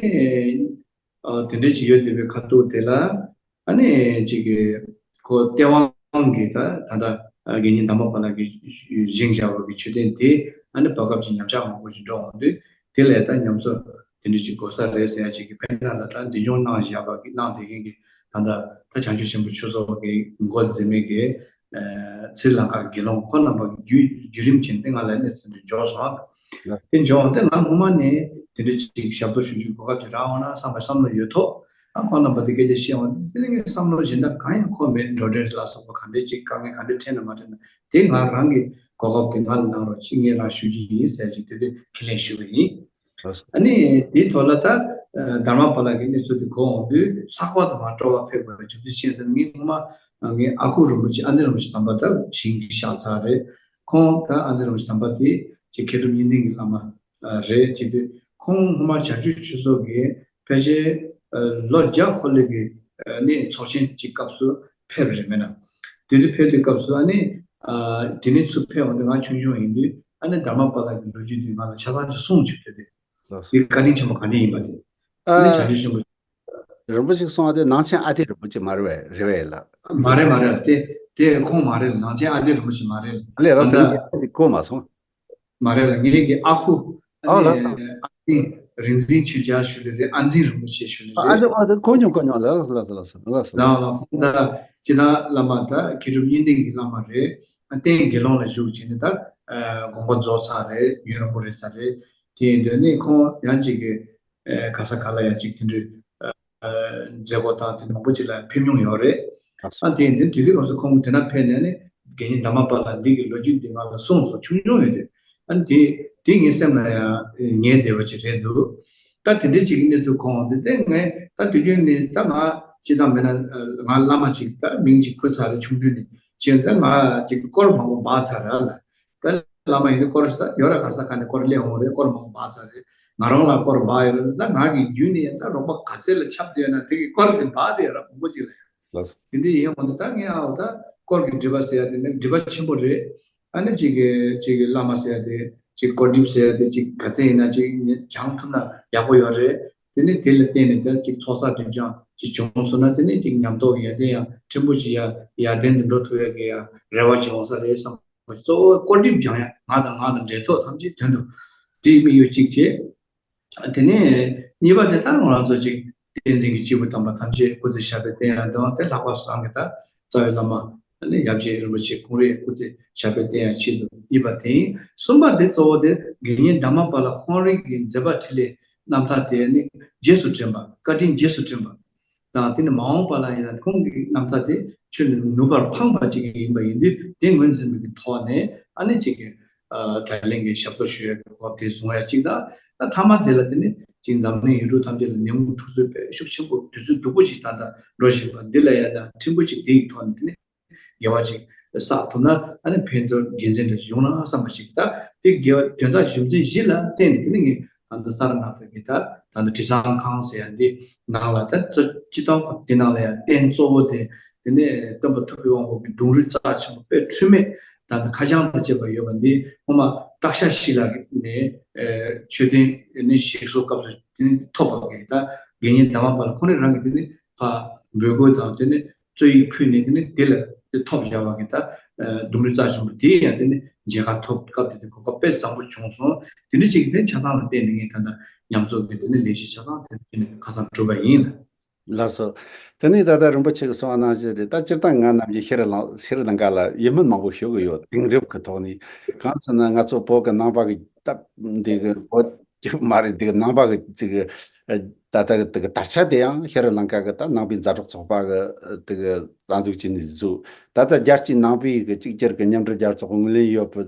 ཨ། དེ་འདྲ་ཅིག་ཡོད་བསྡད་པའི་ཁ་ཐུག་དེ་ལ། ཨ་ནི་ཅིག་གི་ཁོ་སྟེས་དབང་གིས་ད་ད་ལྟ་དགེ་བསྙེན་དྷརྨ་པཱ་ལ་གིས་བཞེངས་བཞག་པ་གི་མཆོད་རྟེན་དེ། ཨ་ནི་བར་སྐབས་ཅིག་ཉམས་ཆག་མང་པོ་ཞིག་འགྲོ་འོང་དུས། དེ་ལས་ད་ཉམས་གསོ་དེ་འདྲ་ཅིག་དགོས་ས་རེད་ཟེར་ཡ་ཅིག་གི། དཔེར་ན་ད་ལྟ་འཛིན་སྐྱོང་གནང་བཞག་པ་གི་གནང་བསྡད་མཁན་གྱི་ད་ལྟ་ད་བྱང་ཆུབ་ཆེན་པོ་ཆོས་ཚོགས་ཀྱི་འགོ་འཛིན་མི་གི། ཨ། སི་རི་ལང་ཀ་དགེ་སློང་ཁོང་རྣམ་པ་གི་བརྒྱུད་བརྒྱུད་རིམ་བྱས་ཏེ་ང་ལ་གནས་ཚུལ་འདི་འབྱོར་སོང་། དེ་འབྱོར་ཏེ་ང་སྔོན་མ་ནས་དེ་འདྲ་ཅིག་ཞབས་ཏོག་ཞུ་རྒྱུའི་གོ་སྐབས་ཅིག་རག་འོང་ན་བསམ་པའི་བསམ་བློ་ཡོད་ཐོག་ཨ། ཁོང་རྣམ་པ་དེ་སྐད་ཆ་བཤད་འོང་དུས། དེ་ནས་ངའི་བསམ་བློ་གཞན་དག་གང་ཡང་འཁོར་མེད། འགྲོ་གྲོན་ལ་སོགས་པ་ག་འདྲས་ཅིག་དཀའ་ངལ་ག་འདྲས་འཕྲད་ན་མ་འཕྲད་ན་དེ་ང་རང་གི་གོ་སྐབས་དེ་ང་ལ་གནང་རོགས་གྱིས། ངས་རང་ཞུ་རྒྱུ་ཡིན་ཟེར་ཅིག་དེ་དུས་ཁས་ལེན་ཞུས་པ་ཡིན། ཨ་ནི་དེའི་ཐོག་ལ་ད་ཨ་དྷརྨ་པཱ་ལ་གི་གནས་ཚུལ་དེ་གོ་འོང་དུས། ལྷག་པར་དུ་ང་སྤྲོ་བ་འཕེལ་དགོས་པའི་རྒྱུ་མཚན་ཤེས་ཟིན། ངས་སྔོན་མ་ངའི་ཨ་ཁུ་རིན་པོ་ཆེ། ཨ་འཛིན་རིན་པོ་ཆེ་དམ་པ་ད་ཞིང་གི་ཤག་ཚར་རེད། ཁོང་ད་ཨ་འཛིན་རིན་པོ་ཆེ་དམ་པ་དེ་ཅིག་མཁས་གྲུབ་གཉིས་ལྡན་གྱི་བླ་མ་རེད། བྱེད་དུས་ཁོང་སྔོན་མ་བྱང་ཆུབ་ཆོས་ཚོགས་ཀྱི་ཕལ་ཆེར་ལོ་བརྒྱ་འཁོར་ལོས་ཀྱི་ནས་ཚོགས་ཆེན་གྱི་སྐབས་སུ་ཕེབས་རེད་མེད་ན། དེ་དུས་ཕེབས་དུས་སྐབས་སུ་ཨ་ནི་དེ་ནས་ཚུར་ཕེབས་འོང་དུས་ང་ཆུང་ཆུང་ཡིན་དུས། ཨ་ནི་དྷརྨ་པཱ་ལ་གི་ལོ་རྒྱུས་དེ་ང་ལ་ཆ་ཚང་ཅིག་གསུངས་བྱུང་། དེ་དུས་དེ་བཀའ་དྲིན་ཆེན་པོ་ག་འདྲ་ཡིན་པ་དེ། ཨ་ནི་བྱང་ཆུབ་ཆེན་པོ། རིན་པོ་ཆེ་གསུངས་པ་དེ་ནང་ཆེན་ཨ་ཏི་རིན་པོ་ཆེ་མ་རེད་པས། རེད་པས་ལགས། མ་རེད་མ་རེད། དེ་དེ་ཁོང་མ་རེད། ནང་ཆེན་ཨ་ཏི་རིན་པོ་ཆེ་མ་རེད། ཨ་ལས། རང་ད་ཚོ་ངས་དེ་གོ་མ་སོང་། མ་རེད་ལགས། ངེད་ཀྱི་ཨ་ཁུ། ཨ། ཨ་ལགས་སོ། ནི་ཨ་འཛིན་རིག་འཛིན་ཆོས་རྒྱལ་ཞུ་ལེ་རེད། ཨ་འཛིན་རིན་པོ་ཆེ་ཞུ་ལེ་ཨ། རེད། ཨ་ཅག་ཨ་དེ་གོ་མྱོང་གོ་མྱོང་། ལགས་ལགས་ལགས་ལགས་ལགས་ལགས། ལགས་ལགས། ཁོང་ད་སྤྱིར་བཏང་བླ་མ་ད་མཁས་གྲུབ་གཉིས་ལྡན་གྱི་བླ་མ་རེད། ཨ། རྟེན་དགེ་སློང་ལ་བཞུགས་བྱས་ནས་ད་ཨ་དགོངས་པ་རྫོགས་ཚར་རེད། ཡུན་རིང་པོ་རེད་ཚར་རེད། དེ་ཡིན་དུས་ནི་ཁོང་ཡང་ཅིག་གི་ཨ་ག་ས་ག་ལ་ཡང་ཅིག་དེ་འདྲའི་ཨ་མཛད་སྒོ་དང་དེ་མང་པོ་ཅིག་ལ་ཕེབས་མྱོང་ཡོད་རེད། ཨ། དེ་ཡིན་དུས་དེ་དུས་སྐབས་སུ་ཁོང་གིས་དེ་ན་ཕེབས་ནས་ནི་དགེ་བསྙེན་དྷརྨ་པཱ་ལ་འདི་གི་ལོ་རྒྱུས་འདི་ང་ལ་གསུངས་སོང་། ཆུང་ཆུང་ཡོད་དུས། ཨ་ནི་དེ་དེ་ངའི་སེམས་ལ་ཡང་ཉར་བསྡད་པ་ཅིག་རེད་འདུག་ད་དེ་འདྲའི་ཅིག་གི་གནས་ཚུལ་གོ་འོང་དུས། དེ་ངས་ད་དུས་རྒྱུན་ནས་ད་ང་སྤྱིར་བཏང་མེད་ན་ང་བླ་མ་ཅིག་ད་མིང་ཅིག་འཁུར་ཚར་རེད། ཆུང་དུས་ནས་ཅིག་ད་ང་ཅིག་སྐོར་མང་པོ་འབག་ཚར་རེད་ལ། ད་བླ་མ་ཡིན་དུས་སྐོར་ཞིག་ད་ཡོད་ར། ག་ས་ག་ནས་སྐོར་སླེབས་འོང་རེད། སྐོར་མང་པོ་འབག་ཚར་རེད། ང་རང་ལ་སྐོར་འབག་ཡོད་རེད། ད་ང་གི་རྒྱུད་ནས་ད་རོགས་པ་ག་ཚད་ལ་ཁྱབ་བསྡད་ན་དེ་གི་སྐོར་དེ་འབག་བསྡད་ཡོད་ར། མང་པོ་ཅིག་ལ་ཡང་། ལགས། དེ་འདྲ་ཡིན་འོང་དུས་ད་ངས་ཨའོ་ད་སྐོར་གྱི་སྒྲིབ་པ་ཟེར་ཡ་དེ་ནི་སྒྲིབ་པ་ཆེན་པོ་རེད། ཨ་ནི་ཅིག་གི་ཅིག་གི་བླ་མ་ཟེར་ཡ་དེ་ཅིག་སྐོར་སྒྲིབ་ཟེར་ཡ་དེ་ཅིག་ག་ཚད་ཡིན་ན་ཅིག་སྦྱང་ཐུབ་ན་ཡག་པོ་ཡོད་རེད། དེ་ནི་དེ་ལ་བརྟེན་ནས་ད་ཅིག་ཚོགས་བསགས་སྒྲིབ་སྦྱང་ཅིག་བྱུང་སོང་ན། དེ་ནི་ཅིག་ཉམས་རྟོགས་ཀྱི་ཡར་ལྡན་ཡང་ཕྲན་བུ་ཅིག་ཡར་ཡར་ལྡན་དུ་འགྲོ་ཐུབ་ཡ་གི་ཡང་རེ་བ་ཅིག་འོང་ས་རེད་བསམ། གཙོ་བོ་སྐོར་སྒྲིབ་སྦྱང་ཡ། ང་དང་ང་དང་འབྲེལ་ཐོགས་ཐམས་ཅད་དོན་དུ་དེའི་དམིགས་ཡུལ་གཅིག་བྱས། དེ་ནས་གཉིས་པ་དེ་ད་ང་རང་ཚོ་ཅིག་ བསྟན་འཛིན་གྱི་སྐྱེས་བུ་དམ་པ་ཐམས་ཅད་སྐུ་ཚེ་ཞབས་པད་བརྟན་ཡག་དང་དེ་ལྷག་པར་དུ་རང་གི་ད་རྩ་བའི་བླ་མ་ཨ་ནི་ཡབ་རྗེ་རིན་པོ་ཆེ་ཀུན་རིག་སྐུ་ཚེ་ཞབས་པད་བརྟན་ཡག་ཆེད་དུ་གཉིས་པ་དེ་ཡིན། གསུམ་པ་དེ་གཙོ་བོ་དེ་དགེ་བསྙེན་དྷརྨ་པཱ་ལ་ཁོང་རང་གི་མཛད་པ་འཕྲིན་ལས་རྣམ་ཐར་དེ་ནི་རྗེས་སུ་དྲན་པ། བཀའ་དྲིན་རྗེས་སུ་དྲན་པ་དང་། དེ་ནི་མ་འོངས་པ་ལ་ཡང་ཁོང་གི་རྣམ་ཐར་དེ་ཁྱོན་ནས་ནུབ་པར་འཕངས་པ་ཅིག་ཡིན་པ་ཡིན་དུས། དེ་ངོས་འཛིན་པའི་ཐོག་ནས་ཨ་ནི་ཅིག་གི་ཨ་བརྡ་ལན་གྱི་ཞབས་ཏོག་ཞུ་ཡག་གི་གོ་སྐབས་དེ་བཟུང་ཡག་ཅིག་དང་། ད་མཐའ་མ་དེ་ལ་དེ་ནི་ཅིག་འཛམ་གླིང་ཡུལ་གྲུ་ཐམས་ཅད་ལ་ནད་མུག་འཁྲུག་རྩོད་དཔེ་ཤུགས་ཆེན་པོ་དུས་ཚོད་སྡུག་པོ་ཞིག་ད་ལྟ་འགྲོ་བཞིན་པ་འདི་ལ་ཡང་ད་ཕྲན་བུ་ཞིག་འདི་ཡི་ཐོག་ནས་དེ་ནི་དགེ་བ་ཅིག་བསགས་ཐུབ་ན་ཨ་ནི་ཕན་ཚུན་དགེ་མཚན་འདྲ་ཞིག་ཡོང་ན་བསམ་པ་ཞིག་ད་དེ་དགེ་བ་དོན་དག་རྒྱུ་མཚན་བཞི་ལ་བརྟེན་ནས་དེ་ནི་ངས་ད་ལྟ་ས་ར་ནག་ཐ་གི་ད་ད་ལྟ་དྲི་བཟང་ཁང་ཟེར་ཡ་འདི་ནང་ལ་ད་སྤྱི་སྤྱི་སྟོང་དེ་ནང་ལ་ཡང་རྟེན་གཙོ་བོ་དེ་དེ་ནས་སྟོན་པ་ཐུབ་པའི་དབང་པོ་གི་གདུང་རུས་རྩ་ཆེན་པོ་དཔེ་འཁྲུལ་མེད་ད་ལྟ་ཁ་བྱང་དང་བཅས་པ་ཡོད་པ་འདི་སྔོན་མ་སྟག་ཤར་ཤི་ལ་གི་ནས་མཆོད་རྟེན་ནས་ཞིག་གསོ་སྐབས་སུ་དེ་ནི་ཐོབ་པ་གི་ད་དགེ་བསྙེན་དྷརྨ་པཱ་ལ་ཁོང་རང་རང་གི་དེ་ནི་ཕ་འབོད་སྐུལ་དང་དེ་ནི་རྩོད་ཡིག་ཕུལ་ནས་དེ་ནི་དེ་ལ་དེ་ཐོབ་བཞག་པ་གི་ད་གདུང་རུས་རྩ་ཆེན་པོ་དེ་ཡང་དེ་ནི་མཇལ་ཁ་ཐོབ་སྐབས་དེ་དེ་གོ་སྐབས་དཔེ་བཟང་པོ་བྱུང་སོང་། དེ་འདྲ་ཅིག་གི་དེ་ཆ་ཚང་ལ་བརྟེན་ནས་ངས་ད་ལྟ་ཉམས་གསོ་གི་དེ་ནི་ལས་གཞི་ཆ་ཚང་དེ་ནི་ཁ་སང་གྲུབ་པ་ཡིན། ལགས་སོ། དེ་ནས་ད་ལྟ་རིན་པོ་ཆེ་གིས་གསུངས་པ་ནང་བཞིན་རེད། ད་སྤྱིར་བཏང་ང་ནམ་རྒྱུན་ཤེས་རིག་ལང་ཤེས་རིག་ལང་ཀ་ལ་ཡིད་སྨོན་མང་པོ་ཞུ་གི་ཡོད། དེང་རབས་ཀྱི་ཐོག་ནས་གང་ཟེར་ན་ང་ཚོ་བོད་ཀྱི་ནང་པ་གི་སྟབས་འདི་གི་བོད་ཀྱི་མ་རེད། འདི་གི་ནང་པ་གི་ཅིག་ད་ལྟ་གི་དེ་གི་དར་ཆ་དེ་ཡང་ཤེས་རིག་ལང་ཀ་གི་ད་ནང་པའི་མཛའ་གྲོགས་ཚོགས་པ་གི་དེ་གི་རྩ་འཛུགས་བྱས་ནས་བཙུགས། ད་ལྟ་རྒྱལ་སྤྱིའི་ནང་པའི་གི་གཅིག་གྱུར་གི་མཉམ་འབྲེལ་རྒྱལ་ཚོགས་ཀྱི་ངོས་ལེན་ཡོད་པའི་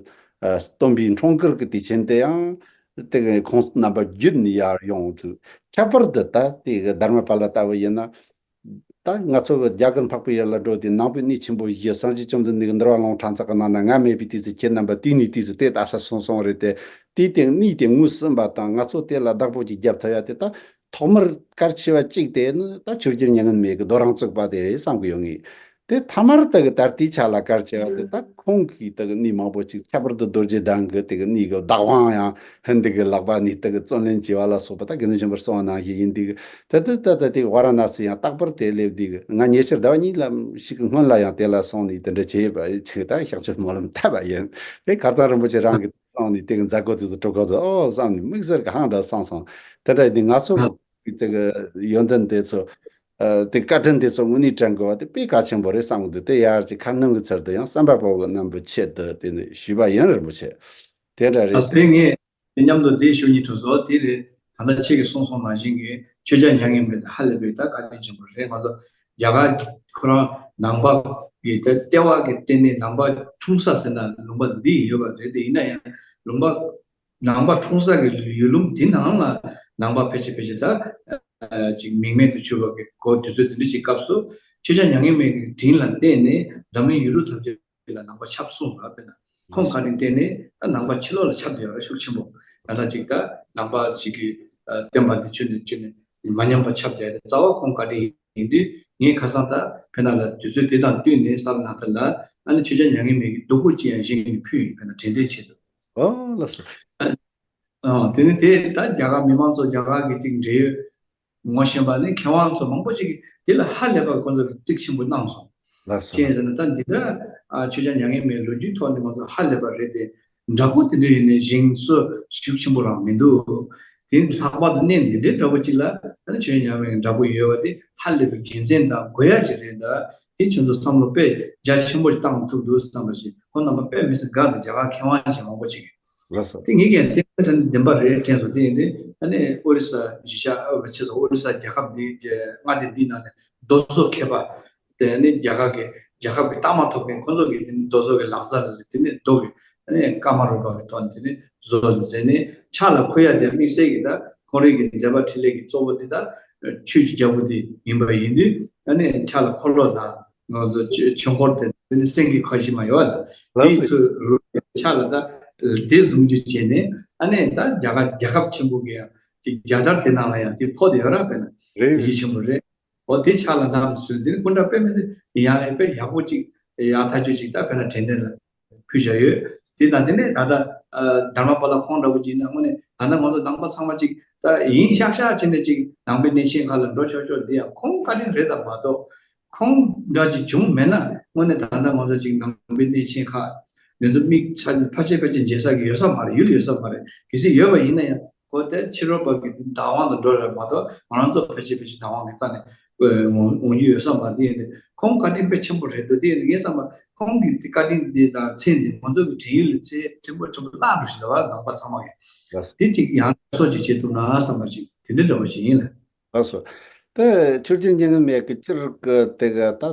སྟོན་པའི་འཁྲུངས་སྐར་གི་དུས་ཆེན་དེ་ཡང་དེ་གི་ཁོང་རྣམ་པ་བརྒྱུད་ནས་ཡར་ཡོང་དུས། ཁྱད་པར་དུ་ད་དེ་གི་དྷརྨ་པཱ་ལ་ལྟ་བུ་ཡིན་ན། ད་ང་ཚོ་གི་རྒྱ་གར་འཕགས་པའི་ཡུལ་ལ་འགྲོ་དུས་ནང་པའི་གནས་ཆེན་པོ་བཞི་སངས་རྒྱས་བཅོམ་ལྡན་འདས་ཀྱི་འདུལ་བ་ཀློང་གྲངས་ཚང་གི་ནང་ན་ང་མེད་པའི་དུས་སུ་ཁྱེད་རྣམ་པ་དུས་ནས་དུས་སུ་དེ་ལྟ་ས་སོང་སོང་རེད་དེ། དེའི་སྟེང་གནས་དེ་ངོས་ཟིན་པ་དང་ང་ཚོ་དེ་ལ་བདག་པོ་ཅིག་རྒྱབ་ཐུབ་ཡ་དེ་ད་ཐོག་མར་གལ་ཆེ་བ་གཅིག་དེ་ནི་ད་ཆོས་རྒྱལ་མྱ་ངན་མེད་ཀྱི་རྡོ་རིང་བཙུགས་པ་དེ་རེད་བསམ་གི་ཡོད་ངེས། དེ་ཐ་མར་དེ་གི་ད་ལྟའི་ཆ་ལ་གལ་ཆེ་བ་དེ་ད་ཁོང་གིས་དེ་གི་གནས་མང་པོ་ཅིག་ཁྱད་པར་དུ་རྡོ་རྗེ་གདན་གི་དེ་གི་གནས་གི་བདག་དབང་ཡང་ཧིན་དི་གི་ལག་པ་ནས་དེ་གི་བརྩོན་ལེན་བྱས་པ་ལ་སོགས་པ་ད་དགེ་འདུན་ཆེན་པོར་གསུངས་པ་ནང་བཞིན་ཡིན། དེ་གི་ད་ད་ད་ད་དེ་ཝཱ་ར་ཎ་སི་ཡང་རྟག་པར་དེ་སླེབས་དེ་གི་ང་ཉེ་ཆར་ཟླ་བ་གཉིས་ལ་ཞིག་གི་སྔོན་ལ་ཡང་དེ་ལ་སོང་ནས་དེ་འདྲ་བྱས་པ་ཅིག་ད་གཤག་བཅོས་སྨོན་ལམ་འཐབ་པ་ཡིན། དེ་གར་དང་རིན་པོ་ཆེ་རང་གི་སོང་ནས་དེ་གི་མཛད་སྒོ་དེ་ཚོ་གྲུབ་སྐབས་སུ་ཨོ་བསམ་ནས་དམིགས་བསལ་གི་ཧང་འདྲ་སོང་སོང་། དེ་འདྲ་ཡིན་དུས་ང་ཚོ་གི་དེ་གི་ཡོན་ཏན་དེ་ཚོ། ཨ་དེ་བཀའ་དྲིན་དེ་ཚོ་དངོས་གནས་དྲན་དགོས་པ་དེ་དཔེ་གལ་ཆེན་པོ་རེད་བསམ་གི་འདུག་དེ་ཡར་གྱི་ཁ་སྣོན་གྱི་ཚུལ་དུ་ཡང་བསམ་པ་པོ་གི་རྣམ་པའི་ཆེད་དུ་དེ་ནས་ཞུས་པ་ཡིན། རིན་པོ་ཆེ། དེ་འདྲ་རེད། ཨ་དེ་ངས་དེ་མཉམ་དུ་དེ་ཞུ་སྙིང་བྲོ་སོང་། དེ་རེད། ད་ལྟ་ཁྱེད་ཀྱིས་གསུངས་སོང་ནང་བཞིན་གྱི་ཆོས་རྒྱལ་མྱ་ངན་མེད་དེ་ཧ་ལས་པའི་ད་བཀའ་དྲིན་ཆེན་པོ་རེད། ང་ཚོ་རྒྱ་གར་ཁོ་རང་ནང་པ་གི་དེ་ལྟེ་བ་གི་ལྟེ་གནས་ནང་པ་འཁྲུངས་ས་ཟེར་ན་ལུང་པ་འདི་ཡིན་ཡོད་པ་རེད། དེ་ཡིན་ན་ཡང་ལུང་པ། ནང་པ་འཁྲུངས་ས་གི་ཡུལ་ལུང་འདི་ནང་ལ་ནང་པ་ཕལ་ཆེར་ཕལ་ཆེར་ད་ཅིག་མིང་མེད་དུ་གྱུར་བ་གི་གོ་དུས་ཚོད་འདི་འདྲ་ཅིག་སྐབས་སུ་ཆོས་རྒྱལ་མྱ་ངན་མེད་ཀྱི་དྲིན་ལ་བརྟེན་ནས་འཛམ་གླིང་ཡུལ་གྲུ་ཐམས་ཅད་ལ་ནང་པ་ཁྱབ་སོང་ལ་དཔེར་ན་ཁོང་བཀའ་དྲིན་བརྟེན་ནས་ད་ནང་པ་ཕྱི་ལོགས་ལ་ཁྱབ་བསྡད་ཡོད་རེད་ཤུགས་ཆེན་པོ། ད་ལྟ་ཅིག་ད་ནང་པ་ཅིག་གི་བསྟན་པ་འདི་ཆོས་ནས་ཆོས་ནས་མ་ཉམས་པ་ཁྱབ་བསྡད་དེ་རྩ་བ་ཁོང་བཀའ་དྲིན་ཡིན་དུས་ངས་ཁ་སང་ད་དཔེར་ན་ལ་དུས་ཚོད་དེ་དང་བསྟུན་ནས་ས་ར་ནཱ་ཐ་ལ་ཨ་ནི་ཆོས་རྒྱལ་མྱ་ངན་མེད་ཀྱི་རྡོ་སྐུ་ཅིག་ཡང་བཞེངས་ནས་ཕུལ་ཡིན། དཔེར་ན་དྲན་རྟེན་ཆེད་དུ། ཨོ་ལགས་སོ། ཨ་དེ་ནི་དེ་ད་རྒྱ་གར་མི་མང་ཚོ་རྒྱ་གར་གྱི་ཅིག་འབྲེལ་ཡོད་ངོ་ཤེས་པ་ནི་མཁས་དབང་ཚོ་མང་པོ་ཅིག་གིས་དེ་ལ་ཧ་ལས་པ་ཁོ་ཚོ་གིས་གཙིགས་ཆེན་པོ་གནང་སོང་། ལགས་སོ། ཅི་ཡིན་ཟེར་ན་ད་འདི་འདྲ་ཨ་ཆོས་རྒྱལ་མྱ་ངན་མེད་ལོ་རྒྱུས་ཐོག་ནས་ང་ཚོ་ཧ་ལས་པ་རེད་དེ། འདྲ་པོ་དེ་འདྲ་ཡིན་ནའི་བཞེངས་སྲོལ་ཤུགས་ཆེན་པོ་རང་མི་འདུག་དེ་ལྷག་པར་དུ་གནས་འདི་འདྲའི་འདྲ་པོ་ཅིག་ལ་ཨ་ནི་ཆོས་རྒྱལ་མྱ་ངན་མེད་འདྲ་པོ་ཡོད་པ་དེ་ཧ་ལས་པའི་དགེ་མཚན་དང་དགོས་ཡ་ཅིག་རེད། ད་དེ་ཁྱོད་ཚོ་བསམ་བློ་དཔེ་རྒྱ་ཆེན་པོ་བཏང་ཐུབ་འདུག་བསམ་པ་ཞིག་ཁོང་རྣམ་པ་དཔེ་མི་སྲིད་དགའ་འདུག་རྒྱ་གར་མཁས་དབང་ཅན་མང་པོ་ཅིག་གིས། ལགས་སོ། དེ་ངེད་ཀྱིས་དེ་ཚོ་བདེན་པ་རེད་དྲན་སོང་། དེ་ཡིན་དུས་ཨ་ནི་ཨོ་རི་ས་གཞིས་ཆགས་ཨ་ཆེ་ཚོ་ཨོ་རི་ས་རྒྱལ་ཁབ་འདི་མངའ་སྡེ་འདིའི་ནང་ནས་རྡོ་བཟོ་མཁས་པ་དེ་ནི་རྒྱ་གར་གྱི་རྒྱལ་ཁབ་ཀྱི་རྟགས་མ་ཐོབ་མཁན་ཁོང་ཚོ་གིས་དེ་ནི་རྡོ་བཟོ་གི་ལག་རྩལ་ལ་དེ་ནི་རྡོ་གི་ཨ་ནི་སྐར་མ་རུ་འགྲོ་བའི་ཐོག་ནས་དེ་ནི་བཟོ་མཛད་ནས་ཕྱག་ལ་འཁོར་ཡ་དེ་དམིགས་བསལ་གྱི་ད་ཁོང་རང་གི་མཛད་པ་འཕྲིན་ལས་ཀྱི་གཙོ་བོ་དེ་ད་ཆོས་ཀྱི་རྒྱལ་པོ་དེ་ཡིན་པ་ཡིན་དུས་ཨ་ནི་ཕྱག་ལ་འཁོར་ལོ་དང་། ང་ཚོ་ཆོས་ཆོས་འཁོར་དེ་དེ་ནི་སེང་གེ་ཁ་བཞི་མ་ཡོད་ལ། ལགས་དེའི་སོ། ཚུར་རུ་ཆ་ལ་ད་དེ་བཟུང་རྒྱུ་བྱས་ནས་ཨ་ནི་ད་རྒྱ་གར་རྒྱལ་ཁབ་ཆེན་པོ་གི་ཡང་ཅིག་རྒྱལ་དར་དེ་ནང་ལ་ཡང་དེ་ཕོག་དེ་ཡོད་ར། དཔེར་ན་རེད། གཟི་བརྗིད་ཆེན་པོ་རེད། འོ་དེ་ཕྱག་ལ་བསྣམས་སོང་། དེ་ནི་སྐུ་འདྲ་དཔེ་མི་སྲིད་ཡང་དཔེ་ཡག་པོ་ཅིག་ཡག་ཐག་ཆོད་ཅིག་ད་དཔེར་ན་དྲན་རྟེན་ལ་ཕུལ་བཞག་ཡོད། དེ་དང་དེ་ནས་ད་ལྟ་ཨ་དྷརྨ་པཱ་ལ་ཁོང་འདྲ་བོ་ཅིག་ཡིན་ན་དངོས་གནས་ད་ལྟ་ང་ཚོ་ནང་པ་ཚང་མ་ཅིག་ད་ཡིན་ཤག་ཤག་བྱས་ནས་ཅིག་ནང་པའི་གནས་ཆེན་ཁག་ལ་འགྲོ་ཆོག་ཆོག་འདི་ཡང་ཁོང་བཀའ་དྲིན་རེད་ད་མ་གཏོགས། ཁོང་འདྲ་ཅིག་བྱུང་མེད་ན་དངོས་གནས་ད་ལྟ་ང་ཚོ་ཅིག་ནང་པའི་གནས་ཆེན་ཁག་འདི་ཚོ་མིག་ཆ་ཕལ་ཆེར་ཕལ་ཆེར་མཇལ་ས་གི་ཡོད་ས་མ་རེད། ཡུལ་ཡོད་ས་མ་རེད། གལ་སྲིད་ཡོད་པ་ཡིན་ན་ཡང་། འོ་དེ་ཕྱི་རོལ་པ་གི་བདག་དབང་དུ་འགྲོ་རེད་མ་གཏོགས། ང་རང་ཚོ་ཕལ་ཆེར་ཕལ་ཆེར་བདག་དབང་གི་རྩ་ནས་འོང་རྒྱུ་ཡོད་བསམ་པ་འདི་ཡིན་ཏེ། ཁོང་བཀའ་དྲིན་དཔེ་ཆེན་པོ་རེད་འདུག་དེ་ཡིན་ངས་བསམ་པ་ཁོང་གི་བཀའ་དྲིན་འདི་དང་མཚན་འདི་ང་ཚོ་གི་དྲན་ཡུལ་ལ་ཚད་ཕྲན་བུ་ཕྲན་བུ་བརླག་འགྲོ་བཞིན་འདུག་བ། ནང་པ་ཚང་མ་གི་དེ་གཅིག་ཡང་སོ་གཅིག་བྱེད་ཐུབ་ན་བསམ་པ་ཅིག་དེ་འདྲ་འདྲ་བོ་ཞིག་ཡིན་ལ། ལགས་སོ། ད་ཆོས་རྒྱལ་སྙན་ངག་མའི་གི་སྤྱིར་གི་དེ་གི་ད་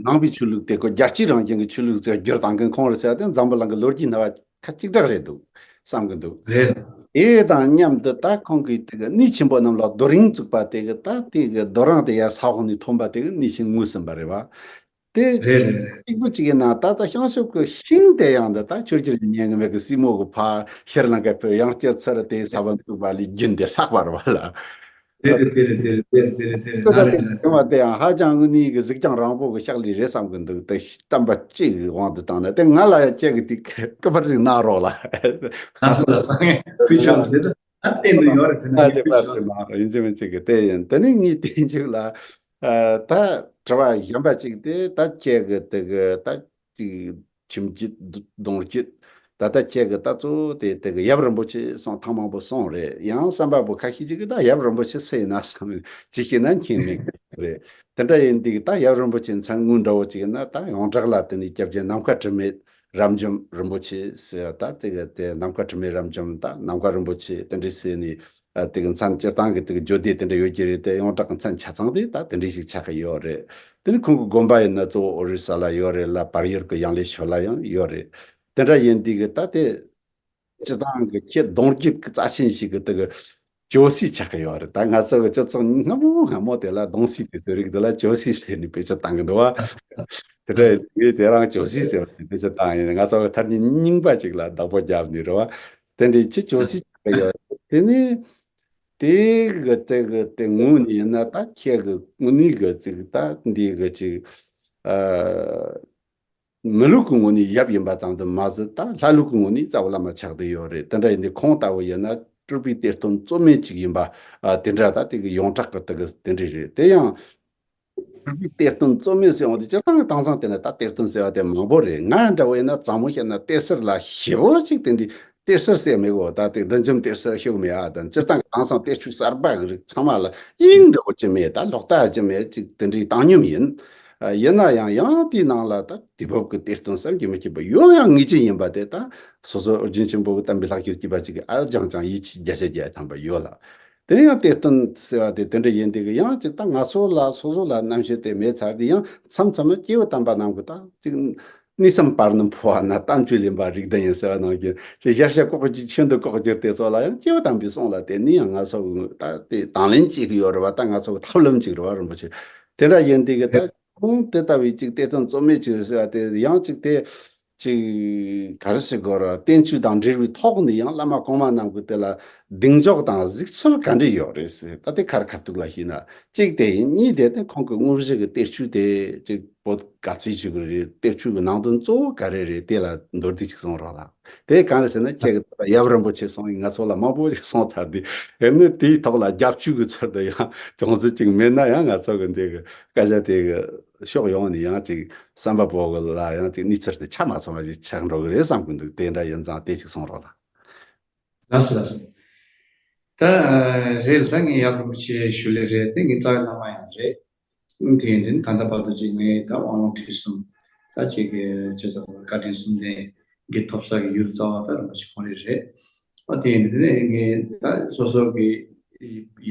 ནང་པའི་ཆོས་ལུགས་དེ་ཁོ་རྒྱལ་སྤྱིའི་རང་བཞིན་གི་ཆོས་ལུགས་ཟེར་བསྒྱུར་བཏང་མཁན་ཁོང་རེད་ཟེར་ཏེ་འཛམ་བུ་གླིང་གི་ལོ་རྒྱུས་ནང་ཁ་གཅིག་གྲགས་རེད་འདུག་བསམ་གི་འདུག་རེད། དེ་དང་མཉམ་དུ་ད་ཁོང་གིས་དེ་གི་གནས་ཆེན་པོ་རྣམས་ལ་རྡོ་རིང་བཙུགས་པ་དེ་གི་ད་དེ་གི་རྡོ་རིང་དེ་ཡར་ས་འོག་ནས་ཐོན་པ་དེ་གི་གནས་ཆེན་ངོས་ཟིན་པ་རེད་བ། དེ་རེད་རེད་རེད། གཅིག་པུ་གཅིག་ཡིན་ན་ད་ལྟ་བྱང་ཆུབ་ཀྱི་ཤིང་དེ་ཡང་འདི་ད་ཆོས་རྒྱལ་སྙན་ངག་མའི་གི་སྲས་མོ་གི་ཕ་ཤྲི་ལངྐའི་བུ་ཡང་སྐྱར་ཚུར་དེ་ས་བོན་བཙུགས་པ་ལས་རྒྱུན་དེ་ལྷག་པ་རེད་བ་ལ། དེ་རེད་དེ་རེད་དེ་རེད་དེ་རེད་དེ་རེད་དེ་རེད། ཁྱོད་ད་ནང་དེ་རེད་ལ། ཚང་མ་དེ་ཡང་ཧ་ཅང་དངོས་གནས་གི་གཟིགས་རྒྱང་རིང་པོ་གི་ཕྱག་ལས་རེད་བསམ་གི་འདུག་དེ་བསྟན་པ་གཅིག་གི་དབང་དུ་བཏང་ན་དེ་ང་ལ་ཡང་ཁྱེད་ཀྱི་དེ་སྐུ་པར་ཞིག་གནང་རོགས་ལ། ལགས་སོ་ལགས་སོ། ཕུལ་ཆོག་ལ་དེ་ད་བསྟན་དུ་ཡོད་རེད། དེ་ན་ཨ་དེ་པར་ཕུལ་ཆོག་ཞིག་མ་རེད། ཡིན་གཅིག་མིན་གཅིག་གི་དེ་ཡིན། དེ་ནི་ངས་དེ་མཇུག་ལ་ཨ་ད་དྲི་བ་གཞན་པ་གཅིག་དེ་ད་ཁྱེད་ཀྱི་དེ་གི་ད་ཅིག་ཁྱིམ་རྒྱུད་གདུང་རྒྱུད་ད་ལྟ་ཁྱེད་ཀྱི་ད་གཙོ་བོ་དེ་དེ་གི་ཡབ་རིན་པོ་ཆེ་སོང་ཐེངས་མང་པོ་སོང་རེད། ཡང་བསམ་པ་པོ་ཁ་ཤས་ཅིག་གིས་ད་ཡབ་རིན་པོ་ཆེ་སུ་ཡིན་ན་བསམ་ཅིག་ཤེས་ན་མཁྱེན་མེད་རེད། དེ་འདྲ་ཡིན་དུས་ད་ཡབ་རིན་པོ་ཆེ་མཚན་དངོས་འདྲ་བོ་ཅིག་ཡིན་ན་ད་ཡོངས་གྲགས་ལ་དེ་ནས་སྐྱབས་རྗེ་ནམ་མཁའ་དྲི་མེད་རབ་འབྱམས་རིན་པོ་ཆེ་ཟེར་ད་དེ་གི་དེ་ནམ་མཁའ་དྲི་མེད་རབ་འབྱམས་ད་ནམ་མཁའ་རིན་པོ་ཆེ་དེ་འདྲའི་ཟེར་ནས། ཨ་དེ་གི་མཚན་སྤྱིར་བཏང་གི་དེ་གི་བརྗོད་བདེ་དེ་འདྲ་ཡོད་ཀྱི་རེད་དེ། ཡོངས་གྲགས་ཀྱི་མཚན་ཆ་ཚང་དེ་ད་དེ་འདྲ་ཞིག་ཆགས་ཀྱི་ཡོད་རེད། དེ་ནི་ཁོང་གི་དགོན་པ་ཡིན་ན་གཙོ་བོ་ཨོ་རི་ས་ལ་ཡོད་རེད་ལ། བལ་ཡུལ་གྱི་ཡང་ལེ་ཤོད་ལ་ཡང་ཡོད་རེད། དེ་འདྲ་ཡིན་དུས་གི་ད་དེ་སྤྱིར་བཏང་གི་ཁྱེད་གདུང་རྒྱུད་ཀྱི་རྩ་ཆེན་ཞིག་གི་དེ་གི་ཇོ་སི་ཆགས་ཀྱི་ཡོད་རེད། ད་ང་ཚོ་གི་སྤྱི་ཚོགས་སྔ་མོ་སྔ་མོ་དེ་ལ་གདུང་སྲས་དེ་ཚོའི་རིགས་དེ་ལ་ཇོ་སི་ཟེར་ནས་དཔེ་ཆ་བཏང་གི་འདུག་བ། དེ་འདྲ་ཡིན་དུས་དེ་རང་ཇོ་སི་ཟེར་བ་དེ་དཔེ་ཆ་བཏང་ཡིན། ང་ཚོ་གི་མཐར་ནི་རྙིང་པ་ཅིག་ལ་བདག་པོ་བརྒྱབ་ནས་རེད་བ། དེ་འདྲའི་ཆེ་ཇོ་སི་ཆགས་ཀྱི་ཡོད་རེད། དེ་ནི། དེ་གི་དེ་གི་དེ་ངོས་ནས་ཡིན་ན་ད་ཁྱེད་ཀྱི་དངོས་གནས་གི་ཅིག་ད་འདི་གི་ཅིག་ཨ་མི་ལུགས་ཀྱི་ངོས་ནས་ཡབ་ཡིན་པ་ཙམ་དུ་མ་ཟད་ད་ལྷ་ལུགས་ཀྱི་ངོས་ནས་རྩ་བ་བླ་མ་ཆགས་བསྡད་ཡོད་རེད། དེ་འདྲ་ཡིན་དུས་ཁོང་ལྟ་བུ་ཡིན་ན་སྤྲུལ་པའི་གཏེར་སྟོན་རྩོད་མེད་ཅིག་ཡིན་པ་ཨ་དེ་འདྲ་ད་དེ་གི་ཡོངས་གྲགས་ཀྱི་དེ་གི་དེ་འདྲ་རེད། དེ་ཡང་སྤྲུལ་པའི་གཏེར་སྟོན་རྩོད་མེད་ཟེར་འོང་དུས་སྤྱིར་བཏང་གི་དེང་སང་དེ་ལ་ད་གཏེར་སྟོན་ཟེར་བ་དེ་མང་པོ་རེད། ང་འདྲ་བོ་ཡིན་ན་དྲང་མོ་བཤད་ན་གཏེར་གསར་ལ་ཞེ་པོ་ཅིག་དེ་འདྲའི་གཏེར་གསར་ཟེར་མི་དགོས། ད་དེ་བདུད་འཇོམས་གཏེར་གསར་ཤོག་མེད་ཨ། ད་སྤྱིར་བཏང་གི་དེང་སང་གཏེར་ཆོས་གསར་པ་གི་རིགས་ཚང་མ་ལ་དབྱིངས་འདྲ་བོ་ཅི་མེད། ད་ལོག་ལྟ་ཅི་མེད་ཅིག་དེ་འདྲའི་བཏང་སྙོམས་ཡིན། ཨ་ཡིན་ན་ཡང་ཡང་དེའི་ནང་ལ་ད་དུས་བབ་ཀྱི་གཏེར་སྟོན་བསམ་གྱིས་མི་ཁྱབ་པ་ཡོད། ཡང་ངེས་ཅན་ཡིན་པ་དེ་ད་སོ་སོ་ཨོ་རྒྱན་ཆེན་པོ་གི་བསྟན་པའི་ལྷག་བཅས་སྐྱེས་པ་ཅིག་གིས་ཨ་རྐྱང་རྐྱང་ཡིད་ཆེས་བརྒྱ་ཆ་བརྒྱ་ཐམ་པ་ཡོད་ལ། དེ་ཡང་གཏེར་སྟོན་ཟེར་བ་དེ་དེ་འདྲ་ཡིན་དུས་ཀྱི་ཡང་ཅིག་ད་ང་ཚོ་ལ་སོ་སོ་ལ་རྣམ་དཔྱོད་དེ་མེད་ཚར་དུས་ཡང་མཚམས་མཚམས་ལ་སྐྱེས་བུ་དམ་པ་རྣམས་ཀྱིས་ད་ཅིག་གནས་སམ་བར་སྣང་འཕོ་བ་ན་གཏམ་བཅོས་ལེན་པ་རིགས་ལྡན་ཡིན་ཟེར་བ་ནང་བཞིན་ཅིག་ཞར་ཞར་ལྐོག་གྱུར་ཆོས་འདི་ལྐོག་གྱུར་དེ་ཚོ་ལ་ཡང་སྐྱེས་བུ་དམ་པའི་གསུང་ལ་བརྟེན་ནས་ཡང་ང་ཚོ་གི་ད་དེ་དང་ལེན་བྱེད་ཀྱི་ཡོད་རེད་བ། ད་ང་ཚོ་གི་ཐབས་ལམ་ཅིག་རེད་བ། རིན་པོ་ཆེ་དེ་འདྲ་ཡིན་དུས་ཀྱི་ད་ཁོང་དེ་ལྟ་བུའི་ཅིག་གཏེར་སྟོན་རྩོད་མེད་ཅིག་རེད་ཟེར་བ་དེ་ཡང་ཅིག་དེ། ཅིག་ག་རེ་ཟེར་དགོས་རེད། བསྟན་བཅོས་དང་འབྲེལ་བའི་ཐོག་ནས་ཡང་བླ་མ་གོང་མ་རྣམས་ཀྱི་དེ་ལ་གདེང་འཇོག་དང་གཟིགས་ཚུལ་ག་འདྲ་ཡོད་རེད་ཟེར། ད་དེ་ཁར་ཁ་ཐུག་ལ་ཤེས་ན་གཅིག་དེ་ཡིན། གཉིས་དེ་དེ་ཁོང་གི་དངོས་གཞི་གི་གཏེར་ཆོས་དེ་ཅིག་པོ་ག་ཚོད་ཅིག་རེད། གཏེར་ཆོས་གི་ནང་དོན་གཙོ་བོ་ག་རེ་རེད། དེ་ལ་མདོར་བསྡུས་ཅིག་གསུང་རོགས་ལ། དེ་གང་རེད་ཟེར་ན་ཁྱེད་ཀྱི་ད་ཡབ་རིན་པོ་ཆེ་སོང་ཡིན། ང་ཚོ་ལ་མང་པོ་ཞིག་གསུངས་ཚར་དུས་ཨེ་ནི་དེའི་ཐོག་ལ་རྒྱབ་ཆོས་གི་ཚུལ་དུ་ཡང་ཅུང་ཟད་ཅིག་མེད་ན་ཡང་ང་ཚོ་གི་འདི་གི་སྐད་ཆ་དེ་གི་ཕྱོགས་ཡོངས་ནས་ཡང་ཅིག་བསམ་པ་པོ་གི་ལ་ཡང་ཅིག་གནས་ཚུལ་དེ་ཆ་མ་ཚང་བ་ཞིག་ཆགས་འགྲོ་གི་རེད་བསམ་གི་འདུག་དེ་འདྲ་ཡིན་ཙང་དེ་ཅིག་གསུང་རོགས་ལ། ལགས་སོ་ལགས་སོ། ད་རེད་ལ་ད་ངས་ཡབ་རིན་པོ་ཆེ་ཞུ་ལེ་རེད། དེ་ངའི་རྩ་བའི་བླ་མ་ཡང་རེད། དེ་ཡིན་དུས་ད་ལྟ་བར་དུ་ཅིག་ངས་ད་དབང་ལུང་ཁྲིད་གསུམ་ད་ཅིག་གི་ཆེ་ཚོགས་བཀའ་དྲིན་གསུམ་ལྡན་གྱི་ཐོབ་ས་གི་ཡུལ་རྩ་བ་ད་རིན་པོ་ཆེ་ཁོང་རེད་རེད། ཨ་དེ་ཡིན་དུས་དེ་ནས་ངས་ད་སོ་སོ་གི་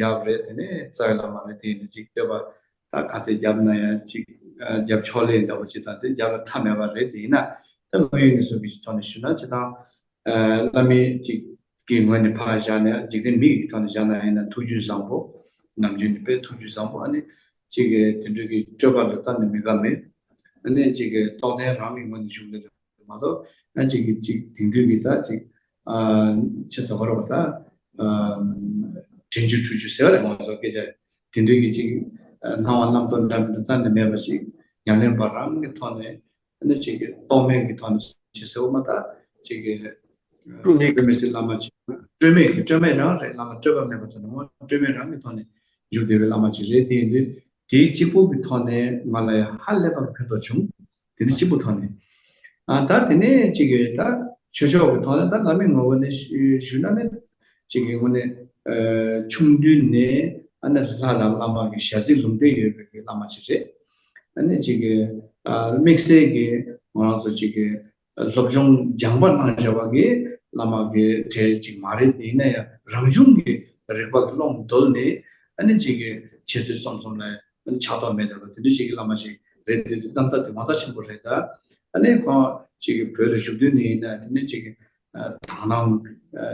ཡབ་རེད། དེ་ནས་རྩ་བའི་བླ་མ་རེད། དེ་ཡིན་དུས་ཅིག་བསྟོད་པ་ད་ག་ཚད་བརྒྱབ་ན་ཡང་ཅིག་ཨ་རྒྱབ་ཕྱོགས་ལས་འདྲ་བོ་ཅིག་དང་དེ་རྒྱབ་ལ་མཐའ་མེད་པ་རེད། དེ་ཡིན་ན་ད་དངོས་ཡོད་གནས་ཚུལ་གྱི་ཐོག་ནས་ཞུ་ན་སྤྱིར་བཏང་ཨ་བླ་མའི་ཅིག་གི་ངོས་ནས་ཕར་བཞག་ནས་འཇིག་རྟེན་མི་ཡི་ཐོག་ནས་བཞག་ན་ཡིན་ན་ཐུགས་རྒྱུད་བཟང་པོ། ནམ་རྒྱུན་ནས་དཔེ་ཐུགས་རྒྱུད་བཟང་པོ། ཨ་ནི་ཅིག་གི་དེ་འདྲ་གི་སྤྱོད་པ་ལ་རྩ་ནས་མི་དགའ་མེད། ཨ་ནི་ཅིག་གི་རྟོགས་ལྡན་རང་གི་ངོས་ནས་ཞུ་ལེ་མ་གཏོགས་ཨ་ཅིག་གི་ཅིག་དེང་དུས་ཀྱི་ད་ཅིག་ཨ་ཆེ་ས་བར་བ་ད་ཨ་དྲན་རྒྱུ་འཁྲུལ་རྒྱུ་ཟེར་བ་རེད། ང་ཚོ་སྐད་ཆ་དེ་འདྲ་གི་ཅིག་ཨ་སྣང་བ་རྣམ་རྟོག་འདྲ་མི་འདྲ་རྩ་ནས་མེད་པ་ཞིག་ཉམས་ལེན་པ་རང་གི་ཐོག་ནས། ཨ་ནི་ཅིག་གི་རྟོག་མེད་ཀྱི་ཐོག་ནས་ཅིག་ཟེར་བ་མ་ཐག་ཅིག་གི་སྤྲོས་མེད་སྤྲོས་མེད་ཀྱི་བླ་མ་ཅིག་སྤྲོས་མེད་ཀྱི་སྤྲོས་མེད་རང་རེད། བླ་མ་སྤྲོས་པ་མེད་པ་ཚོ་ནང་སྤྲོས་མེད་རང་གི་ཐོག་ནས་བཞུགས་བསྡད་པའི་བླ་མ་ཅིག་རེད། དེ་ཡིན་དུས་དེའི་གཅིག་པུ་གི་ཐོག་ནས་ང་ལ་ཡང་ཧ་ལས་པ་གི་ཕན་ཐོགས་བྱུང་། དེ་འདྲ་གཅིག་པུ་ཐོག་ནས་ཨ་ད་དེ་ནས་ཅིག་གི་ད་ཆོས་ཕྱོགས་ཀྱི་ཐོག་ནས་ད་བླ་མའི་ངོ་བོ་ནས་ཞུ་ན་ནི་ཅིག་གི་དངོས་གནས་ ཆུང་དུས་ནས་ཨ་ནི་ལྷ་དང་བླ་མ་གི་ཞལ་གཟིགས་ལུང་བསྟན་ཡོད་པའི་གི་བླ་མ་ཞིག་རེད། ཨ་ནི་ཅིག་གི་དམིགས་བསལ་གྱི་ང་རང་ཚོ་ཅིག་གི་སློབ་སྦྱོང་སྦྱངས་པ་གནང་བྱ་བ་གི་བླ་མ་གི་གྲས་ཅིག་མ་རེད། དེ་ཡིན་ན་ཡང་རང་བྱུང་གི་རིག་པ་གི་ཀློང་བརྡོལ་ནས་ཨ་ནི་ཅིག་གི་འཆད་རྩོད་རྩོམ་གསུམ་ལ་ཨ་ནི་ཕྱག་རྟགས་མེད་ལྟ་བུ་དེ་འདྲ་ཞིག་གི་བླ་མ་ཞིག་རེད། དེ་རྣམ་ཐར་དེ་ངོ་མཚར་ཆེན་པོ་རེད། ད་ཨ་ནི་ཁོང་ཅིག་གི་བོད་ལ་བཞུགས་དུས་ནས་ཡིན་ན་དེ་ནི་ཅིག་གི་དག་སྣང་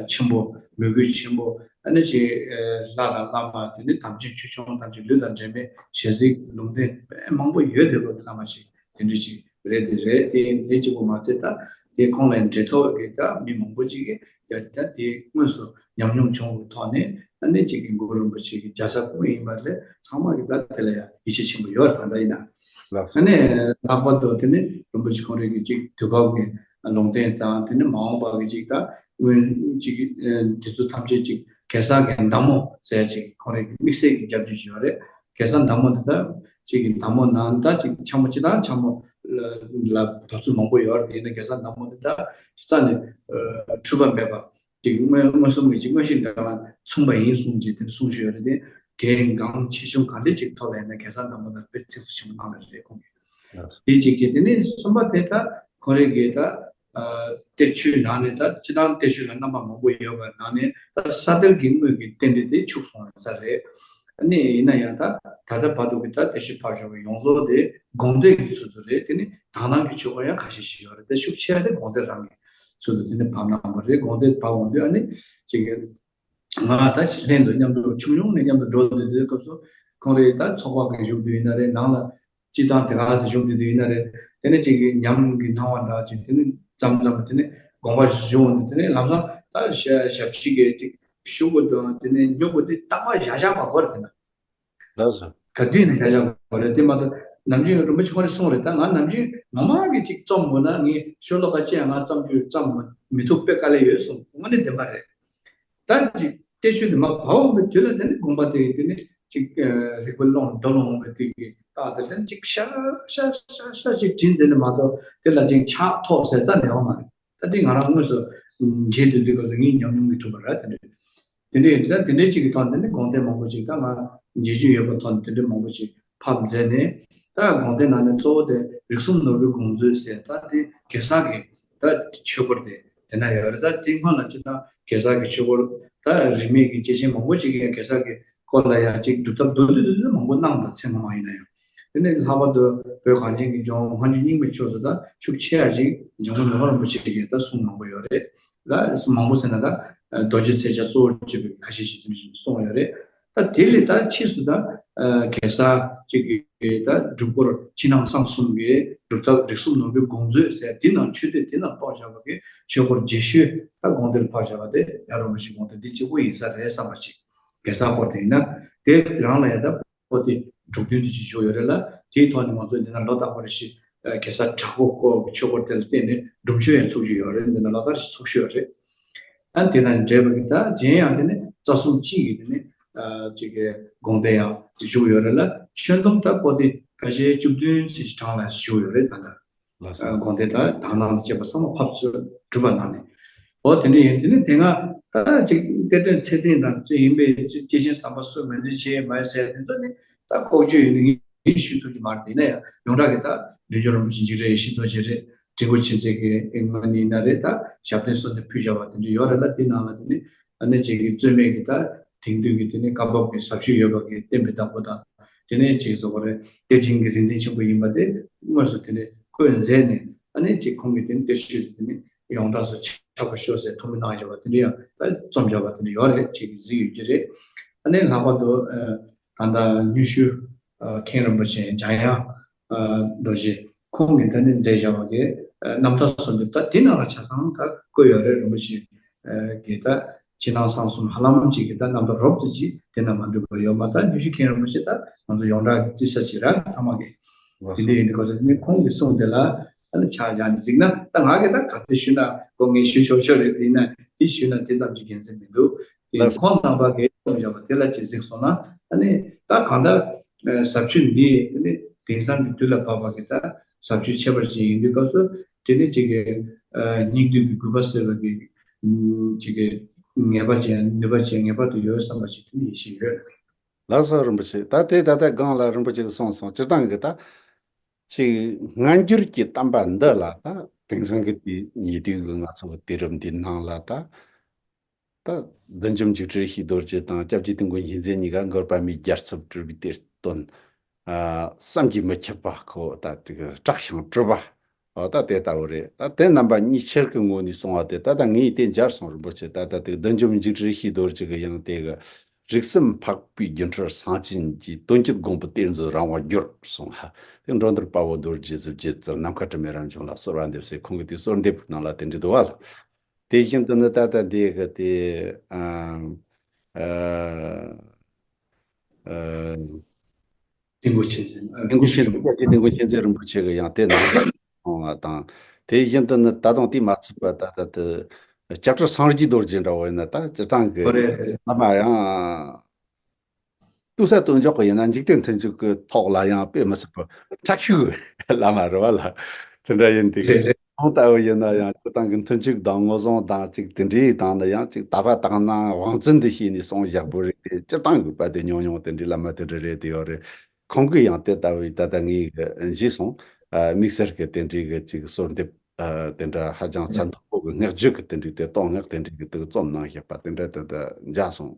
ཆེན་པོ། མོས་གུས་ཆེན་པོ། ཨ་ནི་ཅིག་ལྷ་དང་བླ་མ་དེ་ནི་དམ་ཅན་ཆོས་སྐྱོང་ཐམས་ཅད་ལུས་དང་འབྲལ་མེད་ཞལ་གཟིགས་ལུང་བསྟན་དཔེ་མང་པོ་ཡོད་བསྡད་པ་གི་བླ་མ་ཞིག་དེ་འདྲ་ཞིག་རེད། དེ་རེད། དེ་དེ་གཅིག་པོ་མ་ཚད་ད་དེ་ཁོང་ལ་འབྲེལ་ཐོགས་ཀྱི་ད་མི་མང་པོ་ཅིག་གིས་ད་དེ་དངོས་སུ་ཉམས་མྱོང་བྱུང་བའི་ཐོག་ནས་ཨ་ནི་ཅིག་གི་གུ་རུ་རིན་པོ་ཆེ་གི་རྒྱལ་ས་ཁོང་ཡིན་པ་ལས་ཚང་མ་གི་ད་དེ་ལ་ཡང་ཡིད་ཆེས་ཆེན་པོ་ཡོད་རེད། ད་ལྟ་ཡིན་ན། ལགས་སོ། ཨ་ནི་ལྷག་པར་དུ་དེ་ནི་རིན་པོ་ཆེ་ཁོང་རང་གི་ཅིག་དུས་བབ་ཀྱི་ལུང་བསྟན་དང་དེ་ནི་མ་འོངས་པ་གི་ཅིག་ད་སྔོན་ཅིག་དེ་ཚོ་ཐམས་ཅད་ཅིག་གེ་སར་གྱི་མདའ་མོ་ཟེར་ཅིག་ཁོང་རང་གི་དམིགས་བསལ་གྱི་རྒྱབ་ལྗོངས་ཅིག་ཡོད་རེད། གེ་སར་མདའ་མོ་དེ་ད་ཅིག་གི་མདའ་མོ་ནང་ད་ཅིག་འཆམ་མོ་ཅིག་དང་འཆམ་མོ་ལ་བབས་ཚུལ་མང་པོ་ཡོད་རེད། དེ་ཡིན་ན་གེ་སར་མདའ་མོ་དེ་ད་རྩ་ནས་འཁྲུལ་པ་མེད་པ། དེ་གི་མངོན་མངོན་སུམ་གྱི་ཅིག་མངོན་ཤེས་འདྲ་བ་མཚུངས་པ་ཡིན་གསུངས་ཀྱི་དེ་གསུངས་ཤིག་ཡོད་རེད་དེ། གལ་འགངས་ཆེ་ཆུང་ག་འདྲ་ཅིག་ཐོག་ལ་ཡིན་ན་གེ་སར་མདའ་མོ་དང་དཔེ་ཐིག་ཚོ་ཆེན་པོ་གནང་ལ་རེད་ཁོང་གིས། དེ་གཅིག་གིས་དེ་ནས་གསུམ་པ་དེ་ད་ཁོ་རེ་གིས་ད་གཏེར་ཆོས་ནང་ནས་ད་སྤྱི་བཏང་གཏེར་ཆོས་ལ་རྣམ་པ་མང་པོ་ཡོད་པ་ནང་ནས་ད་ས་གཏེར་གྱི་དངོས་ཀྱི་རྟེན་འབྲེལ་དེ་ཕྱུག་སོང་ཡོད་ས་རེད། ཨ་ནི་ཡིན་ན་ཡང་ད་ད་ལྟ་བར་དུ་གི་ད་གཏེར་ཆོས་ཕབ་བཞག་པའི་ཡོངས་རྫོགས་དེ་དགོངས་གཏེར་གྱི་ཚུལ་དུ་རེད། དེ་ནི་དག་སྣང་གི་ཆོས་སྐོར་ཡང་ཁ་ཤས་ཤིག་ཡོད་རེད། དེ་ཤུགས་ཆེ་བ་དེ་དགོངས་གཏེར་རང་གི་ཚུལ་དུ་དེ་ནི་ཕབ་གནང་བ་རེད། དགོངས་གཏེར་ཕབ་འོང་དུས་ཨ་ནི་ཅིག་གི་ང་ད་ལྷན་དུ་མཉམ་དུ་ཆུང་ཆུང་ནས་མཉམ་དུ་འགྲོ་བསྡད་དུས་སྐབས་སུ་ཁོང་རེ་ད་ཚོགས་པ་གི་བཞུགས་དུས་ཡིན་ན་རེད། ནང་ལ་སྤྱི་བཏང་དེ་ག་ཚོད་བཞུགས་བསྡད་དུས་ཡིན་ན་རེད། དེ་ནས་ཅིག་གི་ཉམས་ཀྱི་སྣང་བ་འདྲ་ཅིག་དེ་ནི་ཙམ་ཙམ་དེ་ནི་དགོངས་པ་ཞུ་འོང་དུས་དེ་ནི་ལམ་སང་ད་ཞབས་ཕྱི་གི་ཅིག་ཤོག་གུ་དང་དེ་ནས་སྨྱུ་གུ་དེ་རྟག་པར་བཞག་བཞག་པ་གོ་རེད། དེ་ན། ལགས་སོ། ག་དུས་ནས་བཞག་བཞག་པ་རེད། དེ་མ་གཏོགས་ནམ་རྒྱུན་རིན་པོ་ཆེ་ཁོང་རེ་གསུངས་རེད། ད་ང་ནམ་རྒྱུན་ངོ་མ་གི་ཅིག་རྩོམ་དགོས་ན་ངས་ཤོ་ལོ་ཀ་ཅི་ཡང་ང་རྩོམ་རྒྱུ་རྩོམ་མི་ཐུབ་དཔེ་དཀའ་ལས་ཡོད་གསུངས། དངོས་གནས་བདེན་པ་རེད། ད་ཅིག་གཏེར་ཆོས་དེ་མ་བབས་འོང་བའི་དུས་ལ་དེ་ནི་དགོངས་པ་དེ་དེ་ནི་ཅིག་རིག་པའི་ཀློང་རྡོལ་འོང་བའི་དུས་ཀྱི་རྟགས་དེ་ལ་ཅིག་ཤ་ཤ་ཤ་ཤ་ཅིག་དྲིན་དེ་ནི་མ་གཏོགས་དེ་ལ་ཅིག་ཆགས་ཐོགས་ཟེར་རྩ་ནས་ཡོང་མ་རེད། ད་འདི་ང་རང་དངོས་སུ་མཇལ་དུས་འདི་སྐབས་སུ་ངའི་ཉམས་མྱོང་གིས་གྲུབ་པ་རེད། དེ་འདྲ་དེ་འདྲ་ཡིན་དུས་ད་དེ་འདྲའི་ཅིག་གི་ཐོག་ནས་ནི་དགོངས་གཏེར་མང་པོ་ཅིག་ད་ང་མཇལ་རྒྱུ་ཡོད་པའི་ཐོག་ནས་དེ་འདྲ་མང་པོ་ཅིག་ཕབ་མཛད་ནས། ད་དགོངས་གཏེར་ནང་ནས་གཙོ་བོ་དེ་རིགས་གསུམ་ནོར་བུའི་དགོངས་མཛོད་ཟེར་ད་དེ་གེ་སར་གྱི་ད་ཆོས་སྐོར་དེ་དེ་ན་ཡོད་རེད། ད་དེ་སྔོན་ལ་ཅིག་ད་གེ་སར་གྱི་ཆོས་སྐོར་ད་རིས་མེད་ཀྱི་སྐྱེས་ཆེན་མང་པོ་ཅིག་གིས་གེ་སར་གྱི་སྐོར་ལ་ཡང་ཅིག་སྒྲུབ་ཐབས་མདོར་བསྡུས་མདོར་བསྡུས་མང་པོ་གནང་དང་ཚེ་སྔོན་མ་ཡིན་ན་ཡང་། དེ་ནས་ལྷག་པར་དུ་བོད་གངས་ཅན་གྱི་ལྗོངས་སྔ་འགྱུར་རྙིང་མའི་ཕྱོགས་སུ་ད་ཤུགས་ཆེ་ཡ་ཅིག་འཇམ་མགོན་ནོར་བུ་རིན་པོ་ཆེ་གིས་ད་གསུང་མང་པོ་ཡོད་རེད། ད་གསུང་མང་པོ་ཟེར་ན་ད་རྡོ་རྗེ་ཚེས་བརྒྱ་གཙོ་བོར་བརྗོད་པའི་ཁ་ཤས་ཤིག་དེ་འདྲ་ཞིག་གསུངས་ཡོད་རེད། ད་དེ་ལས་ད་ཕྱིས་སུ་ད་གེ་སར་གཅིག་གིས་ད་སྒྲུབ་སྐོར་ཕྱི་ནང་གསང་གསུམ་གྱི་སྒྲུབ་ཐབས་རིགས་གསུམ་ནོར་བུའི་དགོངས་མཛོད་ཟེར་དེ་ནང་མཆོད་རྟེན་དེ་ནང་གཏོགས་བཞག་པ་གི་ཆོས་སྐོར་རྗེས་ཤུལ་ད་དགོངས་གཏེར་ཕབ་བཞག་པ་དེ་ཡ་རིན་པོ་ཆེ་དགོངས་གཏེར་འདི་གཅིག་པོ་ཡིན་ས་རེད་བསམ་པ་ཅིག་གེ་སར་སྐོར་དེ་ཡིན་ན་དེ་རང་ལ་ཡ་ད། པོ་དེ་འབྲུག་བདུན་དུ་ཅིག་བཞུགས་ཡོད་རེད་ལ། དེའི་ཐོག་ནས་ང་ཚོ་འདི་ན་ལོ་རྟག་པར་ཞིག་གེ་སར་དྲག་པོ་སྐོར་གྱི་ཆོས་སྐོར་དེ་ལ་བརྟེན་ནས་སྒྲུབ་མཆོད་ཡང་ཚུགས་ཀྱི་ཡོད་རེད། འདི་ན་ལོ་ལྟར་ཞིག་ཚུགས་ཀྱི་ཡོད་རེད། ཨ་དེ་དང་འབྲེལ་བ་གི་ད་གཞན་ཡང་དེ་ནི་རྩ་གསུམ་སྤྱི་ཡི་དེ་ནི་ཅིག་གི་དགོངས་དེ་ཡང་བཞུགས་ཡོད་རེད་ལ། ཆོས་འདོམས་ད་པོ་དེ་ཕལ་ཆེར་བཅུ་བདུན་ཙམ་ཞིག་གྲངས་ལ་བཞུགས་ཡོད་རེད། ད་ལྟ། ལགས་སོ། དགོངས་དེ་ད་དག་སྣང་དང་བཅས་པ་ཚང་མ་ཕབ་ཚུལ་གྲུབ་པ་གནང་ནས། འོ་དེ་འདྲ་ཡིན། དེ་ནི་དེ་སྔ་ད་ཅིག་གཏེར་སྟོན་ཚེ་བརྟན་དང་ཚུལ་ཡིན་པའི་སྐྱེས་ཆེན་ཟམ་པ་སུ་མེ་མཛོད་ཆེ་མ་ཟེར་དེ་ཚོ་ནི་ད་ལྐོག་ཇུས་ཡིན་ནི་ངས་ཞུ་ཐུབ་ཀྱི་མ་རེད། དེ་ཡིན་ན་ཡང་ཡོངས་གྲགས་ཀྱི་ད་འདུལ་བྱ་རིན་པོ་ཆེ་འཇིགས་བྲལ་ཡེ་ཤེས་རྡོ་རྗེ་རེད། དྲིལ་བུ་མཁྱེན་བརྩེ་གི་ཨེ་ང་ནི་ཡིན་ན་རེད། ད་ཞབས་བརྟན་གསོལ་འདེབས་ཕུལ་བྱ་བ་དེ་འདྲ་ཡོད་རེད་ལ། དེ་ནང་ལ་དེ་ནི་ཨ་ནེ་ཅིག་གི་རྩོད་མེད་ཀྱི་ད་དེང་དུས་ཀྱི་དེ་ནི་བཀའ་བབས་ཀྱི་ཟབ་ཆོས་ཡོད་པ་གི་བསྟན་པའི་བདག་པོ་དང་། དེ་ནས་ཅིག་བཟོ་བ་རེད། གཏེར་ཆེན་གྱི་རིག་འཛིན་ཆེན་པོ་ཡིན་པ་དེ་དངོས་སུ་དེ་ནས་བཀོད་མཛད་ནས། ཨ་ནི་ཅིག་ཁོང་གིས་དེ་ནས་གཏེར་ཆོས་དེ་ནས་ཡོངས་གྲགས་སུ་ཁྱབ་པ་ཤོག་ཟེར་ཐུགས་སྨོན་གནང་བཞག་པ་དེ་འདྲ་ཡང་ད་རྩོམ་བཞག་པ་དེ་འདྲ་ཡོད་རེད་ཅེས་གཟིགས་ཡོད་ཀྱི་རེད། ཨ་ནི་ལྷག་པར་དུ་ད་ལྟ་དངུལ་ཤུལ་མཁན་རིན་པོ་ཆེ་འཇམ་དབྱངས་རྡོ་རྗེ་ཁོང་གིས་ད་ནི་མཛད་བཞག་པ་གི་རྣམ་ཐར་སོགས་འདི་ད་དེ་ནང་ལ་ཆ་ཚང་ད་བཀོད་ཡོད་རེད། རིན་པོ་ཆེ་གིས་ད། ཕྱི་ནང་གསང་གསུམ་ཧ་ལམ་གཅིག་གི་ད་རྣམ་ཐར་རོབ་ཙམ་ཅིག་དེ་ན་མ་འདུས་པ་ཡོད་མ། ད་དངུལ་ཤུལ་མཁན་རིན་པོ་ཆེ་ད་ང་ཚོ་ཡོངས་གྲགས་ཀྱི་རྩིས་ས་ཅིག་ར་ཐ་མ་གི། དེ་འདྲ་ཡིན་དུས་སྐབས་སུ་ནི་ཁོང་གི་གསུང་དེ་ལ་ཨ་ནི་ཆ་བཞག་ནས་གཟིགས་ན། ད་ང་གི་ད་ག་ཚོད་ཞུས་ན་ཁོ་ངས་ཞུ་ཆོག་ཆོག་རེད། དེ་ཡིན་ན་དེ་ཞུས་ན་དེ་ཙམ་གྱི་དགེ་མཚན་མི་འདུག་དེ་ཁོང་རྣམ་པ་གིས་གསུང་བཞག་པ་དེ་ལ་ཅིག་གཟིགས་སོང་ན། ཨ་ནི་ད་གང་ལྟར་ཟབ་ཆོས་འདི་དེ་ནི་དེང་སང་གི་དུས་ལ་བབ་པ་གི་ད་ཟབ་ཆོས་ཁྱད་པར་ཅན་ཡིན་དུས་སྐབས་སུ། དེ་ནི་ཅིག་གི་སྙིགས་དུས་ཀྱི་རྒུད་པ་སེལ་བ་གི་ཅིག་གི་ ངེས་པ་ཅན་ནུས་པ་ཅན་ངེས་པར་དུ་ཡོད་བསམ་པ་ཞིག་དེ་ནི་ཡིད་ཆེས་ཡོད། ལགས་སོ་རིན་པོ་ཆེ། ད་དེ་ད་ལྟ་སྒང་ལ་རིན་པོ་ཆེ་གིས་གསུངས་སོང་། སྤྱིར་བཏང་གི་ད་ཅིག་སྔ་འགྱུར་གྱི་བསྟན་པ་འདི་ལ་ད་དེང་སང་གི་དེ་ཉེ་དུས་ཀྱི་ང་ཚོ་གི་དུས་རབས་འདིའི་ནང་ལ་ད་ད་བདུད་འཇོམས་འཇིགས་བྲལ་ཤེས་རྡོ་རྗེ་དང་སྐྱབས་རྗེ་དོན་ཀུན་མཁྱེན་བརྩེ་གཉིས་ཀ་འགོག་པ་མིའི་རྒྱལ་ཚབ་སྤྲུལ་པའི་གཏེར་སྟོན། ཨ། བསམ་གྱིས་མི་ཁྱབ་པ་ཁོ་ད་དེ་གི་བཀྲག་ཤིང་གྲུབ་པ། ཨོ་ད་དེ་ལྟ་བུ་རེད། ད་དེ་རྣམ་པ་གཉིས་ཆར་གྱི་ངོས་ནས་སོང་བ་དེ་ད་ལྟ་ངས་དེ་མཇལ་སོང་། རིན་པོ་ཆེ་ད་ལྟ་དེ་བདུད་འཇོམས་འཇིགས་བྲལ་ཤེས་རྡོ་རྗེ་གི་ཡང་དེ་གི་རིགས་གསུམ་འཕགས་པའི་སྒྱུ་འཕྲུལ་གསང་ཆེན་གྱི། དོན་བཅུད་དགོངས་པའི་གཏེར་མཛོད་རང་དབང་བསྒྱུར་གསུངས་ཧ། དེ་འགྲོ་འདུལ་དཔའ་བོ་རྡོ་རྗེ་གཟུགས་ཀྱི་ཚུལ། ནམ་མཁའ་དྲི་མེད་རང་བྱུང་ལ། གསོལ་བ་འདེབས་སའི་ཁོང་གི་དེ་གསོལ་འདེབས་ནང་ལ་དེ་འདྲ་འདུག་བ་ལ། དེ་བཞིན་དུ་ནི་ད་ལྟ་འདི་གི་དེ་ཨ་ཨ་ཨ་དེ་འགོ་ཆེན་ཟེར་ཨ་དེ་འགོ་ཆེན་ཟེར་དེ་འགོ་ཆེན་ཟེར་རིན་པོ་ཆེ་གི་ཡང་དེ་ནང་སོང་བ་དང་། དེ་བཞིན་དུ་ནི་ད་དུང་དེ་མ་ཚད་པ་ད་ལྟ་དེ་སྐྱབས་གྲགས་སངས་རྒྱས་རྡོ་རྗེ་འདྲ་བོ་ཡིན་ན་ད་སྤྱིར་བཏང་གི་ཨོ་རེད་རེད། བླ་མ་ཡང་ཏུའུ་ས་ཏུན་ཇོག་གི་ཡིན་ན་འཇིག་རྟེན་མཐུན་འཇུག་གི་ཐོག་ལ་ཡང་དཔེ་མི་སྲིད་པ་དྲག་ཤོས་བླ་མ་རེད་བ་ལ། དེ་འདྲ་ཡིན་དུས་རེད་རེད། ཁོང་ལྟ་བུ་ཡིན་ན་ཡང་སྤྱིར་བཏང་གི་མཐུན་འཇུག་དང་ངོ་བཟུང་དང་ཅིག་དེ་འདྲའི་དང་ནི་ཡང་ཅིག་དད་པ་དག་སྣང་དབང་བཙན་དེ་བྱས་ནས་གསུང་བཞག་པོ་རེད་དེ། སྤྱིར་བཏང་གི་དཔལ་ལྡན་ཉུང་ཉུང་དེ་འདྲའི་བླ་མ་དེ་འདྲ་རེད་དེ་ཡོད་རེད། ཁོང་གིས་ཡང་དེ་ལྟ་བུའི་ད་ལྟ་ངས་གི་ཞུས་སོང་། ཨ། དམིགས་བསལ་གི་དེ་འདྲའི་གི་ཅིག་གསོལ་འདེབས། ཨ། དེ་འདྲ་ཧ་ཅང་ཚད་མཐོ་པོ་གི་བསྔགས་བརྗོད་ཀྱི་དེ་འདྲའི་དེ་གཏོང་བསྔགས་དེ་འདྲའི་གི་དེ་རྩོམ་གནང་བཞག་པ་དེ་འདྲ་ད་ལྟ་མཇལ་སོང་།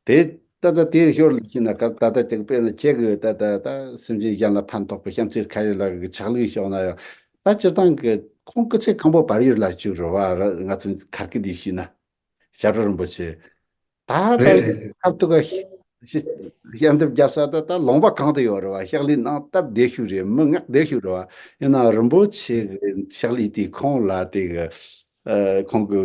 དེ་ད་ལྟ་དེའི་ཞོར་ལ་ཤེས་ན་ད་ལྟ་ཅིག་དཔེར་ན་ཁྱེད་ཀྱིས་ད་ལྟ་ད་སེམས་ཅན་གཞན་ལ་ཕན་ཐོགས་པའི་བྱམས་བརྩེའི་ཁ་ཡོད་ལ་གི་ཕྱག་ལས་ཤོག་ན་ཡང་ད་སྤྱིར་བཏང་གི་ཁོང་སྐུ་ཚེ་གང་པོ་བར་ཡུལ་ལ་བཅུག་རེད་བ། ང་ཚོ་གར་སྐད་དེ་ཤེས་ན། ཞབས་དྲུང་རིན་པོ་ཆེ། ད་རེད་ལྟར་རེད་རེད། ཁབ་ཏུ་ག་ཞབས་འདེབས་རྒྱབ་ས་ད་ད་ལུང་པ་གང་དུ་ཡོད་རེད་བ། ཕྱག་ལས་གནང་སྟབས་བདེ་ཤོས་རེད། མི་ངག་བདེ་ཤོས་རེད་བ། ཡིན་ན་རིན་པོ་ཆེ་གི་ཕྱག་ལས་དེ་ཁོང་ལ་དེ་གི་ཨ་ཁོང་གི་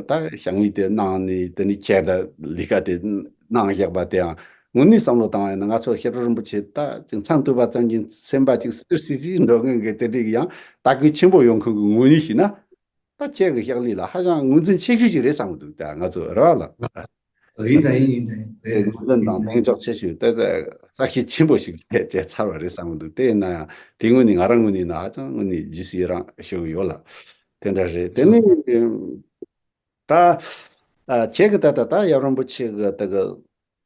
ད་ཞབས་ངེས་དེ་གནང་ནས་དེ་ནས་ཁྱེད་ད་ལས་ཀ་དེ་གནང་བཞག་པ་དེའང་དངོས་གནས་བསམ་བློ་བཏང་ཡིན་ན་ང་ཚོ་ཞབས་དྲུང་རིན་པོ་ཆེ་ད་ཅིག་མཚན་ཐོས་པ་ཙམ་གྱིས་སེམས་པ་ཅིག་བསིལ་སིག་སིག་འགྲོ་མཁན་གི་དེ་འདྲའི་ཡང་དད་གུས་ཆེན་པོ་ཡོང་མཁན་གི་ངོས་ནས་ཞུས་ན། ད་ཁྱེད་ཀྱི་ཕྱག་ལས་ལ་ཧ་ཅང་ངོས་འཛིན་ཆེ་ཤོས་ཤིག་རེད་བསམ་གྱི་འདུག་ད་ང་ཚོ་རེ་བ་ལ། ཡིན་དང་ཡིན་ཡིན་དང་ཡིན། རེད། ངོས་འཛིན་དང་ཡིན་དང་ཡིན། གདེང་འཇོག་ཆེ་ཤོས་དེ་དེ་བསགས་ཤིང་ཆེན་པོ་ཞིག་བྱས་བྱས་ཚར་བ་རེད་བསམ་གྱི་འདུག་དེ་ཡིན་ན་ཡང་དེ་ངོས་ནས་ང་རང་ངོས་ནས་ན་ཧ་ཅང་དངོས་གནས་རྗེས་སུ་ཡི་རང་ཞུ་གི་ཡོད་ལ། དེ་འདྲ་རེད། དེ་ནས་ད་ཨ་ཁྱེད་ཀྱི་ད་ད་ད་ཡབ་རིན་པོ་ཆེ་གི་དེ་གི་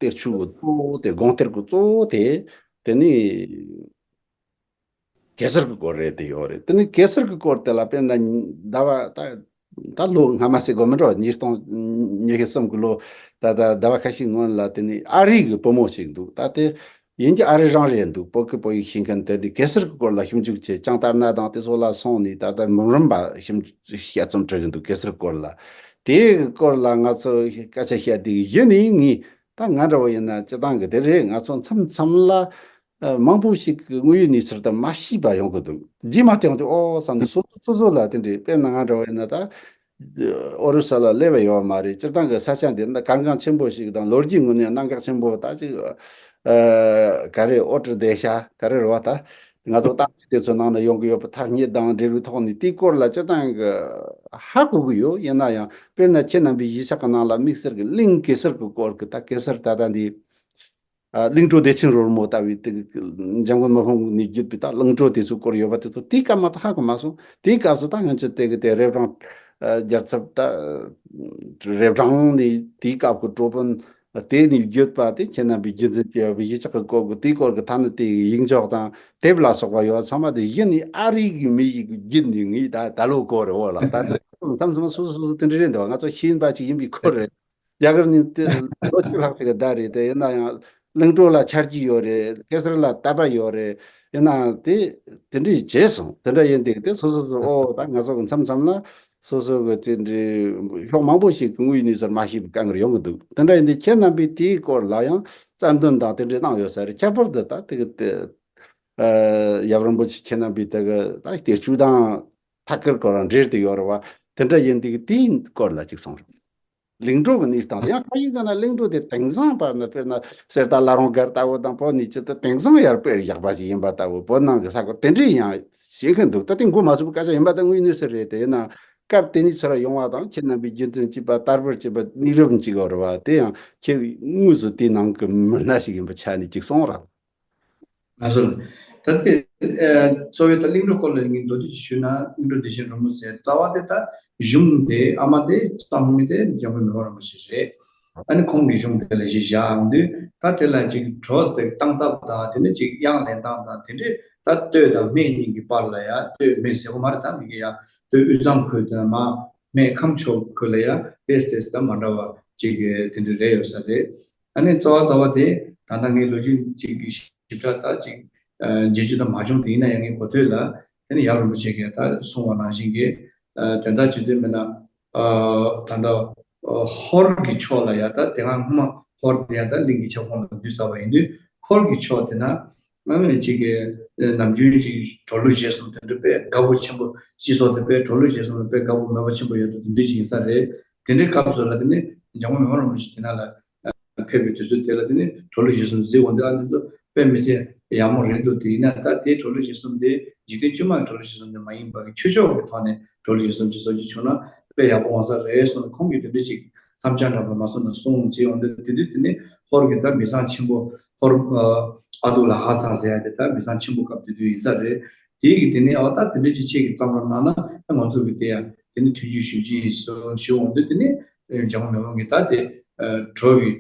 གཏེར་ཆོས་གི་གཙོ་བོ་དེ་དགོངས་གཏེར་གི་གཙོ་བོ་དེ་དེ་ནས། གེ་སར་གྱི་སྐོར་རེད་དེ་ཡོད་རེད། དེ་ནི་གེ་སར་གྱི་སྐོར་དེ་ལ་དཔེར་ན་ཟླ་བ་ད་ད་ལོ་སྔ་མ་ཟེར་དགོས་མི་འགྲོ། ཉིས་སྟོང་ཉི་ཤུ་གསུམ་གྱི་ལོ་ད་ད་ཟླ་བ་ཁ་ཤས་སྔོན་ལ་དེ་ནི་ཨ་རི་གི་བུ་མོ་ཞིག་འདུག་ད་དེ་ཡིན་གྱི་ཨ་རི་རང་རེད་འདུག་བོད་ཀྱི་བོད་ཡིག་ཤེས་མཁན་དེ་འདི་གེ་སར་གྱི་སྐོར་ལ་ཞིབ་འཇུག་བྱས་ལྕང་དར་ན་དང་དེ་ཚོ་ལ་སོང་ནས་ད་ལྟ་མུན་རམ་པ་ཞིབ་དཔྱད་རྩོམ་བྲིས་ཀྱི་འདུག་གེ་སར་སྐོར་ལ། དེའི་སྐོར་ལ་ང་ཚོ་སྐད་ཆ་བཤད་དུས་གཞི་ནས་ངས་ད་ང་འདྲ་བོ་ཡིན་ན་སྤྱིར་བཏང་གི་དེ་རེད། ང་ཚོ་མཚམས་མཚམས་ལ། ཨ། མང་པོ་ཞིག་གི་དངོས་ཡོད་གནས་ཚུལ་དང་མ་ཤེས་པ་ཡོང་གི་འདུག་རྗེས་མ་དེ་ཡང་དུ་ཨོ་བསམ་ནས་སོ་སོ་སོ་སོ་ལ་དེ་འདྲའི་དཔེར་ན་ང་འདྲ་བ་ཡིན་ན་ད་ཨོ་རི་ས་ལ་སླེབས་པ་ཡོད་མ་རེད། སྤྱིར་བཏང་གི་ས་ཆ་འདི་ན་གལ་འགངས་ཆེན་པོ་ཞིག་དང་ལོ་རྒྱུས་ངོས་ནས་གནད་འགག་ཆེན་པོ་ད་ཅིག་ཨ་ག་རེ་ཨོ་ཏྲི་དེ་ཤ་ག་རེ་རེད་བ། ད་ང་ཚོ་ཏང་ཙི་དེ་ཚོ་ནང་ན་ཡོང་གི་ཡོད་པ་ཐ་སྙད་དང་འབྲེལ་བའི་ཐོག་ནས་དེའི་སྐོར་ལ་སྤྱིར་བཏང་གི་ཧ་གོ་གི་ཡོད། ཡིན་ན་ཡང་དཔེར་ན་ཁྱེད་རྣམ་པའི་གཞིས་ཆགས་ཀྱི་ནང་ལ་དམིགས་བསལ་གྱི་གླིང་གེ་སར་གྱི་སྐོར་གྱི་ད་གེ་སར་ད་ལྟ་འདི། ཨ། གླིང་བྲོ་བདེ་ཆེན་རོལ་མོ་ལྟ་བུའི་དེ་འཇམ་མགོན་མི་ཕམ་ནས་བརྒྱུད་པའི་ད་གླིང་བྲོ་དེ་ཚོའི་སྐོར་ཡོད་པ་དེ་ཚོ་དེའི་སྐབས་མ་གཏོགས་ཧ་གོ་མ་སོང་། དེའི་སྐབས་སུ་ད་ང་ཚོས་དེ་གི་དེ་རབ་བྱུང་རྒྱལ་ཚབ་ད་རབ་བྱུང་ནས་དེའི་སྐབས་ཀྱི་གྲོགས་དཔོན་དེ་ནས་བརྒྱུད་པ་དེ་ཁྱེད་རྣམ་པས་རྒྱུན་འཛིན་བྱས་པའི་གཞིས་ཆགས་ཀྱི་སྐོར་གྱི་དེའི་སྐོར་གྱི་ཐ་ན་དེ་ཡིག་འཇོག་དང་དེབ་ལ་སོགས་པ་ཡོད་ཚང་མ་དེ་གཞི་ནས་ཨ་རི་གི་མི་ཡིག་བརྒྱུད་ནས་ངས་ད་ད་ལོ་གོ་རེད་འོ་ལགས། ད་མཚམས་མཚམས་སོ་སོ་སོ་སོ་དེ་འདྲ་རེད་འདུག་ང་ཚོ་ཤེས་ཡོན་པ་ཅིག་ཡིན་པའི་ཁུལ་རེད། རྒྱ་གར་ནས་དེ་ལོ་བཅུ་ལྷག་ཅིག་གི་བརྡ་རེད། དེ་ཡིན་ན་ཡང་གླིང་བྲོ་ལ་ཆ་རྒྱུས་ཡོད་རེད། གེ་སར་ལ་དད་པ་ཡོད་རེད། ཡིན་ན་དེ་དེ་འདྲས་བྱས་སོང་། དེ་འདྲ་ཡིན་དུས་དེ་སོ་སོ་སོ་ཨོ་ད་ང་ཚོ་གི་མཚམས་མཚམས་ལ་སོ་སོ་གི་དེ་འདྲའི་ཕྱོགས་མང་པོ་ཞིག་གི་དངོས་ཡོད་གནས་ཚུལ་མ་ཤེས་པའི་དཀའ་ངལ་ཡོང་གི་འདུག་དེ་འདྲ་ཡིན་དུས་ཁྱེད་རྣམ་པས་དེའི་སྐོར་ལ་ཡང་རྩ་འདོན་དང་དེ་འདྲས་གནང་ཡོད་ས་རེད། ཁྱད་པར་དུ་ད་དེ་གི་དེ་ཨ་ཡབ་རིན་པོ་ཆེ་ཁྱེད་རྣམ་པས་དེ་གི་ད་དེ་བཅུ་དང་ཐད་ཀར་སྐོར་རང་འབྲེལ་དུ་ཡོད་རེད་བ། དེ་འདྲ་ཡིན་དུས་དེའི་སྐོར་ལ་ཅིག་གསུངས་རོགས། གླིང་བྲོ་གི་གནས་སྟངས་ཡང་ཁ་ཤས་ཟེར་ན་གླིང་བྲོ་དེ་དེང་སང་བར་ན་དཔེར་ན་གསེར་རྟ་བླ་རུང་སྒར་ལྟ་བུ་དང་བོད་ནས་ཅི་ལྟར་དེང་སང་ཡར་སྤེལ་བཞག་པ་ཞིག་ཡིན་པ་ལྟ་བུ་བོད་ནང་གི་ས་སྐོར་དེ་འདྲས་ཡང་བྱེད་མཁན་འདུག་ད་དེ་མགོ་མ་ཚོས་པའི་སྐད་ཆ་ཡིན་པ་ལྟ་དངོས་གནས་སུ་རེད། དེ་ཡིན་ན་སྐབས་དེ་ནས་ཚུར་ཡོང་བ་དང་ཁྱེད་རྣམ་པས་རྒྱུན་འཛིན་བྱས་པ་དར་སྤེལ་བྱས་པ་གནས་རབས་གཅིག་ཡོད་རེད་བ། དེ་ཡང་ཁྱེད་དངོས་སུ་དེའི་ནང་གི་མི་སྣ་ཞིག་ཡིན་པའི་ཆ་ནས་ཅིག་གསུངས་རོགས། ལགས་སོ། ད་དེ་ཨ་གཙོ་བོའི་ད་གླིང་བྲོ་སྐོར་ལ་ངས་མདོར་བསྡུས་ཤིག་ཞུས་ན། གླིང་བྲོ་བདེ་ཆེན་སྒྲོལ་མ་ཟེར་རྩ་བ་དེ་ད་གཞུང་དེ་ཨ་མ་དེ་གཙང་མི་དེ་འཇམ་མགོན་མི་ཕམ་རིན་པོ་ཆེ་རེད། ཨ་ནི་ཁོང་གིས་གཞུང་དེ་ལ་གཞི་བཞག་ཡོང་དུས། ད་དེ་ལ་ཅིག་བྲོ་དེ་བཏང་ཐབས་དང་། དེ་ནས་ཅིག་དབྱངས་ལེན་སྟངས་དང་། དེ་འདྲའི་ད་སྟོད་དང་སྨད་གཉིས་ཀྱི་བར་ལ་ཡ། སྟོད་སྨད་ཟེར་གོ་མ་རེད། ད་མི་གི་ཡ་སྟོད་དབུས་གཙང་ཁུལ་དང་མར་སྨད་ཁམས་ཕྱོགས་ཁུལ་ལ་ཡ་ཏེས་ཏེས་ད་མ་འདྲ་བ་ཅིག་གི་དེ་འདྲ་རེ་ཡོད་ས་རེད། ཨ་ནི་རྩ་བ་རྩ་བ་དེ་ད་ལྟ་ངའི་ལོ་རྒྱུས་ཅིག་གི་ཞིབ་ཕྲ་ད་ཅིག་ཨ་མཇལ་རྒྱུ་ད་མ་བྱུང་། དེ་ཡིན་ན་ཡང་ངའི་གོ་ཐོས་ལ་དེ་ནི་ཡབ་རིན་པོ་ཆེ་གིས་ད་གསུངས་པ་ནང་བཞིན་གྱི་ཨ་དོན་དག་བྱེད་དུས་མིན་ན། ཨ་ད་ལྟ་ཨ་ཧོར་གྱི་ཕྱོགས་ལ་ཡ། ད་དེ་སྔ་སྔོན་མ་ཧོར་དེ་ཡ་ད་གླིང་གི་ཁྱབ་ཁོངས་ལ་འདུས་ཚར་བ་ཡིན་དུས། ཧོར་གྱི་ཕྱོགས་དེ་ན་ཨ་ནི་ཅིག་གི་ནམ་རྒྱུན་ཅིག་གྲོ་ལུད་བཞེས་སྲུང་དེ་འདྲ་དཔེ་དགའ་པོ་ཆེན་པོ། སྤྱི་ཚོགས་དེ་དཔེ་གྲོ་ལུད་བཞེས་སྲུང་ལ་དཔེ་དགའ་པོ་མོས་པ་ཆེན་པོ་ཡོད་དོ། དེ་འདྲ་ཞིག་ཡིན་ས་རེད། དེ་འདྲའི་སྐབས་སུ་ལ་དེ་ནི་འཇམ་མགོན་མི་ཕམ་རིན་པོ་ཆེ་དེ་ན་ལ་ཕེབས་པའི་དུས་ཚོད་དེ་ལ། དེ་ནི་གྲོ་ལུད་བཞེས་སྲུང་གཟིགས་འོང་དུས། ཨ་འདི་ཚོ་དཔེ་མི་སྲིད་ཡག་མོ་རེད་འདུག། དེ་ཡིན་ན་ད་དེ་གྲོ་ལུད་བཞེས་སྲུང་དེ་འཇིག་རྟེན་སྤྱི་དམངས་ཀྱི་གྲོ་ལུད་བཞེས་སྲུང་དེ་མ་ཡིན་པ་གི་ཆོས་ཕྱོགས་ཀྱི་ཐོག་ནས་གྲོ་ལུད་བཞེས་སྲུང་ཅིག་བཟོ་རྒྱུ་བྱུང་ན་དཔེ་ཡག་པོ་འོང་ས་རེད་གསུངས་ནས། ཁོང་གིས་དེ་འདྲ་ཅིག་མཚམས་འཇོག་འདྲ་པོ་མ་སོང་ན་གསུངས་བྱས་འོང་དུས། དེ་དུས་དེ་ནི་ཧོར་གྱི་ད་མི་ཚང་ཆེན་པོ། ཧོར་ཨ་ཨ་དུ་ལ་ཁ་ཚང་ཟེར་ཡ་དེ་ད་མི་ཚང་ཆེན་པོ་སྐབས་དེ་དུས་ཡིན་ས་རེད། དེ་གི་དེ་ནས་ཨོ་ད་དེ་འདྲ་ཅིག་ཁྱེད་ཀྱིས་བརྩམས་རོགས་གནང་ན། ད་ང་ཚོ་གི་དེ་ཡང་དེ་ནས་མཐུན་འགྱུར་ཞུ་རྒྱུ་ཡིན་གསུངས་ཞུ་འོང་དུས། དེ་ནས་འཇམ་མགོན་མི་ཕམ་གྱིས་ད་དེ་ཨ་བྲོ་གི་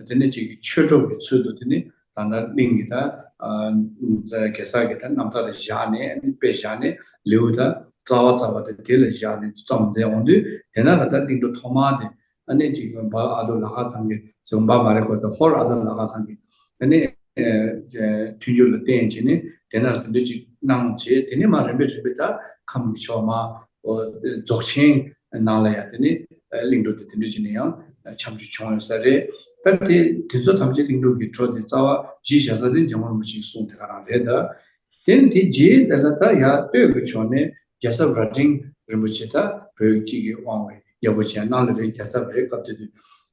དེ་ནས་ཅིག་ཆོས་གྲོགས་ཀྱི་ཚུལ་དུ་དེ་ནས་ད་ལྟ་གླིང་གི་ད་ཨ་གེ་སར་གྱི་ད་རྣམ་ཐར་ལ་བཞག་ནས། དཔེ་བཞག་ནས་ལེའུ་ད་རྩ་བ་རྩ་བ་དེ་དེ་ལ་བཞག་ནས་བརྩམས་མཛད་འོང་དུས། དེ་ན་ལ་ད་གླིང་བྲོ་ཐོག་མ་དེ་ཨ་ནི་ཅིག་འབའ་ཨ་དུ་ལ་ཁ་ཚང་གི་ཟེར་བ་མ་རེད། ཁོ་ད་ཧོར་ཨ་དུ་ལ་ཁ་ཚང་གི་ཨ་ནི་ཨ་མཐུན་འགྱུར་ལ་བརྟེན་བྱས་ནས་དེ་ན་དེ་འདྲ་ཅིག་གནང་བྱས། དེ་ནས་མར་རིམ་པས་རིམ་པས་ད་ཁམས་ཀྱི་ཕྱོགས་མར་ཨོ་རྫོགས་ཆེན་ནང་ལ་ཡང་དེ་ནས་ཨ་གླིང་བྲོ་དེ་དེ་འདྲ་བྱས་ནས་ཡང་ཁྱབ་འཇུག་བྱུང་ཡོད་ས་རེད། ད་དེ་དེ་ཚོ་ཐམས་ཅད་གླིང་བྲོ་གི་བྲོ་དེ་རྩ་བ་གཞི་བཞག་ས་དེ་འཇམ་མགོན་རིན་པོ་ཆེའི་གསུང་དེ་ག་རང་རེད། ད་དེ་ནས་དེ་རྗེས་དེ་ལ་ད་ཡར་སྟོད་ཀྱི་ཕྱོགས་ནས་རྒྱལ་ཚབ་རྭ་སྒྲེང་རིན་པོ་ཆེ། ད་བོད་ཀྱི་དབང་བའི་རྒྱལ་པོ་བྱས་ནང་ལ་རེད། རྒྱལ་ཚབ་རེད། སྐབས་དེ་དུས་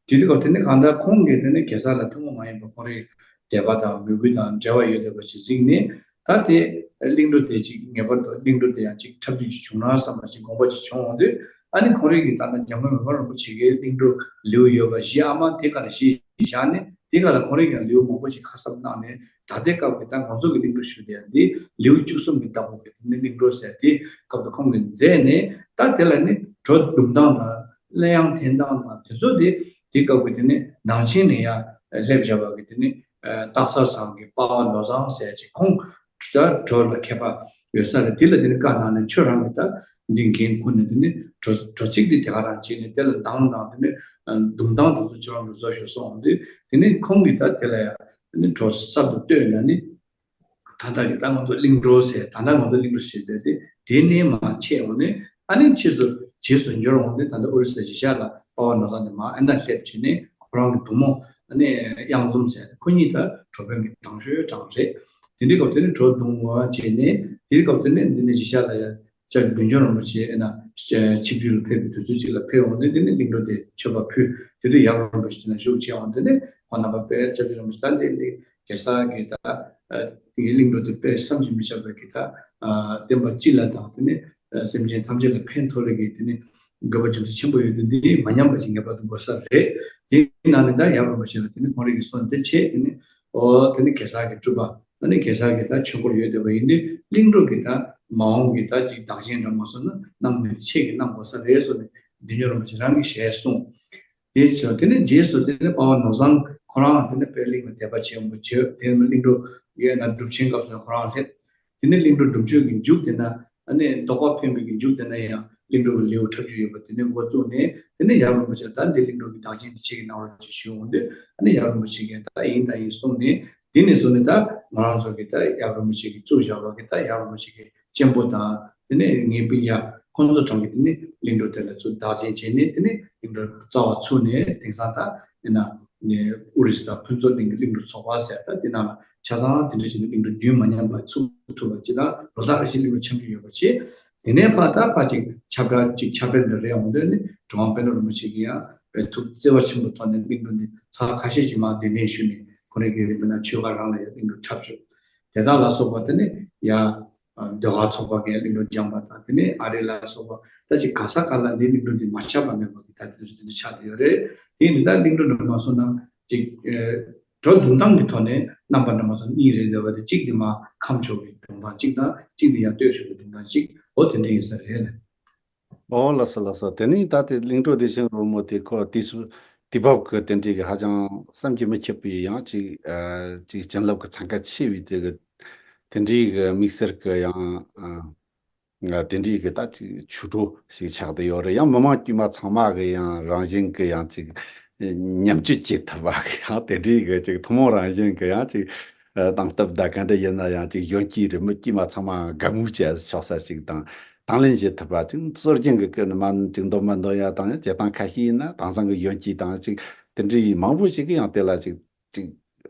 དེ་དུས་སྐབས་དེ་ནས་གང་ལྟར་ཁོང་གིས་དེ་ནས་གེ་སར་ལ་ཐུན་མོང་མ་ཡིན་པ་ཁོང་རའི་དད་པ་དང་མོས་གུས་དང་འབྲེལ་བ་ཡོད་བསྡད་པ་ཞིག་གཟིགས་ནས། ད་དེ་གླིང་བྲོ་དེ་ཅིག་ངེས་པར་དུ་གླིང་བྲོ་དེ་ཡང་ཅིག་འཁྲབ་རྒྱུ་ཅིག་བྱུང་ན་བསམ་པ་ཅིག་དགོངས་པ་ཅིག་བྱུང་འོང་དུས། ཨ་ནི་ཁོང་རང་གིས་ད་ལྟ་འཇམ་མགོན་མི་ཕམ་རིན་པོ་ཆེ་གི་གླིང་བྲོ་ལེའུ་ཡོད་པ་བཞི་ཨ་མ་དེ་ག་ལ་གཞི་བཞག་ནས། དེ་ག་ལ་ཁོང་རང་གིས་ཡང་ལེའུ་མང་པོ་ཞིག་ཁ་གསབ་གནང་ནས། ད་ལྟའི་སྐབས་ཀྱི་ད་ང་ཚོ་གི་གླིང་བྲོ་ཞུ་དེ་ཡང་འདི་ལེའུ་བཅུ་གསུམ་གྱི་བདག་པོ་གི་དེ་ནི་གླིང་བྲོ་ཟེར་དེ་སྐབས་དུ་ཁོང་གིས་མཛད་ནས། ད་དེ་ལ་ནི་བྲོ་བརྡུང་སྟངས་དང་གླུ་དབྱངས་འཐེན་སྟངས་དང་དེ་ཚོ་དེ་དེའི་སྐབས་ཀྱི་དེ་ནི་ནང་ཆེན་ནས་ཡང་སླེབས་བཞག་པ་གི་དེ་ནི་ཨ་སྟག་ཚང་གི་པ་ཕ་ནོར་བཟང་ཟེར་ཅིག་ཁོང་ད་བྲོ་ལ་མཁས་པ་ཡོད་ས་རེད། དེ་ལ་དེ་ནི་བཀའ་གནང་ནས་ཁྱོད་རང་གིས་ད་འདི་འགན་ཁུར་ནས་དེ་ནི་བྲོ་བྲོ་ཚིག་འདི་དེ་ག་རང་བྱས་ནས། དེ་ལ་གདངས་དང་དེ་ནི་ཨ་བརྡུང་སྟངས་དེ་ཚོ་ཁྱོད་རང་གིས་བཟོ་ཤོག་གསུངས་དུས། དེ་ནི་ཁོང་གིས་ད་དེ་ལ་ཡང་དེ་ནི་བྲོ་གསར་དུ་བཏོན་ནས་ནི། ད་ལྟ་གི་ད་ང་ཚོ་གླིང་བྲོ་ཟེར། ད་ལྟ་ང་ཚོ་གླིང་བྲོ་ཟེར་དེ་དེ་དེ་ནས་མར་ཆད་འོང་ནས། ཨ་ནི་ཕྱིས་སུ་རྗེས་སུ་འབྱོར་འོང་དུས། ད་ལྟ་ཨོ་རི་ས་གཞིས་ཆགས་ལ་པ་ཕ་ནོར་བཟང་དེ་མར་ཨ་ནི་སླེབས་བྱས་ནས་ཁོ་རང་གི་བུ་མོ་ཨ་ནི་གཡང་འཛོམས་ཟེར་དེ། ཁོ་གཉིས་ད་བྲོ་དཔོན་གྱི་དང་ཤོས་གྲངས་རེད། དེ་འདྲའི་སྐབས་དེ་ནས་བྲོ་བརྡུང་བ་བྱས་ནས། དེའི་སྐབས་དེ་ནས་འདི་ནས་གཞིས་ཆགས་ལ་ཡང་སྐྱབས་རྗེ་བདུད་འཇོམས་རིན་པོ་ཆེ་ཨ་ནི་ཆིབས་བསྒྱུར་ལ་ཕེབས་པའི་དུས་ཚོད་ཅིག་ལ་ཕེབས་འོང་དུས། དེ་ནས་གླིང་བྲོ་དེ་མཆོད་པ་ཕུལ། དེ་དུས་ཡབ་རིན་པོ་ཆེ་དེ་ན་བཞུགས་བྱས་འོང་དུས་ནས། ཁོང་རྣམ་པ་དཔེ་སྐྱབས་རྗེ་རིན་པོ་ཆེ་ད་འདི་གླིང་གེ་སར་གྱི་ད་ཨ་དེ་གླིང་བྲོ་དེ་དཔེ་བསམ་གྱིས་མི་ཁྱབ་པའི་གི་ད་ཨ་བསྟན་པ་སྤྱི་ལ་དང་། དེ་ནས་ཨ་སེམས་ཅན་ཐམས་ཅད་ལ་ཕན་ཐོགས་ལེ་གི་དེ་ནས་དགོས་པ་རྒྱུ་མཚན་ཆེན་པོ་ཡོད་དུས། འདི་མ་ཉམས་པ་ཅིག་ངེས་པར་དུ་དགོས་ས་རེད། དེའི་ནང་ནས་ད་ཡབ་རིན་པོ་ཆེ་ལ་དེ་ནས་ཁོང་རང་གི་གསུང་དེ་བྱས། དེ་ནས་ཨོ་དེ་ནས་གེ་སར་གྱི་སྤྲུལ་པ། ཨ་ནི་གེ་སར་གྱི་ད་ཆོས་སྐོར་ཡོད་བསྡད་པ་ཡིན་དུས། གླིང་བྲོ་གི་ད་མ་འོངས་ཀྱི་ད་ཅིག་བདག་ཆེན་འདྲ་མ་སོང་ན་གནང་མི་ཆེད་ཀྱི་གནང་དགོས་ས་རེད་གསུངས་ནས་བདུད་འཇོམས་རིན་པོ་ཆེ་རང་གིས་ཞལ་གསུངས། དེ་བྱས། དེ་ནས་རྗེས་སུ་དེ་ནས་པ་ཕ་ནོར་བཟང་ཁོ་རང་དེ་ནས་དཔེ་གླིང་ལ་དད་པ་ཆེན་པོ་བྱས། དེ་ནས་གླིང་བྲོ་ཡོད་ན་སྒྲུབ་ཆེན་སྐབས་སུ་ཁོ་རང་སླེབས། དེ་ནས་གླིང་བྲོ་སྒྲུབ་མཆོད་ཀྱི་མཇུག་དེ་ན། ཨ་ནི་ཟློས་གར་འཕེན་པའི་གི་མཇུག་དེ་ན་ཡང་གླིང་བྲོ་གི་ལེའུ་འཁྲབ་རྒྱུ་ཡོད་པ་དེ་ནས་འགོ་བཙུགས་ནས། དེ་ནས་ཡབ་རིན་པོ་ཆེ་ད་འདི་གླིང་བྲོ་གི་བདག་ཆེན་དེ་ཁྱེད་ཀྱིས་གནང་རོགས་ཞེས་ཞུས་འོང་དུས། ཨ་ནི་ཡབ་རིན་པོ་ཆེ་གིས་ད་ཡིན་ད་ཡིན་གསུངས་ནས། དེ་ནས་བཟུང་ནས་ད་ང་རང་ཚོ་གི་ད་ཡབ་རིན་པོ་ཆེ་གིས་བཙུགས་བཞག་པ་གི་ད་ཡབ་རིན་པོ་ཆེ་གི་གཅེན་པོ་དང་། དེ་ནས་ངའི་སྤུན་ཀྱག་ཁོང་ཚོ་གྲངས་ཀྱིས་དེ་ནས་གླིང་བྲོ་དེ་ལ་ཚུར་བདག་འཛིན་བྱས་ནས། དེ་ནས་གླིང་བྲོ་རྩ་བ་ཚུགས་ནས། དེང་སང་ད་ཡིན་ན་ཨུ་རི་ས་ཕུན་ཚོགས་གླིང་གི་གླིང་བྲོ་ཚོགས་པ་ཟེར། ད་དེ་ནང་ལ་ཆ་ཚང་དེ་འདྲ་བྱས་ནས་གླིང་བྲོ་རྒྱུན་མ་ཉམས་པ་ཚུགས་ཐུབ་པ་ཅིག་དང་། ལོ་ལྟར་རེ་བཞིན་གླིང་བྲོ་འཁྲབ་རྒྱུ་ཡོད་པ་བྱས། དེ་ནས་ཕར་ད་ཕར་ཅིག་ཁྱབ་བསྒྲགས་ཅིག་ཁྱབ་སྤེལ་འདྲ་རེ་ཡོང་དུས་ནི། གྲུབ་དབང་པཎ་གྲུབ་རིན་པོ་ཆེ་གིས་ཡང་དཔེ་ཐུགས་བརྩེ་བ་ཆེན་པོའི་ཐོག་ནས་གླིང་བྲོ་འདི་ཚར་ཁ་ཤས་ཅིག་མར་གདན་འདྲེན་ཞུས་ནས། ཁོ་རང་གིས་རིམ་པ་ན་ཆོས་སྒར་རང་ལ་ཡང་གླིང་བྲོ་འཁྲབ་བཅུག། དེ་དག་ལ་སོགས་པ་དེ་ནས་ཡ་ཟློས་གར་ཚོགས་པ་གིས་ཡང་གླིང་བྲོ་སྦྱངས་པ་དང་། དེ་ནས་ཨ་རི་ལ་སོགས་པ་ད་ཅིག་ག་ས་ག་ལ་འདི་གླིང་བྲོ་འདི་མ་ཁྱབ་པ་མེད་པ་གི་ད་དུས་ཚོད་འདི་ཆགས་བསྡད་ཡོད་རེད། དེ་ནི་ད་གླིང་བྲོ་འདི་མ་སོང་ན་ཅིག་ཨེ། འགྲོ་འདུག་སྟངས་ཀྱི་ཐོག་ནས་རྣམ་པ་འདྲ་མ་ཚང་གཉིས་རེད་འདོད་པ་དེ། གཅིག་དེ་མ་ཁམས་ཕྱོགས་ཀྱི་འདུག་སྟངས་གཅིག་དང་། གཅིག་དེ་ཡང་སྟོད་ཕྱོགས་ཀྱི་འདུག་སྟངས་གཅིག་འོ་དེ་འདྲ་ཡིན་ས་རེད། ཨོ་ལགས་སོ་ལགས་སོ། དེ་ནས་ད་དེ་གླིང་བྲོ་བདེ་ཆེན་རོལ་མོ་དེ་ཁོ་དུས་སུ་དུས་བབ་ཀྱི་དེ་འདྲའི་གི་ཧ་ཅང་བསམ་གྱིས་མི་ཁྱབ་པའི་ཡང་ཅིག་ཨ་ཅིག་བྱིན་རླབས་ཀྱི་ཚན་ཁ་ཆེ་བའི་དེ་གི་དེ་འདྲའི་གི་དམིགས་བསལ་གྱི་ཡང་ཨ་དེ་འདྲའི་གི་ད་ཅིག་ཆོས་བྲོ་ཞིག་ཆགས་བསྡད་ཡོད་རེད། ཡང་མི་མང་དཀྱུས་མ་ཚང་མ་གི་ཡང་རང་བཞིན་གི་ཡང་ཅིག་ཉམས་བཅོས་བྱེད་ཐུབ་པ་གི་ཡང་དེ་འདྲའི་གི་ཅིག་ཐུན་མོང་རང་བཞིན་གི་ཡང་ཅིག་ཨ་སྟངས་སྟབས་དང་ག་འདྲ་ཡིན་ན་ཡང་ཅིག་གཞོན་སྐྱེས་རེད། མི་དཀྱུས་མ་ཚང་མ་དགའ་མོས་བྱེད་ཆོག་ས་ཞིག་དང་། དང་ལེན་བྱེད་ཐུབ་པ་ཅིག་སྲོལ་རྒྱུན་གྱི་ཀུན་མ་ཅིག་འདོན་མ་འདོན་ཡ་དང་ཡང་བྱེད་སྟངས་ཁ་ཤས་ཡིན་ན། དེང་སང་གི་གཞོན་སྐྱེས་དང་ཅིག་དེ་འདྲའི་མང་པོ་ཞིག་གིས་ཡང་དེ་ལ་ཅིག་ཅིག་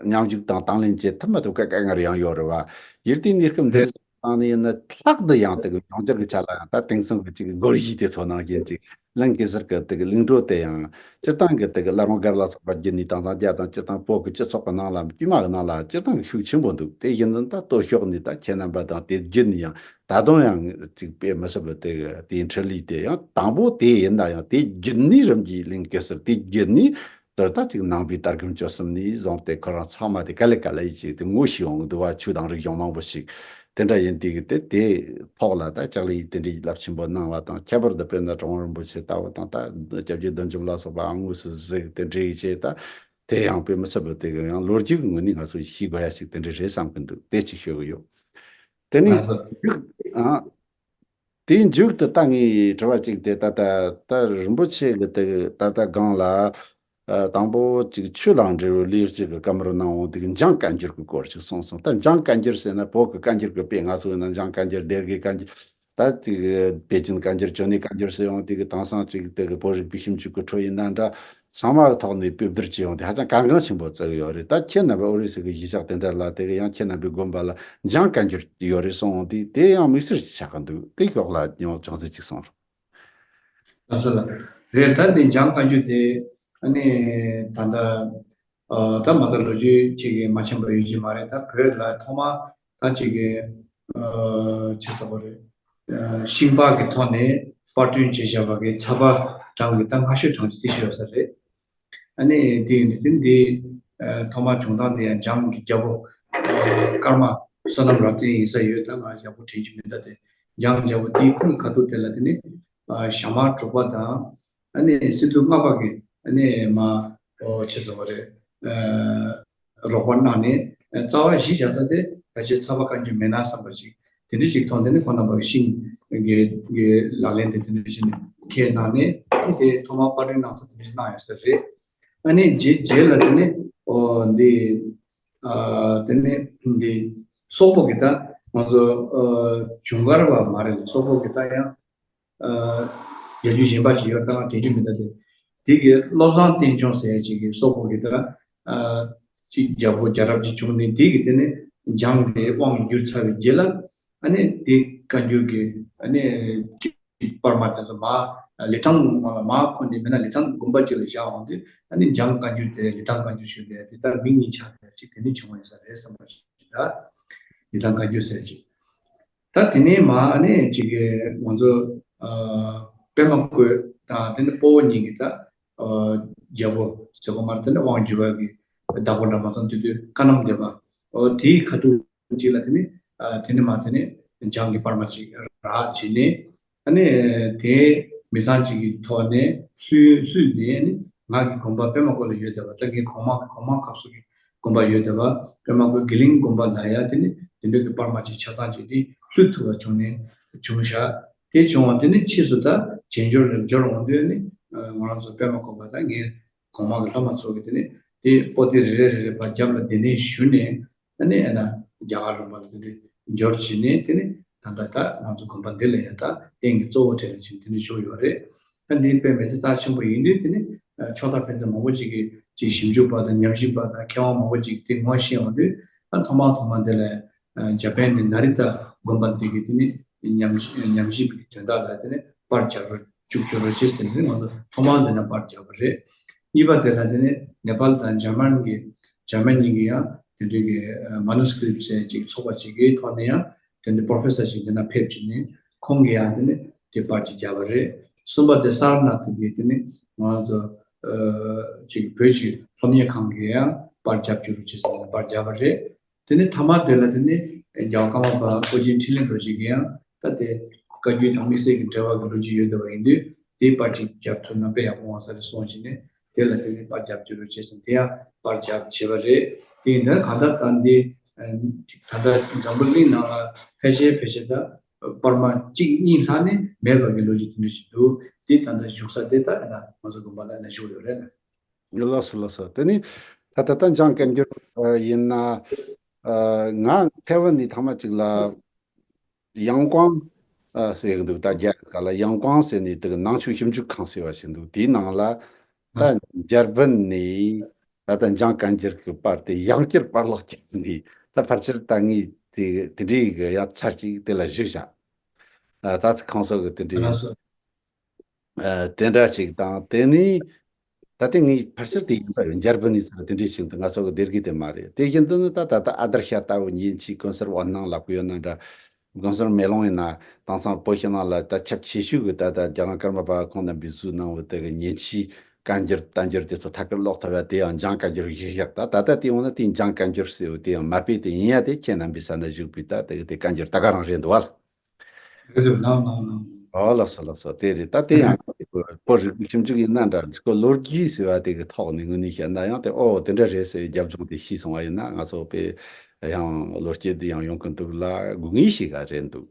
མཉམ་ཞུགས་དང་དང་ལེན་བྱེད་ཐུབ་མ་ཐུབ་དཀའ་དཀའ་ངལ་ཡང་ཡོད་རེད་བ། ཡུལ་དེའི་གནས་སྐབས་འདིར་བཏང་ནས་ཡིན་ན། ལྷག་ཏུ་ཡང་དེ་གི་ཡོངས་གྱུར་གྱི་ཆ་ལ་ཡང་ད་དེང་སང་གི་ཅིག་སྒོར་གཞས་དེ་ཚོ་ནང་བཞིན་ཅིག་གླིང་གེ་སར་གྱི་དེ་གི་གླིང་བྲོ་དེ་ཡང་སྤྱིར་བཏང་གི་དེ་གི་བླ་རུང་སྒར་ལ་སོགས་པ་བརྒྱུད་ནས་དེང་སང་རྒྱ་དང་སྤྱིར་བཏང་བོད་ཀྱི་སྤྱི་ཚོགས་ཀྱི་ནང་ལ་དཀྱུས་མ་གི་ནང་ལ་སྤྱིར་བཏང་གི་ཤུགས་ཆེན་པོ་འདུག་དེ་བཞིན་དུ་ད་སྟོད་ཕྱོགས་ནས་ད་ཁྱེད་རྣམ་པ་དང་དེ་བརྒྱུད་ནས་ཡང་ད་དུང་ཡང་ཅིག་དཔེ་མི་སྲིད་པའི་དེ་གི་དེའི་འཕྲིན་ལས་དེ་ཡང་དང་པོ་དེ་ཡིན་ན་ཡང་དེ་བརྒྱུད་ནས་རིམ་གྱིས་གླིང་གེ་སར་དེ་བརྒྱུད་ནས། དེར་ད་ཅིག་ནང་པའི་དར་ཁྱབ་བཅུ་གསུམ་ནས་བཟུང་སྟེ་ཁོ་རང་ཚང་མ་དེ་ག་ལེ་ག་ལེ་ཡིན་ཅིག་དེ་ངོ་ཤེས་འོང་གི་འདུག་བ། ཆོས་དང་རིག་གཞུང་མང་པོ་ཞིག་དེ་འདྲ་ཡིན་དུས་ཀྱི་དེ་དེ་ཐོག་ལ་ད་ལྕགས་ལི་ཡིས་དེ་འདྲའི་རླབས་ཆེན་པོ་གནང་བ་དང་། ཁྱད་པར་དུ་དཔེར་ན་གྲུབ་དབང་རིན་པོ་ཆེ་ལྟ་བུ་དང་། ད་སྐྱབས་རྗེ་བདུད་འཇོམས་ལ་སོགས་པ་དངོས་སུ་གཟིགས། དེ་འདྲའི་བྱས་ད་དེ་ཡང་དཔེ་མི་སྲིད་པའི་དེ་གི་ཡང་ལོ་རྒྱུས་ཀྱི་ངོས་ནས་ང་ཚོ་ཤེས་དགོས་ཡ་ཞིག་དེ་འདྲ་རེད་བསམ་གི་འདུག་དེ་གཅིག་ཤོད་གི་ཡོད། དེ་ནས་ལགས་སོ། ཨ། དེའི་མཇུག་ཏུ་ད་ངས་དྲི་བ་གཅིག་དེ། ད་ད་ད་རིན་པོ་ཆེ་གི་དེ་ད་ལྟ་སྒང་ལ་ཨ་དང་པོ་ཅིག་ཆོས་དང་འབྲེལ་བའི་ལས་ཀྱི་བཀའ་མོལ་གནང་འོང་དུས་འཇང་བཀའ་འགྱུར་གྱི་སྐོར་ཅིག་གསུངས་སོང་། ད་འཇང་བཀའ་འགྱུར་ཟེར་ན་བོད་ཀྱི་བཀའ་འགྱུར་གྱི་དཔེ། ང་ཚོ་ཡིན་ན་འཇང་བཀའ་འགྱུར། སྡེ་དགེ་བཀའ་འགྱུར། ད་ཅིག་པེ་ཅིན་བཀའ་འགྱུར། ཅོ་ནེ་བཀའ་འགྱུར་ཟེར་འོང་དུས་ཀྱི་དེང་སང་ཅིག་དེ་གི་བོད་རིག་པའི་ཞིབ་འཇུག་གི་ཁྲོད་ཡིན་ན་འདྲ། ཚང་མ་གི་ཐོག་ནས་དཔེ་བསྡུར་བྱས་ཡོང་དུས་ཧ་ཅང་གལ་འགངས་ཆེན་པོ་བརྩི་གི་ཡོད་རེད། ད་ཁྱེད་རྣམ་པའི་ཨོ་རི་སི་གི་གཞིས་ཆགས་དེ་འདྲ་ལ་དེ་གི་ཡང་ཁྱེད་རྣམ་པའི་དགོན་པ་ལ་འཇང་བཀའ་འགྱུར་ཡོད་རེད་གསུངས་འོང་དུས། དེ་ཡང་དམིགས་བསལ་ཞིག་ཆགས་ཀྱི་འདུག་དེ་ཕྱོགས་ལ་ཡང་ཅུང་ཟད་ཅིག་གསུངས་རོགས། ལགས་སོ་ལགས། རེད། ད་འདི་འཇང་བཀའ་འགྱུར་དེ་ཨ་ནི་ད་ལྟ་ཨ་ད་མ་ད་ལོ་རྒྱུས་ཅིག་གི་མ་ཆེན་པོ་ཡོད་ཀྱི་མ་རེད། ད་བོད་ལ་ཐོག་མ་ད་ཅིག་གི་ཨ་ཅི་ཟེར་བ་རེད། ཨ་ཤིང་པར་གྱི་ཐོག་ནས་པར་སྐྲུན་བྱས་བཞག་པ་གི་ཚགས་པར་གྲངས་ཀྱི་ད་སྔ་ཤོས་གྲངས་ཀྱི་རྩིས་ཤིག་ཡོད་ས་རེད། ཨ་ནི་དེ་ཡིན་དུས་དེ་འདི་ཨ་ཐོག་མར་བྱུང་སྟངས་དེ་ཡང་འཇང་གི་རྒྱལ་པོ་ཨ་ཀརྨ་བསོད་ནམས་རབ་བརྟན་ཡིན་ས་ཡོད། ད་ང་ཡག་པོ་དྲན་གྱི་མེད། ད་དེ་འཇང་རྒྱལ་པོ་དེའི་ཁོང་གི་ཁ་ཐུག་དེ་ལ་དེ་ནི་ཨ་ཞྭ་དམར་དྲུག་པ་དང་། ཨ་ནི་སི་ཏུ་ལྔ་པ་གི་ཨ་ནི་མ་ཨོ་ཆི་ཟེར་བ་རེད། ཨ་རོགས་པ་གནང་ནས་ཨ་རྩ་བ་གཞི་བཞག་ས་དེ་ཕལ་ཆེར་ཚགས་པར་བཀའ་འགྱུར་མེད་ན་བསམ་པ་ཅིག་དེ་འདྲ་ཅིག་མཐོང་། དེ་ནི་ཁོང་རྣམ་པ་གི་ཤིང་གི་གི་ལག་ལེན་དེ་དེ་འདྲ་ཅིག་ནས་ཁས་གནང་ནས། དེ་ཐོག་མར་པར་སྐྲུན་གནང་ས་དེ་འདྲ་གནང་ཡོད་ས་རེད། ཨ་ནི་རྗེས་རྗེས་ལ་དེ་ནི་ཨོ་འདི་ཨ་དེ་ནི་འདི་སོག་པོ་གི་ད་ང་ཚོ་ཨ་ཇུན་གར་བ་མ་རེད། སོག་པོ་གི་ད་ཡང་ཨ་ཡ་རྒྱུད་གཞན་པ་ཞིག་ཡོད། ད་ང་དྲན་རྒྱུ་མི་འདུག་དེ་དེ་གི་བློ་བཟང་བསྟན་སྐྱོང་ཟེར་ཡ་ཅིག་གི་སོག་པོ་གི་ད་ཨ་ཅིག་རྒྱལ་པོ་རྒྱལ་རབས་ཅིག་བྱུང་ནས། དེ་གི་དེ་ནི་འཇང་གི་དབང་བསྒྱུར་ཚར་བའི་རྗེས་ལ་ཨ་ནི་དེ་བཀའ་འགྱུར་གི་ཨ་ནི་ཅིག་པར་མ་དེ་ཚོ་མར་ལི་ཐང་ནང་ལ་མར་འཁོར་ནས། མིན་ན་ལི་ཐང་དགོན་པ་ཅིག་ལ་བཞག་འོང་དུས་ཨ་ནི་འཇང་བཀའ་འགྱུར་དེ་ལི་ཐང་བཀའ་འགྱུར་ཞུ་དེ་དེ་ལྟར་མིང་གཉིས་ཆགས་དེ་ཅིག་དེ་ནི་བྱུང་བ་ཡིན་ས་རེད་བསམ་པ་ཞིག་ད་ལི་ཐང་བཀའ་འགྱུར་ཟེར་ཅིག་ད་དེ་ནས་མར་ཨ་ནི་ཅིག་གི་ང་ཚོ་ཨ་པདྨ་བཀོད་དང་དེ་ནས་སྤོ་བོ་གཉིས་ཀྱི་ད་ཨ་རྒྱལ་པོ་ཟེར་གོ་མ་རེད། དེ་ནས་དབང་བསྒྱུར་བ་གི་བདག་པོ་འདྲ་མ་ཚང་དེ་དུས་བཀའ་གནང་བསྡད་པ། ཨོ་དེའི་ཁ་ཐུག་ཅིག་ལ་དེ་ནི་ཨ་དེ་ནི་མར་དེ་ནི་འཇང་གི་པར་མ་ཅིག་རག་བྱས་ནས། ཨ་ནི་དེ་མི་ཚང་ཅིག་གི་ཐོག་ནས་ལྷོད་ལྷོད་ནས། ཨ་ནི་ང་གི་དགོན་པ་པདྨ་བཀོད་ལ་ཡོད་བསྡད་པ། ད་ངའི་གོང་མ་གོང་མ་སྐབས་སུ་གི་དགོན་པ་ཡོད་བསྡད་པ། པདྨ་བཀོད་དགེ་ལེགས་དགོན་པ་ལ་ཡ་དེ་ནི་དེ་འདྲ་གི་པར་མ་ཅིག་ཆ་ཚང་ཅིག་དེ་ལྷོད་ཐུབ་པ་བྱུང་ནས་བྱུང་ཤག་དེ་བྱུང་བ་དེ་ནི་ཕྱིས་སུ་ད་བྱེས་འབྱོར་ལ་འབྱོར་འོང་དུས་ནི་ང་རང་ཚོ་པདྨ་བཀོད་པ་དང་ངའི་གོང་མ་གི་སློབ་མ་ཚོ་གིས་དེ་ནི་དེ་པོ་ཏི་རེ་རེ་རེ་རེ་ཕར་རྒྱབ་ལ་འདི་ནས་ཞུས་ནས། ཨ་ནི་ཨ་ན་རྒྱ་གར་ལུང་པ་ལ་དེ་འདྲའི་འབྱོར་བྱས་ནས། དེ་ནི་ད་ལྟ་ད་ང་ཚོ་དགོན་པ་འདི་ལ་ཡང་ད་རྟེན་གྱི་གཙོ་བོ་གྲས་ལ་བྱས་ནས་དེ་འདྲ་བཞུགས་ཡོད་རེད། ད་འདི་དཔེ་མི་ཚེ་རྩ་ཆེན་པོ་ཡིན་དུས། དེ་ནི་ཕྱོགས་མཐའ་ཕན་ཚུན་མང་པོ་ཅིག་གིས་ཅིག་ཞིབ་འཇུག་པ་དང་ཉམས་ཞིབ་པ་དང་མཁས་དབང་མང་པོ་ཅིག་གིས་དེ་ངོ་ཤེས་ཡོང་དུས། ད་ཐོག་མ་ཐོག་མ་འདི་ལ་ཨ་འཇར་པན་ནས་ནཱ་རི་ཏ་དགོན་པ་འདི་གི་དེ་ནི་ཉམས་ཉམས་ཞིབ་ཀྱི་དོན་དག་ལ་དེ་ནི་པར་རྒྱག་རོགས། བཅུག་བཅུག་རོགས་བྱེད་ཟེར་ནས་ང་ཚོ་ཐོག་མར་འདི་ན་པར་རྒྱག་པ་རེད། གཉིས་པ་དེ་ལ་དེ་ནི་ནེ་པཱལ་དང་འཇར་མན་གྱི་འཇར་མན་གཉིས་ཀྱི་ཡང་དེ་འདྲའི་གི་ཨ་མ་ནུ་སི་ཀི་རིབ་ཟེར་ཅིག་ཚོགས་པ་ཅིག་གི་ཐོག་ནས་ཡང་དེ་འདྲའི་པོ་རོ་ཕེ་སར་ཅིག་འདི་ན་ཕེབས་བྱས་ནས་ཁོང་གིས་ཡང་དེ་ནི་དེ་པར་ཅིག་བརྒྱབ་པ་རེད། གསུམ་པ་དེ་སཱ་ར་ནཱ་ཐི་གི་དེ་ནི་ང་ཚོ་ཨ་ཅིག་བོད་ཀྱི་སློབ་གཉེར་ཁང་གི་ཡང་ པར་རྒྱབ་བཅུག་རོགས་བྱེད་ཟེར་ནས་པར་བརྒྱབ་པ་རེད། དེ་ནས་མཐའ་མ་དེ་ལ་དེ་ནས་རྒྱལ་བ་ཀརྨ་པ་ཨོ་རྒྱན་འཕྲིན་ལས་རྡོ་རྗེ་གིས་ཡང་ད་དེ་བཀའ་བརྒྱུད་དང་དམིགས་བསལ་གྱི་འབྲེལ་བ་གི་ལོ་རྒྱུས་ཡོད་བསྡད་པ་ཡིན་དུས། དེའི་པར་ཅིག་རྒྱབ་ཐུབ་ན་དཔེ་ཡག་པོ་ཡོང་ས་རེད་གསུངས་བྱས་ནས། དེ་ལ་དེ་ནས་པར་རྒྱབ་བཅུག་རོགས་བྱེད་ཟེར་ནས་དེ་ཡང་པར་རྒྱབ་བྱས་པ་རེད། དེ་ཡིན་ན་གང་ལྟར་ད་འདི་ད་ལྟ་འཛམ་བུ་གླིང་ནང་ལ་ཕལ་ཆེར་ཕལ་ཆེར་ད་པར་མ་གཅིག་གཉིས་ལྷག་ནས་མེད་པ་གི་ལོ་རྒྱུས་དེ་འདྲ་ཞིག་འདུག་དེ་ད་ལྟ་བཞུགས་ས་དེ་ད་ཡིན་ན་ང་ཚོ་དགོན་པ་ལ་ན་བཞུགས་ཡོད་རེད། ལགས་སོ་ལགས་སོ། དེ་ནི་ད་ལྟ་ད་འཇང་བཀའ་འགྱུར་ཡིན་ན། ང་ཕལ་བ་ནི་ཐ་མ་གཅིག་ལ། ཡང་ཀོང་ཟེར་གི་འདུག་ད་རྒྱ་གར་ལ་ཡང་ཀོང་ཟེར་ནས་དེ་གི་ནང་ཆོས་ཞིབ་འཇུག་ཁང་ཟེར་བ་ཞིག་འདུག་དེའི་ནང་ལ་ད་འཇར་པན་ནས་ད་ལྟ་འཇང་བཀའ་འགྱུར་གྱི་པར་དེ་ཡང་བསྐྱར་པར་ཀློག་བྱས་ནས། ད་ཕལ་ཆེར་ད་ངས་དེ་དེ་འདྲའི་གི་ཡང་ཚར་གཅིག་དེ་ལ་བཞུགས་བཞག་ད་ཚོ་ཁང་སོགས་ཀྱི་དེ་འདྲའི་དེ་འདྲ་ཞིག་དང་། དེ་ནས་ད་ལྟ་ངས་ཕལ་ཆེར་དེ་ཡིན་པ་ཡོད། འཇར་པན་ནས་ཟེར་བ་དེ་འདྲའི་ཞིག་འདུག་ང་ཚོ་གི་སྡེ་དགེ་དེ་མ་རེད། དེ་བཞིན་དུ་ནི་ད་ད་ལྟ་ཨ་དར་ཤ་ལྟ་བུ་མཉེན་ཆས་གོང་སར་འོད་སྣང་ལབ་གི་ཡོད་ན་འདྲ། གོང་སར་མེ་ལོང་ཡིན་ན་དེང་སང་བོད་ཕྱི་ནང་ལ་ད་ཁྱབ་ཆེ་ཤོས་ཀྱི་ད་ལྟ་རྒྱ་རང་ཀརྨ་པ་ཁོང་རྣམ་པས་བཟོས་གནང་བའི་དེ་གི་མཉེན་ཆས་བཀའ་འགྱུར་བསྟན་འགྱུར་དེ་ཚོ་ཐད་ཀར་ཀློག་ཐུབ་ཡ་དེ་ཡང་འཇང་བཀའ་འགྱུར་ཞིག་བཞག་ད་ད་ལྟ་དེ་འོང་ན་དེ་འཇང་བཀའ་འགྱུར་ཟེར་བའི་དེ་ཡང་མ་དཔེ་དེ་ཡིན་ཡ། དེ་ཁྱེད་རྣམ་པའི་ས་ན་བཞུགས་པའི་ད་དེ་གི་དེ་བཀའ་འགྱུར་ད་ག་རང་རེད་འདུག་བ། རེད་འདུག་ནང་ནང་ནང་ནང་། ཨོ་ལགས་སོ་ལགས་སོ། དེ་རེད། ད་དེ་ཡང་ཁོ་རིག་པའི་ཞིབ་འཇུག་ཡིན་ན་འདྲ། ཁོ་ལོ་རྒྱུས་ཟེར་བ་དེ་གི་ཐོག་ནས་དངོས་གནས་བཤད་ན་ཡང་དེ་ཨོ་དེ་འདྲ་རེད་ཟེར་བའི་རྒྱབ་ལྗོངས་དེ་ཤེས་སོང་བ་ཡིན་ན། ང་ཚོ་དཔེ་ཡང་བློ་སྐྱེད་དེ་ཡང་ཡོང་གི་འདུག་ལ་དགོས་ངེས་ཤིག་ག་རེད་འདུག་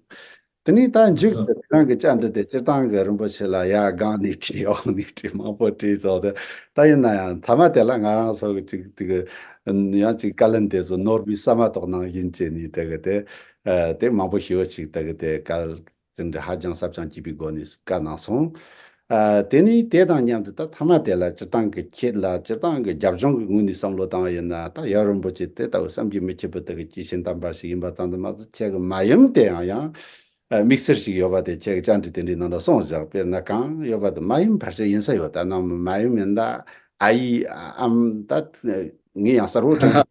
དེ་ནས་ད་མཇུག་ཏུ་ཁྱེད་རང་གི་བཅར་འདྲི་དེ་སྤྱིར་བཏང་གི་རིན་པོ་ཆེ་ལ་ཡར་སྒང་ནས་དྲིས་འོག་ནས་དྲིས་མང་པོ་དྲིས་ཚོགས་དེ། ད་ཡིན་ན་ཡང་མཐའ་མ་དེ་ལ་ང་རང་ཚོ་གི་ཅིག་ཅིག་ཡང་ཅིག་བཀའ་ལན་དེ་ཚོ་ནོར་བུའི་ས་མ་ཏོག་ནང་བཞིན་བྱས་ནས་དེ་གི་དེ། ཨ། དེ་མང་པོ་ཞེ་པོ་ཅིག་ད་གི་དེ་བཀའ་དེ་འདྲ་ཧ་ཅང་ཟབ་ཅིང་རྒྱས་པའི་སྒོ་ནས་བཀའ་གནང་སོང་། ཨ། དེ་ནས་དེ་དང་མཉམ་དུ་ད་མཐའ་མ་དེ་ལ་སྤྱིར་བཏང་གི་ཁྱེད་ལ་སྤྱིར་བཏང་གི་རྒྱབ་ལྗོངས་ཀྱི་ངོས་ནས་བསམ་བློ་བཏང་བ་ཡིན་ན། ད་ཡབ་རིན་པོ་ཆེ་དེ་ལྟ་བུ་བསམ་གྱིས་མི་ཁྱབ་པའི་དེ་གི་སྐྱེས་ཆེན་དམ་པ་ཞིག་ཡིན་པ་ཙམ་དུ་མ་ཟད། ཁྱེད་ཀྱི་མ་ཡུམ་དེ་ཡང་ཡང་དམིགས་བསལ་ཞིག་ཡོད་པ་དེ་ཁྱེད་ཀྱི་བཅར་འདྲི་དེ་འདྲའི་ནང་ལ་གསུངས་བཞག་དཔེར་ན་གང་ཡོད་པ་དེ་མ་ཡུམ་ཕལ་ཆེར་ཡིན་ས་ཡོད། ད་ནང་མ་ཡུམ་ཡིན་ད་ཨ་ཡེ་ཨམ་ད་ངས་ཡང་གསལ་བོ་དྲན།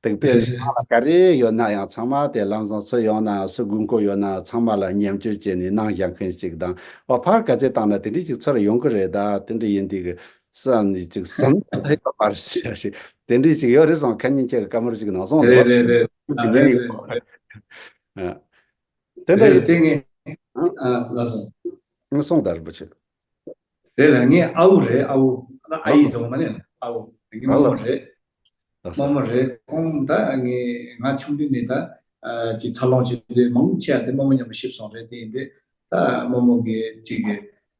དེ་དཔེར་ན་ང་ལ་ག་རེ་ཡོད་ན་ཡང་ཚང་མ་དེ་ལམ་སང་སུ་ཡོང་ན་ཡང་སུ་དགོས་མཁོ་ཡོད་ན་ཡང་ཚང་མ་ལ་མཉམ་སྤྱོད་བྱས་ནས་གནང་བཞག་མཁན་ཞིག་དང་། འོ་ཕར་ག་ཚོད་བཏང་ན་དེ་འདྲས་ཅིག་ཚུར་ཡོང་གི་རེད། ད་དེ་འདྲས་ཡིན་དུས་ཀྱི་བསམ་ནས་ཅིག་བསམ་ཡོད་པ་མ་རེད་ཟེར་ཞིག་དེ་འདྲས་ཅིག་ཡོད་རེད་བསམ། ཁ་ཉིན་ཁྱེད་ཀྱི་བཀའ་མོལ་ཅིག་གནང་སོང་། རེད་རེད་རེད། ཨ། རེད་རེད་རེད། དེ་འདྲ་རེད་ཡིན། དེ་ངས་ཨ་ལགས་སོ། ངས་སོང་ད་རིན་པོ་ཆེ། རེད་ལ། ངའི་ཨ་བོ་རེད། ཨ་བོ། ཨ་ཡེ་ཟེར་བ་མ་ནས་ཨ་བོ། ངའི་རྨོ་མོ་རེད། ལགས་སོ། རྨོ་མོ་རེད། ཁོང་ད་ངས་ང་ཆུང་དུས་ནས་ད་ཅིག་འཚར་ལོངས་བྱེད་དུས་མང་ཆེ་བ་དེ་རྨོ་མོ་མཉམ་པོ་གཤིབས་སོང་རེད། དེ་ཡིན་དུས་ད་རྨོ་མོ་གི་ཅིག་གི་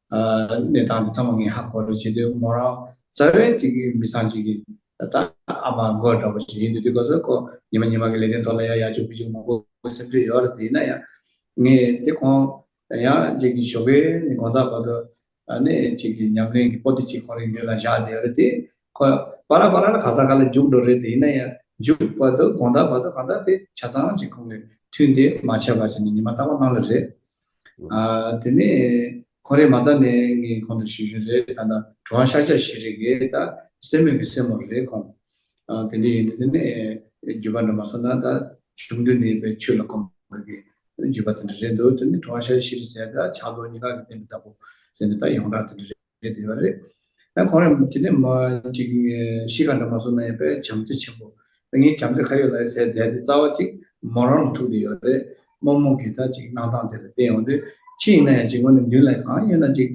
གནས་སྟངས་དེ་ཚང་མ་ངས་ཧ་གོ་རེད། བྱེད་དུས་མོ་རང་རྩ་བའི་ཅིག་གི་མི་ཚང་ཅིག་གི་ད་ཨ་མ་མགོ་འདྲ་པོ་ཞིག་ཡིན་དུས། དེ་ག་ཚོད་ཁོ་ཉི་མ་ཉི་མ་གི་ལས་དོན་ཐོག་ལ་ཡ་ཡར་བཅུག་ཕར་བཅུག་མང་པོ་སེམས་ཁྲལ་ཡོད་རེད། དེ་ཡིན་ན་ཡང་ངས་དེ་ཁོང་ཡང་ཅིག་གི་ཞོགས་ཀས་ནས་དགོང་དག་བར་དུ་ཨ་ནི་ཅིག་གི་ཉམས་ལེན་གྱི་པོ་ཏི་ཅིག་ཁོ་རའི་མདུན་ལ་བཞག་བསྡད་ཡོད་རེད། དེ་ཁོ་བར་བར་ལ་ག་ས་ག་ལ་རྒྱུགས་འགྲོ་རེད། དེ་ཡིན་ན་ཡང་རྒྱུགས་བར་དུ་དགོང་དག་བར་དུ་གང་ལྟར་དེ་ཆ་ཚང་ཅིག་ཁོང་གི་ཐུན་དེ་མ་ཆད་པ་བྱས་ནས་ཉི་མ་རྟག་པར་གནང་ལེ་རེད། ཨ། དེ་ནས་ཁོང་རེད་མ་ད་ནས་ངས་ཁོང་དུ་ཞུ་རྒྱུ་རེད། ད་ལྟ་གྲུབ་དབང་ཤཱཀྱ་ཤྲཱི་གི་ད་སེན་མོ་གི་སྲས་མོ་རེད་ཁོང་། ཨ། དེ་འདྲ་ཡིན་དུས་དེ་ནས་བརྒྱུད་པ་འདྲ་མ་སོང་ན་ད་ཆུང་དུས་ནས་པའི་ཆོས་ལ་གོམས་པའི་བརྒྱུད་པ་དེ་འདྲ་རེད་འདུག་དེ་ནས་གྲུབ་དབང་ཤཱཀྱ་ཤྲཱི་ཟེར་ད་ཕྱག་རྡོར་གཉིས་ཀ་གི་བསྟན་པའི་བདག་པོ་ཟེར་ནས་ད་ཡོངས་གྲགས་དེ་འདྲ་རེད། རེད་དེ་ཡོད་རེད། ད་ཁོང་རང་ཅི་ནས་མ་ཅིག་གཤིས་ཀ་འདྲ་མ་སོང་ན་ཡང་དཔེ་བྱམས་བརྩེ་ཆེན་པོ། ད་ངས་བྱམས་བརྩེ་ག་ཡོད་ལ་ཟེར་བསྡད་དེ་རྩ་བ་ཅིག་མོ་རང་ལ་ཐུག་བསྡད་ཡོད་རེད། རྨོ་མོ་གིས་ད་ཅིག་གནང་སྟངས་དེ་ལ་བལྟས་ཡོང་དུས་ཕྱི་ཡིན་ན་ཡང་ཅིག་དངོས་གནས་མདུན་ལ་གང་ཡོད་ན་ཅིག་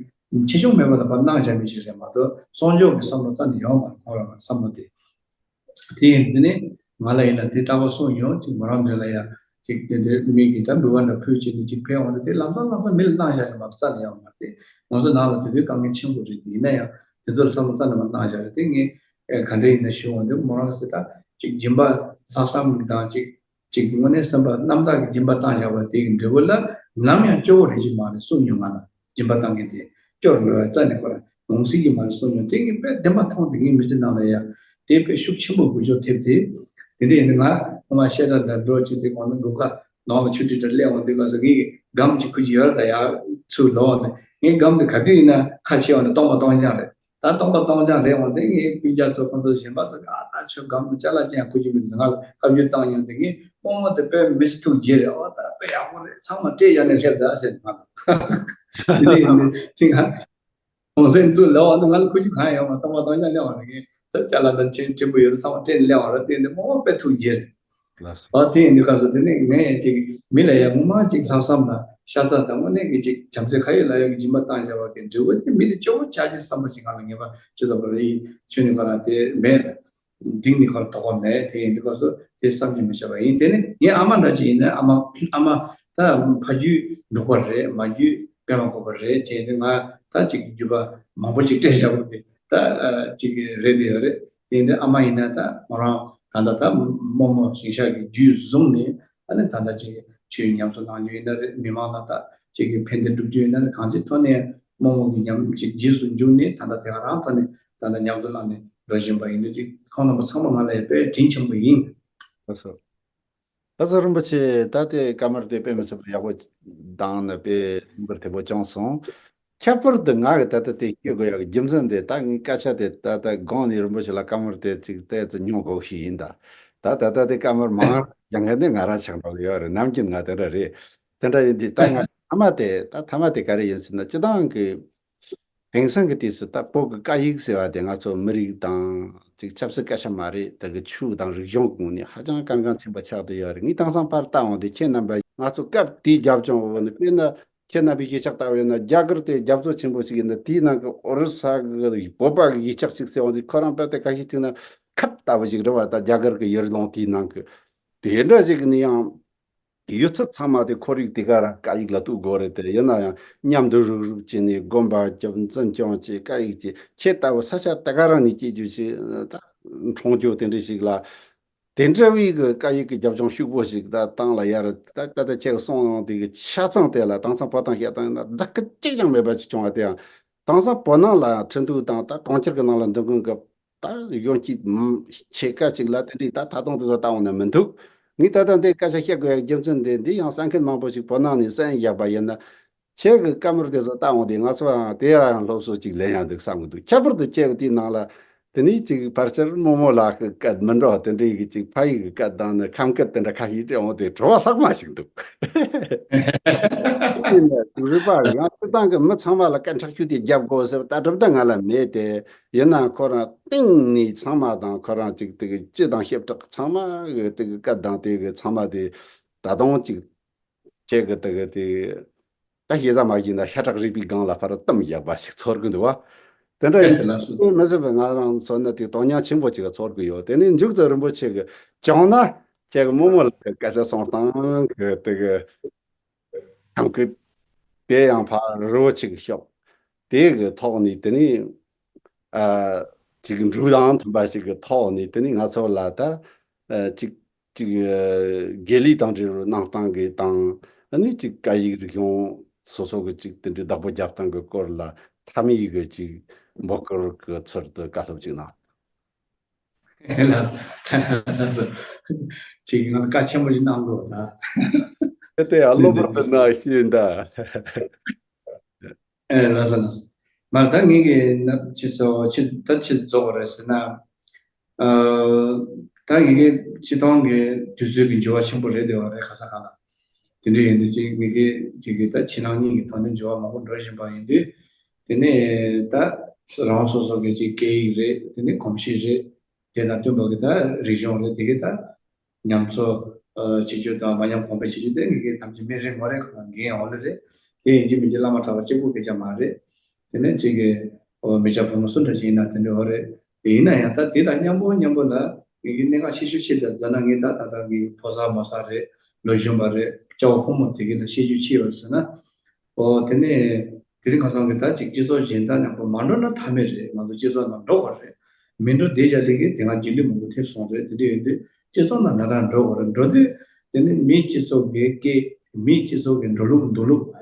ཆེ་ཆུང་མེད་པ་ལ་ཕར་གནང་བཞག་མི་ཞིག་རེད་མ་གཏོགས་གསོག་འཇོག་གི་བསམ་བློ་རྩ་ནས་ཡོད་མ་རེད། ཁོང་རང་ལ་བསམ་བློ་དེ། དེ་ཡིན་དུས་ནི་ང་ལ་ཡིན་ན་དེ་ལྟ་བུ་གསུངས་ཡོང་། ཅིག་མོ་རང་མདུན་ལ་ཡ་ཅིག་དེ་འདྲའི་མི་གིས་ད་འབུལ་བ་འདྲ་ཕུལ་བྱས་ནས་ཅིག་ཕེབས་འོང་དུས་དེ་ལམ་སང་ལམ་སང་མི་ལ་གནང་བཞག་ཡོད་མ་རྩ་ནས་ཡོད་མ་རེད། ང་ཚོ་ནང་ལ་དེ་དུས་དཀའ་ངལ་ཆེན་པོ་རེད། དེ་ཡིན་ན་ཡང་དེ་ཚོ་ལ་བསམ་བློ་རྩ་ནས་མ་གནང་བཞག་རེད། དེ་ངས་ཨེ་ག་འདྲ་ཡིན་ན་ཞུ་འོང་དུས་མོ་རང་ཟེར་ད་ཅིག་སྦྱིན་པ་ལྷག་བསམ་གྱི་དང་ཅིག་ཅིག་དངོས་གནས་བསམ་པ་རྣམ་དག་གི་སྦྱིན་པ་བཏང་བཞག་པ་དེ་གི་འབྲས་བུ་ལ་ནམ་ཡང་སྐྱོ་བོ་རེད་ཀྱི་མ་རེད་གསུངས་མྱོང་ང་ལ། སྦྱིན་པ་བཏང་མཁན་དེ་སྐྱོར་མེད་པ་རྩ་ནས་ཁོ་རང་ངོ་ཤེས་ཀྱི་མ་རེད་གསུངས་མྱོང་། དེ་ངས་དཔེ་བདེན་པ་མཐོང་སྟེ་ངའི་མི་ཚེ་ནང་ལ་ཡང་དེ་དཔེ་ཤུགས་ཆེན་པོ་འགུལ་སྐྱོད་ཐེབས་ཏེ། དེ་འདྲ་ཡིན་ན་ང་ངོ་མ་བཤད་གྲྭ་འདྲ་འགྲོ་བྱེད་དུས་གང་ན་སྒོ་ཁ་ནང་ལ་ཆུ་ཁྲི་འདྲ་སླེབས་འོང་དུས་སྐབས་སུ་ངའི་སྒམ་གཅིག་ཁུར་གྱི་ཡོད་རེད། ད་ཡར་ཚུར་ལོག་འོང་དུས་ངའི་སྒམ་དེ་ག་དུས་ཡིན་ན་ཁ་ཕྱེ་འོང་དུས་སྟོང་པ་སྟོང་རྐྱང་རེད། ད་སྟོང་པ་སྟོང་རྐྱང་རེད་འོང་དུས་ངའི་སྤུན་ཀྱག་ཚོ་ཁོང་ཚོ་གཞན་པ་ཚོ་གིས་ཨ་ད་ཁྱོད་སྒམ་དེ་ཅ་ལག་ཅན་ཁུར་གྱི་མི་འདུག་ང་ལ་བཀའ་བརྒྱུད་བཏང་མྱོང་དུས་ངའི་རྨོ་མོ་དེ་དཔེ་མི་སྲིད་ཐུགས་དགྱེས་རེད། ཨོ་ད་དཔེ་ཡག་པོ་རེད། ཚང་མ་སྤྲད་ཡ་ནས་སླེབས་ད་ཟེར་ང་ལ། དེ་ནས་ཡིན་དུས་ང་གོང་སེང་ཚུར་ལོག་འོང་དུས་ང་ལ་ཁུར་གྱི་གང་ཡང་ཡོད་མ། སྟོང་པ་སྟོང་རྐྱང་སླེབས་འོང་དུས་ངས་ ད་ཅ་ལག་དང་ཕྲན་ཕྲན་བུ་ཡོད་ན་ཚང་མ་སྤྲད་ནས་སླེབས་པ་རེད། དེ་ནི་རྨོ་མོ་དཔེ་ཐུགས་དགྱེས་རེད། ལགས་སོ། ཨ་དེ་ཡིན་དུས་སྐབས་སུ་དེ་ནི་ངས་ཅིག་མི་ལ་ཡ་ངོ་མ་ཅིག་ལྷག་བསམ་དང་ཤ་ཚ་དང་དངོས་གནས་ཀྱི་ཅིག་བྱམས་བརྩེ་ཁ་ཡོད་ལག་ཡོད་ཀྱི་སྦྱིན་པ་བཏང་བཞག་པ་དེ་འབྲས་བུ་དེ་མི་དེ་སྐྱོ་བོ་ཆགས་ཀྱི་བསམ་པ་ཞིག་ང་ལ་ངེས་པ་ཅི་ཙམ་པ་རེད། ཡིན་ཆོས་ནི་ཁོ་རང་དེ་མེད། འདིང་ནི་ཁོ་རང་དོགས་པ་མེད། དེ་ཡིན་དུས་སྐབས་སུ་དེ་བསམ་གྱིས་མི་ཁྱབ་པ་ཡིན། དེ་ནི་ངའི་ཨ་མ་འདྲ་ཅིག་ཡིན་ན་ཨ་མ་ཨ་མ་ད་ཕ་རྒྱུད་འབྲུག་པ་རེད། མ་རྒྱུད་པད་མ་བཀོད་པ་རེད། བྱས་ཏེ་ང་ད་ཅིག་རྒྱུད་པ་མང་པོ་ཅིག་སྤྲད་བཞག་པ་དེ་ད་ཅིག་རེད་དེ་ཡོད་རེད། དེ་ཡིན་དུས་ཨ་མ་ཡིན་ན་ད་མོ་རང་ད་ལྟ་ད་རྨོ་མོ་ཞིང་གཤེགས་ཀྱི་རྒྱུད་བཟུང་ནས་ཨ་ནི་ད་ལྟ་ཅིག་ཆོས་ཉམས་སུ་བླང་རྒྱུ་ཡིན་ན་རེད། མི་མང་ལ་ད་ཅིག་གི་ཕན་བདེ་སྒྲུབ་རྒྱུ་ཡིན་ན་རེད། གང་ཅིའི་ཐོག་ནས་རྨོ་མོ་གི་ཉམས་ཅིག་རྗེས་སུ་འཇུག་ནས་ད་ལྟ་དེ་ག་རང་ཐོག་ནས་ད་ལྟ་ཉམས་སུ་བླངས་ནས་འགྲོ་བཞིན་པ་ཡིན་དུས་ཅིག་ཁོང་རྣམ་པ་ཚང་མ་ང་ལ་ཡང་དཔེ་དྲིན་ཆེན་པོ་ཡིན། ལགས་སོ། ལགས་སོ་རིན་པོ་ཆེ། ད་ལྟའི་བཀའ་མོལ་དེ་དཔེ་མི་སྲིད་པར་ཡག་པོ་དང་ནི་དཔེ་ལུང་པར་དེ་པོ་བྱུང་སོང་། ཁྱད་པར་དུ་ང་གི་ད་ལྟ་དེ་བཤད་དགོས་ཡག་གི་རྒྱུ་མཚན་དེ་ད་ངའི་སྐད་ཆ་དེ་ད་ལྟ་དགོངས་ནས་རིན་པོ་ཆེ་ལ་བཀའ་མོལ་དེ་ཅིག་ཏོག་ཙམ་ཉོ་དགོས་ཤིག་ཡིན་ད། ད་ད་ལྟ་དེ་བཀའ་མོལ་མང་རྒྱག་མཁན་དེ་ང་རང་ཆགས་འགྲོ་གི་ཡོད་རེད། ནམ་རྒྱུན་ང་དེ་འདྲ་རེད། དེ་འདྲ་ཡིན་དུས་ད་ང་ཐ་མ་དེ་ད་ཐ་མ་དེ་ག་རེ་ཡིན་ཟེར་ན་སྤྱི་བཏང་གི་དེང་སང་གི་དུས་སུ་ད་བོད་ཀྱི་སྐད་ཡིག་ཟེར་བ་དེ་ང་ཚོ་མི་རིགས་དང་ཅིག་ཆབ་སྲིད་སྐད་ཆ་མ་རེད། ད་གི་ཆོས་དང་རིག་གཞུང་གི་ངོས་ནས་ཧ་ཅང་གལ་འགངས་ཆེན་པོ་ཆགས་བསྡད་ཡོད་རེད། ངས་དེང་སང་ཕར་བལྟ་འོང་དུས་ཁྱེད་རྣམ་པ་ང་ཚོ་སྐབས་དེའི་རྒྱབ་ལྗོངས་འོག་ནས་དཔེར་ན་ཁྱེད་རྣམ་པའི་གཞིས་ཆགས་ལྟ་བུ་ཡིན་ན་རྒྱ་གར་དེ་རྒྱ་མཚོ་ཆེན་པོ་ཞིག་ཡིན་ན་དེའི་ནང་གི་ཨོ་རི་ས་གི་བོད་པ་གི་གཞིས་ཆགས་ཤིག་ཟེར་འོང་དུས་ཁོ་རང་དཔེ་དེ་ཁ་ཤས་ཅིག་ན་ཁབ་ལྟ་བུ་ཞིག་རེད་བ། ད་རྒྱ་གར་གི་ཡུལ་ལུང་དེའི་ནང་གི་དེ་འདྲ་ཞིག་ནས་ཡང་། ཡོད་ཚད་ཚང་མ་དེ་ཁོར་ཡུག་དེ་ག་རང་སྐད་ཡིག་ལ་གཏུག་དགོས་རེད། དེ་ཡིན་ན་ཡང་མཉམ་དུ་རུག་རུག་བྱས་ནས་དགོན་པ་རྒྱབ་འཛིན་སྐྱོང་བྱས་སྐད་ཡིག་བྱས་ཁྱེད་ལྟ་བུ་ས་ཆ་དེ་ག་རང་ནས་སྐྱེས་རྒྱུ་ཞིག་ད་འཁྲུངས་རྒྱུ་དེ་འདྲ་ཞིག་ལ་དེ་འདྲ་བའི་གི་སྐད་ཡིག་གི་རྒྱབ་ལྗོངས་ཤུགས་པོ་ཞིག་ད་བཏང་ལ་ཡར་ད་ད་ད་ཁྱེད་གི་གསུང་ཡོང་དེ་གི་ཆ་ཚང་དེ་ལ་དེང་སང་བོད་དང་བཤད་སྟངས་ཡིན་ན་བདག་གི་གཅིག་ཀྱང་མེད་པ་ཞིག་བྱུང་བ། དེ་ཡང་དེང་སང་བོད་ནང་ལ་ཁྲིན་ཏུའུ་དང་ད་གྲོང་ཁྱེར་གི་ནང་ལ་འདུག་མཁན་གི་ད་གཞོན་སྐྱེས་ཕྱེད་ཀ་ཅིག་ལ་དེ་འདྲའི་ད་ད་དུང་དེ་ཚོ་ལྟ་འོང་ན་མི་འདུག་ངས་ད་ལྟ་འདི་སྐད་ཆ་བཤད་དགོས་ཡ་རྒྱུ་མཚན་དེ་འདི་ཡང་གསན་མཁན་མང་པོ་ཞིག་བོད་ནང་ནས་གསན་བཞག་པ་ཡིན་ན། ཁྱེད་ཀྱི་བཀའ་མོལ་དེ་ཚོ་ལྟ་འོང་དུས་ང་ཚོ་ཡང་དེ་ཡང་སློབ་གསོ་ཅིག་ལེན་ཡ་འདུག་བསམ་གི་འདུག་ཁྱད་པར་དུ་ཁྱེད་ཀྱི་དེའི་ནང་ལ་དེ་ནས་ཅིག་ཕལ་ཆེར་རྨོ་མོ་ལགས་ཀྱི་སྐད་མི་འདྲ་བ་དེ་འདྲའི་གི་ཅིག་ཕ་ཡུལ་གྱི་སྐད་དང་ནི་ཁམས་སྐད་དེ་འདྲ་ཁ་ཤས་དྲན་འོང་དུས་བྲོ་བ་ལྷག་མ་ཞིག་འདུག་ཡིན་ན་རུས་པ་ཡང་སྤྱིར་བཏང་གི་མི་ཚང་མ་ལ་སྐད་མཁྲེགས་ཤོས་དེ་རྒྱབ་དགོས་ཟེར་བ་ལྟ་གྲུབ་ད་ང་ལ་མེད་དེ། ཡིན་ནའང་ཁོ་རང་སྟེང་ནས་ཚང་མ་དང་ཁོ་རང་ཅིག་དེ་གི་སྤྱི་དང་ཞབས་ཁྲག་ཚང་མ་གི་དེ་གི་སྐད་དང་དེ་གི་ཚང་མ་དེ་ད་དུང་ཅིག་ཁྱེད་གི་དེ་གི་དེ་ད་ཤེས་ས་མ་ཤེས་ན་ཤ་ཁྲག་རུས་པའི་སྒང་ལ་ཕར་བཏུམས་བཞག་པ་ཞིག་ཚོར་གི་འདུག་བ། དེ་འདྲ་ཡིན་དུས་མི་སྲིད་པའི་ང་རང་ཚོ་ནི་དེ་དོན་སྙིང་ཆེན་པོ་ཅིག་ཚོར་གི་ཡོད། དེ་ནས་མཇུག་ཏུ་རིན་པོ་ཆེ་གི་བྱུང་ན་ཁྱེད་གི་རྨོ་མོ་ལ་སྐད་ཆ་གསུང་སྟངས་གི་དེ་གི་ཁྱང་གི་དེ་ཡང་ཕར་རི་བོ་ཆེ་གི་ཤོག་དེ་གི་ཐོག་ནས་དེ་ནས་ཨ་ཅིག་འབྲུ་དང་མཐུན་པ་ཞིག་གི་ཐོག་ནས་དེ་ནས་ང་ཚོ་ལ་ད་ཨ་ཅིག་ཅིག་ཨ་དགེ་ལས་དང་འབྲེལ་བའི་གནང་སྟངས་གི་དང་ཨ་ནི་ཅིག་སྐད་ཡིག་རིག་གཞུང་སོ་སོ་གི་ཅིག་དེ་འདྲའི་བདག་པོ་རྒྱབ་སྟངས་གི་སྐོར་ལ་མཐའ་མའི་གི་ཅིག་འབོད་སྐུལ་གི་ཚུལ་དུ་བཀའ་སློབ་ཅིག་གནང་། ལགས་ལགས་སོ། ཅིག་ང་ལ་བཀའ་ཆེན་པོ་ཞིག་གནང་འདུག་ད། དེ་ལྟའི་ཨ་སློབ་པར་དུ་གནང་ཞུས་ཡིན་ད། ཨེ་ལགས་སོ་ལགས་སོ། མ་ད་ངེད་ཀྱི་ན་ཕྱི་སོ་ཕྱི་ད་ཕྱི་རྫོགས་པ་རེད་ཟེར་ན། ཨ་ད་ངེད་ཀྱི་སྤྱི་བཏང་གི་དུས་ཚོད་ཀྱི་འགྱུར་བ་ཆེན་པོ་རེད་བསྡད་པ་རེད་ག་ས་ག་ལ། དེ་འདྲ་ཡིན་དུས་ཅིག་ངེད་ཀྱི་ཅིག་གི་ད་ཕྱི་ནང་གཉིས་ཀྱི་ཐོག་ནས་འགྱུར་བ་མང་པོ་འགྲོ་བཞིན་པ་ཡིན་དུས། དེ་ནས་ད་རང་སོ་སོ་གི་ཅིག་སྐད་ཡིག་རེད། དེ་ནས་གོམས་གཤིས་རེད། དེ་དང་བསྟུན་པ་གི་ད་རིག་གཞུང་རེད། དེ་གི་ད་ཉམས་གསོ་ཨ་བྱེད་རྒྱུ་དང་མ་ཉམས་གོང་འཕེལ་བྱེད་རྒྱུ་དེ་ངེད་ཀྱི་ཐམས་ཅད་མི་རེ་ངོ་རེ་གང་འགན་འོག་ལ་རེད། དེ་ཡིན་གཅིག་མིན་གཅིག་བླ་མ་གྲྭ་པ་གཅིག་པུ་སྐད་ཆ་མ་རེད། དེ་ནས་གཅིག་གི་ཨོ་མི་སྐྱ་ཕོ་མོ་སུ་འདྲ་ཞིག་ཡིན་ན་དེ་འདྲ་འོ་རེད། དེ་ཡིན་ན་ཡང་ད་དེ་དང་མཉམ་པོ་མཉམ་པོ་ལ་ངེད་ཀྱི་གནད་འགག་ཆེ་ཤོས་ཆེ་དེ་མཛད་ན་ངེད་ད་ད་ལྟ་ངེད་ཕོ་གསར་མོ་གསར་རེད། ལོ་གཞོན་པ་རེད། སྐྱ་བོ་ཕོ་མོ་དེ་གི་ལ་ཤེས་རྒྱུ་ཆེ་བ་ཟེར་ན། ཨོ་དེ་ནས་དེ་རིང་ཁ་སང་གི་ད་ཅིག་སྤྱི་ཚོགས་གཞན་དག་མཉམ་པོ་མ་འགྲོ་ན་ཐབས་མེད་རེད། ང་ཚོ་སྤྱི་ཚོགས་ནང་འགྲོ་དགོས་རེད། མི་འགྲོ་བསྡད་བཞག་ལས་ཀྱི་དེ་སྔ་རྗེས་ལུས་མང་པོ་ཐེབས་སོང་རེད། དེ་འདྲ་ཡིན་དུས་སྤྱི་ཚོགས་ནང་ནང་རང་འགྲོ་དགོས་རེད། འགྲོ་དུས་དེ་ནི་མིའི་སྤྱི་ཚོགས་ཀྱི་སྐད། མིའི་སྤྱི་ཚོགས་ཀྱི་འགྲོ་ལུགས་འདུག་ལུགས།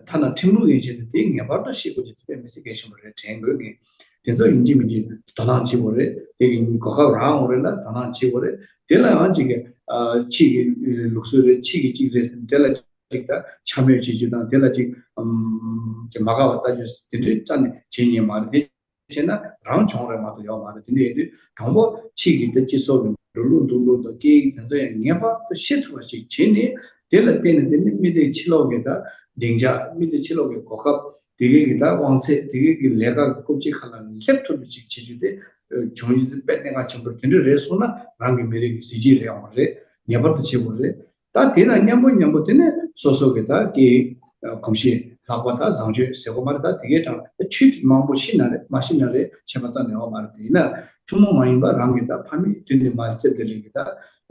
ཐ་ན་ཁྲིམས་ལུགས་ཡིན་ཕྱིན་དེ་ངེས་པར་དུ་ཤེས་དགོས་ཀྱི་དེ་དཔེ་མི་སྲིད་གལ་ཆེན་པོ་རེད་དྲན་དགོས་ཀྱི། དེ་ཚོ་ཡིན་གཅིག་མིན་གཅིག་དོ་སྣང་བྱེད་དགོས་རེད། དེ་གི་གོ་སྐབས་རག་འོང་རེད་ལ་དོ་སྣང་བྱེད་དགོས་རེད། དེ་ལ་ཡང་ཅིག་གི་ཕྱི་གི་ལུགས་སྲོལ་རེད། ཕྱི་གི་ཅིག་རེད་ཟེར་དེ་ལ་ཅིག་ད་འཕྱ་སྨོད་བྱེད་རྒྱུ་དང་དེ་ལ་ཅིག་ཅིག་མ་དགའ་བ་ལྟ་རྒྱུ་དེ་འདྲའི་རྩ་ནས་བྱེད་ཉན་མ་རེད། དེ་བྱས་ན་རང་གྱོང་རེད་མ་གཏོགས་ཡོད་མ་རེད། དེ་འདྲ་ཡིན་དུས་དང་པོ་ཕྱི་གི་ད་སྤྱི་ཚོགས་ཀྱི་འགྲོ་ལུགས་འདུག་ལུགས་དང་སྐད་ཡིག་དེ་ཚོ་ཡང་ངེས་པར་དུ་ཤེས་ཐུབ་པ་ཞིག་བྱས་ནས་དེ་ལ་བརྟེན་ནས་དེ་ནི་མི་དེ་ཕྱི་ལོགས་ཀྱི་ད་སྡིངས་ཆ། མི་དེ་ཕྱི་ལོགས་ཀྱི་གོ་སྐབས། དེ་གའི་གི་ད་དབང་ཚད། དེ་གའི་གི་ལས་ཀ་གི་རྐུབ་ཀྱི་ཁ་ལ་སླེབས་ཐུབ་པ་ཞིག་བྱེད་རྒྱུ་དེ་ བྱུང་ཡུལ་དེ་དཔེ་གནད་འགག་ཆེན་པོ་དེ་འདྲ་རེད་སོང་ན། རང་གི་མི་རིགས་ཀྱི་གཟི་བརྗིད་རེད་འོང་རེད། ངེས་པར་དུ་བྱེད་དགོས་རེད། ད་དེ་དང་མཉམ་པོ་མཉམ་པོ་དེ་ནས་སོ་སོ་གི་ད་སྐད་ཡིག་གོམས་གཤིས་ལྷག་པ་ད་བཟང་སྤྱོད་ཟེར་དགོས་མ་རེད། ད་དེ་གའི་གྲངས་ད་ཆོས་མང་པོ་ཤེས་ན་རེད། མ་ཤེས་ན་རེད། ཁྱད་པར་ད་ནས་བ་མ་རེད། དེ་ཡིན་ན་ཐུན་མོང་མ་ཡིན་པ་རང་གི་ད་ཕ་མེས་སྟོན་དེ་མ་རེད་ཚེ་འདི་རིང་གི་ད་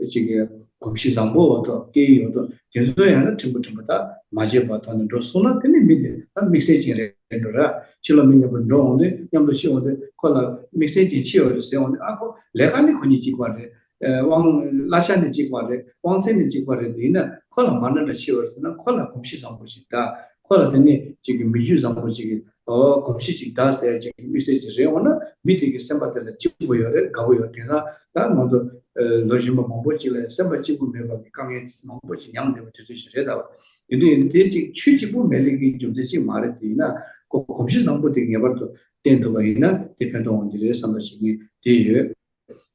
ཅིག་གི་གོམས་གཤིས་བཟང་པོ་འོ་ཐོག་སྐད་ཡིག་འོ་ཐོག་དེ་ཚོ་ཡང་ན་ཕྲན་བུ་ཕྲན་བུ་ད་མ་བརྗེད་པ་ཐོག་ནས་འགྲོ་སོང་ན། དེ་ནི་མི་དེ་ད་དམིགས་བསལ་ཅན་རེད་འགྲོ་ར། ཕྱི་ལོགས་མི་མཉམ་པོ་འགྲོ་འོང་དུས་མཉམ་དུ་ཤི་འོང་དུས་ཁོ་ལ་དམིགས་བསལ་ཅན་ཆེ་བ་རེད་ཟེར་འོང་དུས། ཨ་ཁོ་ལས་ཀ་ནི་ཁོ་གཉིས་གཅིག་པ་རེད། དབང་གླ་ཆ་ནི་གཅིག་པ་རེད། དབང་ཚད་ནི་གཅིག་པ་རེད། དེ་ཡིན་ན་ཁོ་ལ་མ་འདྲ་འདྲ་ཆེ་བ་རེད་ཟེར་ན། ཁོ་ལ་གོམས་གཤིས་བཟང་པོ་ཞིག་ད་ཁོ་ལ་དེ་ནི་ཅིག་གི་མི་རྒྱུད་བཟང་པོ་ཅིག་གི་ཨོ་གོམས་གཤིས་ཅིག་ད་ཟེར་ཅིག་དམིགས་བསལ་ཅིག་རེད་འོང་ན། མི་དེ་གི་སེམས་པ་དེ་ལ་སྐྱིད་པོ་ཡོད་རེད། དགའ་པོ་ཡོད། དེང་སང་ད་ང་ཚོ་ལོ་རྒན་པ་མང་པོ་ཅིག་ལ་སེམས་པ་སྐྱིད་པོ་མེད་པ་གི་དཀའ་ངལ་མང་པོ་ཅིག་མྱངས་བསྡད་པ་དུས་ཚོད་ཅིག་རེད། ད་བ་དེ་འདྲ་ཡིན་དུས་དེ་ཅིག་ཆོས་གཅིག་པུ་མེད་ལས་ཀྱི་རྒྱུ་མཚན་ཅིག་མ་རེད། དེ་ཡིན་ན་ཁོ་གོམས་གཤིས་བཟང་པོ་དེ་ངེས་པར་དུ་བསྟེན་ཐུབ་པ་ཡིན་ན་དེ་ཕན་ཐོགས་འོང་གི་རེད་བསམ་པ་ཞིག་ངས་དེ་ཡོད།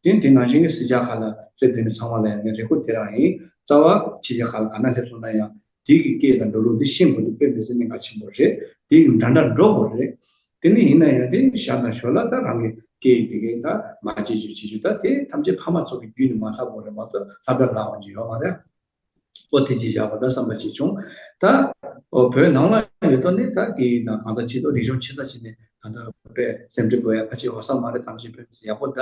དེ་དེ་ནང་བཞིན་གྱི་གཟི་བརྗིད་ཁག་ལ་སླེབས་བསྡད་མི་ཚང་མ་ལ་ཡང་ངས་རེ་སྐུལ་དེ་རང་ཡིན། རྩ་བ་ཕྱི་རྒྱལ་ཁག་ལ་ག་ན་སླེབས་སོང་ན་ཡང་དེ་གི་སྐད་དང་འགྲོ་ལུགས་འདི་ཤེས་དགོས་འདུག་དཔེ་མི་སྲིད་གནད་འགག་ཆེན་པོ་རེད། དེ་གི་འདྲ་འདྲ་འགྲོ་དགོས་རེད། དེ་ནི་ཡིན་ན་ཡང་དེ་ཞར་དང་ཞོར་ལ་ད་རང་གི་སྐད་ཡིག་དེ་གའི་ད་མ་བརྗེད་རྒྱུ་བྱེད་རྒྱུ། ད་དེ་ཐམས་ཅད་ཕ་མ་ཚོ་གི་བརྒྱུད་ནས་མར་ལྷབ་དགོས་རེད་མ་གཏོགས་ལྷབ་ལྷབ་ལྷག་འོང་རྒྱུ་ཡོད་མ་རེད། ཨོ་དེ་ཅིག་བཞག་པ་ད་བསམ་པ་ཅིག་བྱུང་། ད་ཨོ་བོད་ནང་ལ་ཡོད་དོ་ནི་ད་གི་ན་གང་ལྟར་ཆེ་དོ་རིག་གཞུང་ཆེ་ས་ཆེ་ནས་ད་ལྟ་དཔེ་སེམས་ཁྲལ་དགོས་ཡ་ཕལ་ཆེར་ཡོད་ས་མ་རེད། ཐམས་ཅད་དཔེ་མི་སྲིད་ཡག་པོ། ད་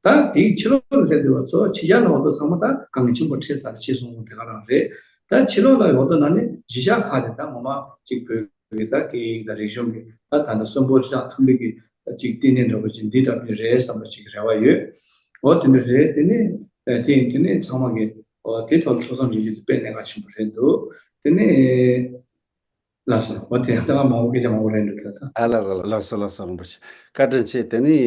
ད་དེའི་ཕྱི་ལོགས་ལ་སླེབས་བསྡད་པ་ཚོ་ཕྱི་རྒྱལ་ལ་འོ་དོ་ཚང་མ་ད་དཀའ་ངལ་ཆེན་པོ་འཕྲད་ས་ལ་ཆེ་སོང་དེ་ག་རང་རེད། ད་ཕྱི་ལོགས་ལ་འོ་དོ་ན་ནི་གཞིས་ཆགས་ཁག་དེ་ད་ངོ་མ་ཅིག་བོད་ཀྱི་ད་སྐད་ཡིག་དང་རིག་གཞུང་གི་ད་ད་ལྟ་གསོན་པོ་ལྷག་ཐུབ་ལེ་གི་ཅིག་བསྟི་གནས་འདྲ་པོ་ཅིག་འདི་འདྲ་པོ་རེད་བསམ་པ་ཅིག་རེ་བ་ཡོད། འོ་དེ་འདྲ་རེད། དེ་ནི་དེ་ཡིན་དུས་ནི་ཚང་མ་གི་འོ་དེ་ཐོག་ལ་ཐུགས་བསམ་བཞེས་རྒྱུ་དེ་དཔེ་གནད་འགག་ཆེན་པོ་རེད་འདུག་དེ་ནི་ལགས་སོ། འོ་དེ་ཚང་མ་མང་པོ་སྐད་ཆ་མང་པོ་རེད་འདུག་ད་ད། ཨ་ལ་ལ་ལ་ལགས་སོ་ལགས་སོ་རིན་པོ་ཆེ། བཀའ་དྲིན་ཆེ། དེ་ནི་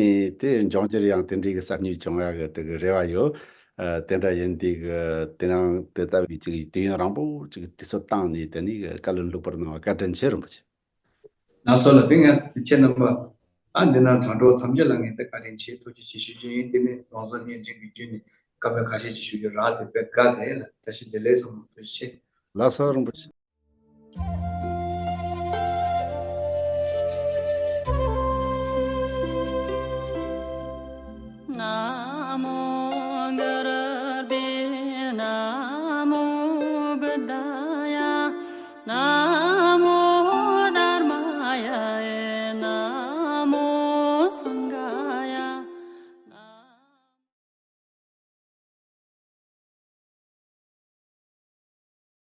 དེ་འབྱུང་འགྱུར་ཡང་དེ་འདྲའི་གི་གསར་རྙེད་བྱུང་ཡག་གི་དེ་གི་རེ་བ་ཡོད། ཨ་དེ་འདྲ་ཡིན་དུས་གི་དེ་རང་དེ་ལྟ་བུའི་ཅིག་དུས་ཡུན་རིང་པོ་ཅིག་དུས་ཚོད་བཏང་ནས་དེ་ནི་བཀའ་ལན་ལྷུག་པོར་གནང་བ་བཀའ་དྲིན་ཆེ་རིན་པོ་ཆེ། ལགས་སོ་ལགས། དེ་ངས་དེ་ཁྱེད་རྣམ་པ་ཨ་འདི་ན་དྲ་གྲོགས་ཐམས་ཅད་ལ་ངས་དེ་བཀའ་དྲིན་ཆེ་ཐུགས་རྗེ་ཆེ་ཞུ་རྒྱུ་ཡིན། དེ་ནི་རང་བཟོ་བརྙན་འཕྲིན་གྱི་བརྒྱུད་ནས་བཀའ་མོལ་ཁ་ཤས་ཅིག་ཞུ་རྒྱུ་རག་དེ་དཔེ་དགའ་དེ་ལ་བཀྲ་ཤིས་བདེ་ལེགས་ཚང་མ་ཐུགས་རྗེ་ཆེ། ལགས་སོ་རིན་པོ་ཆེ།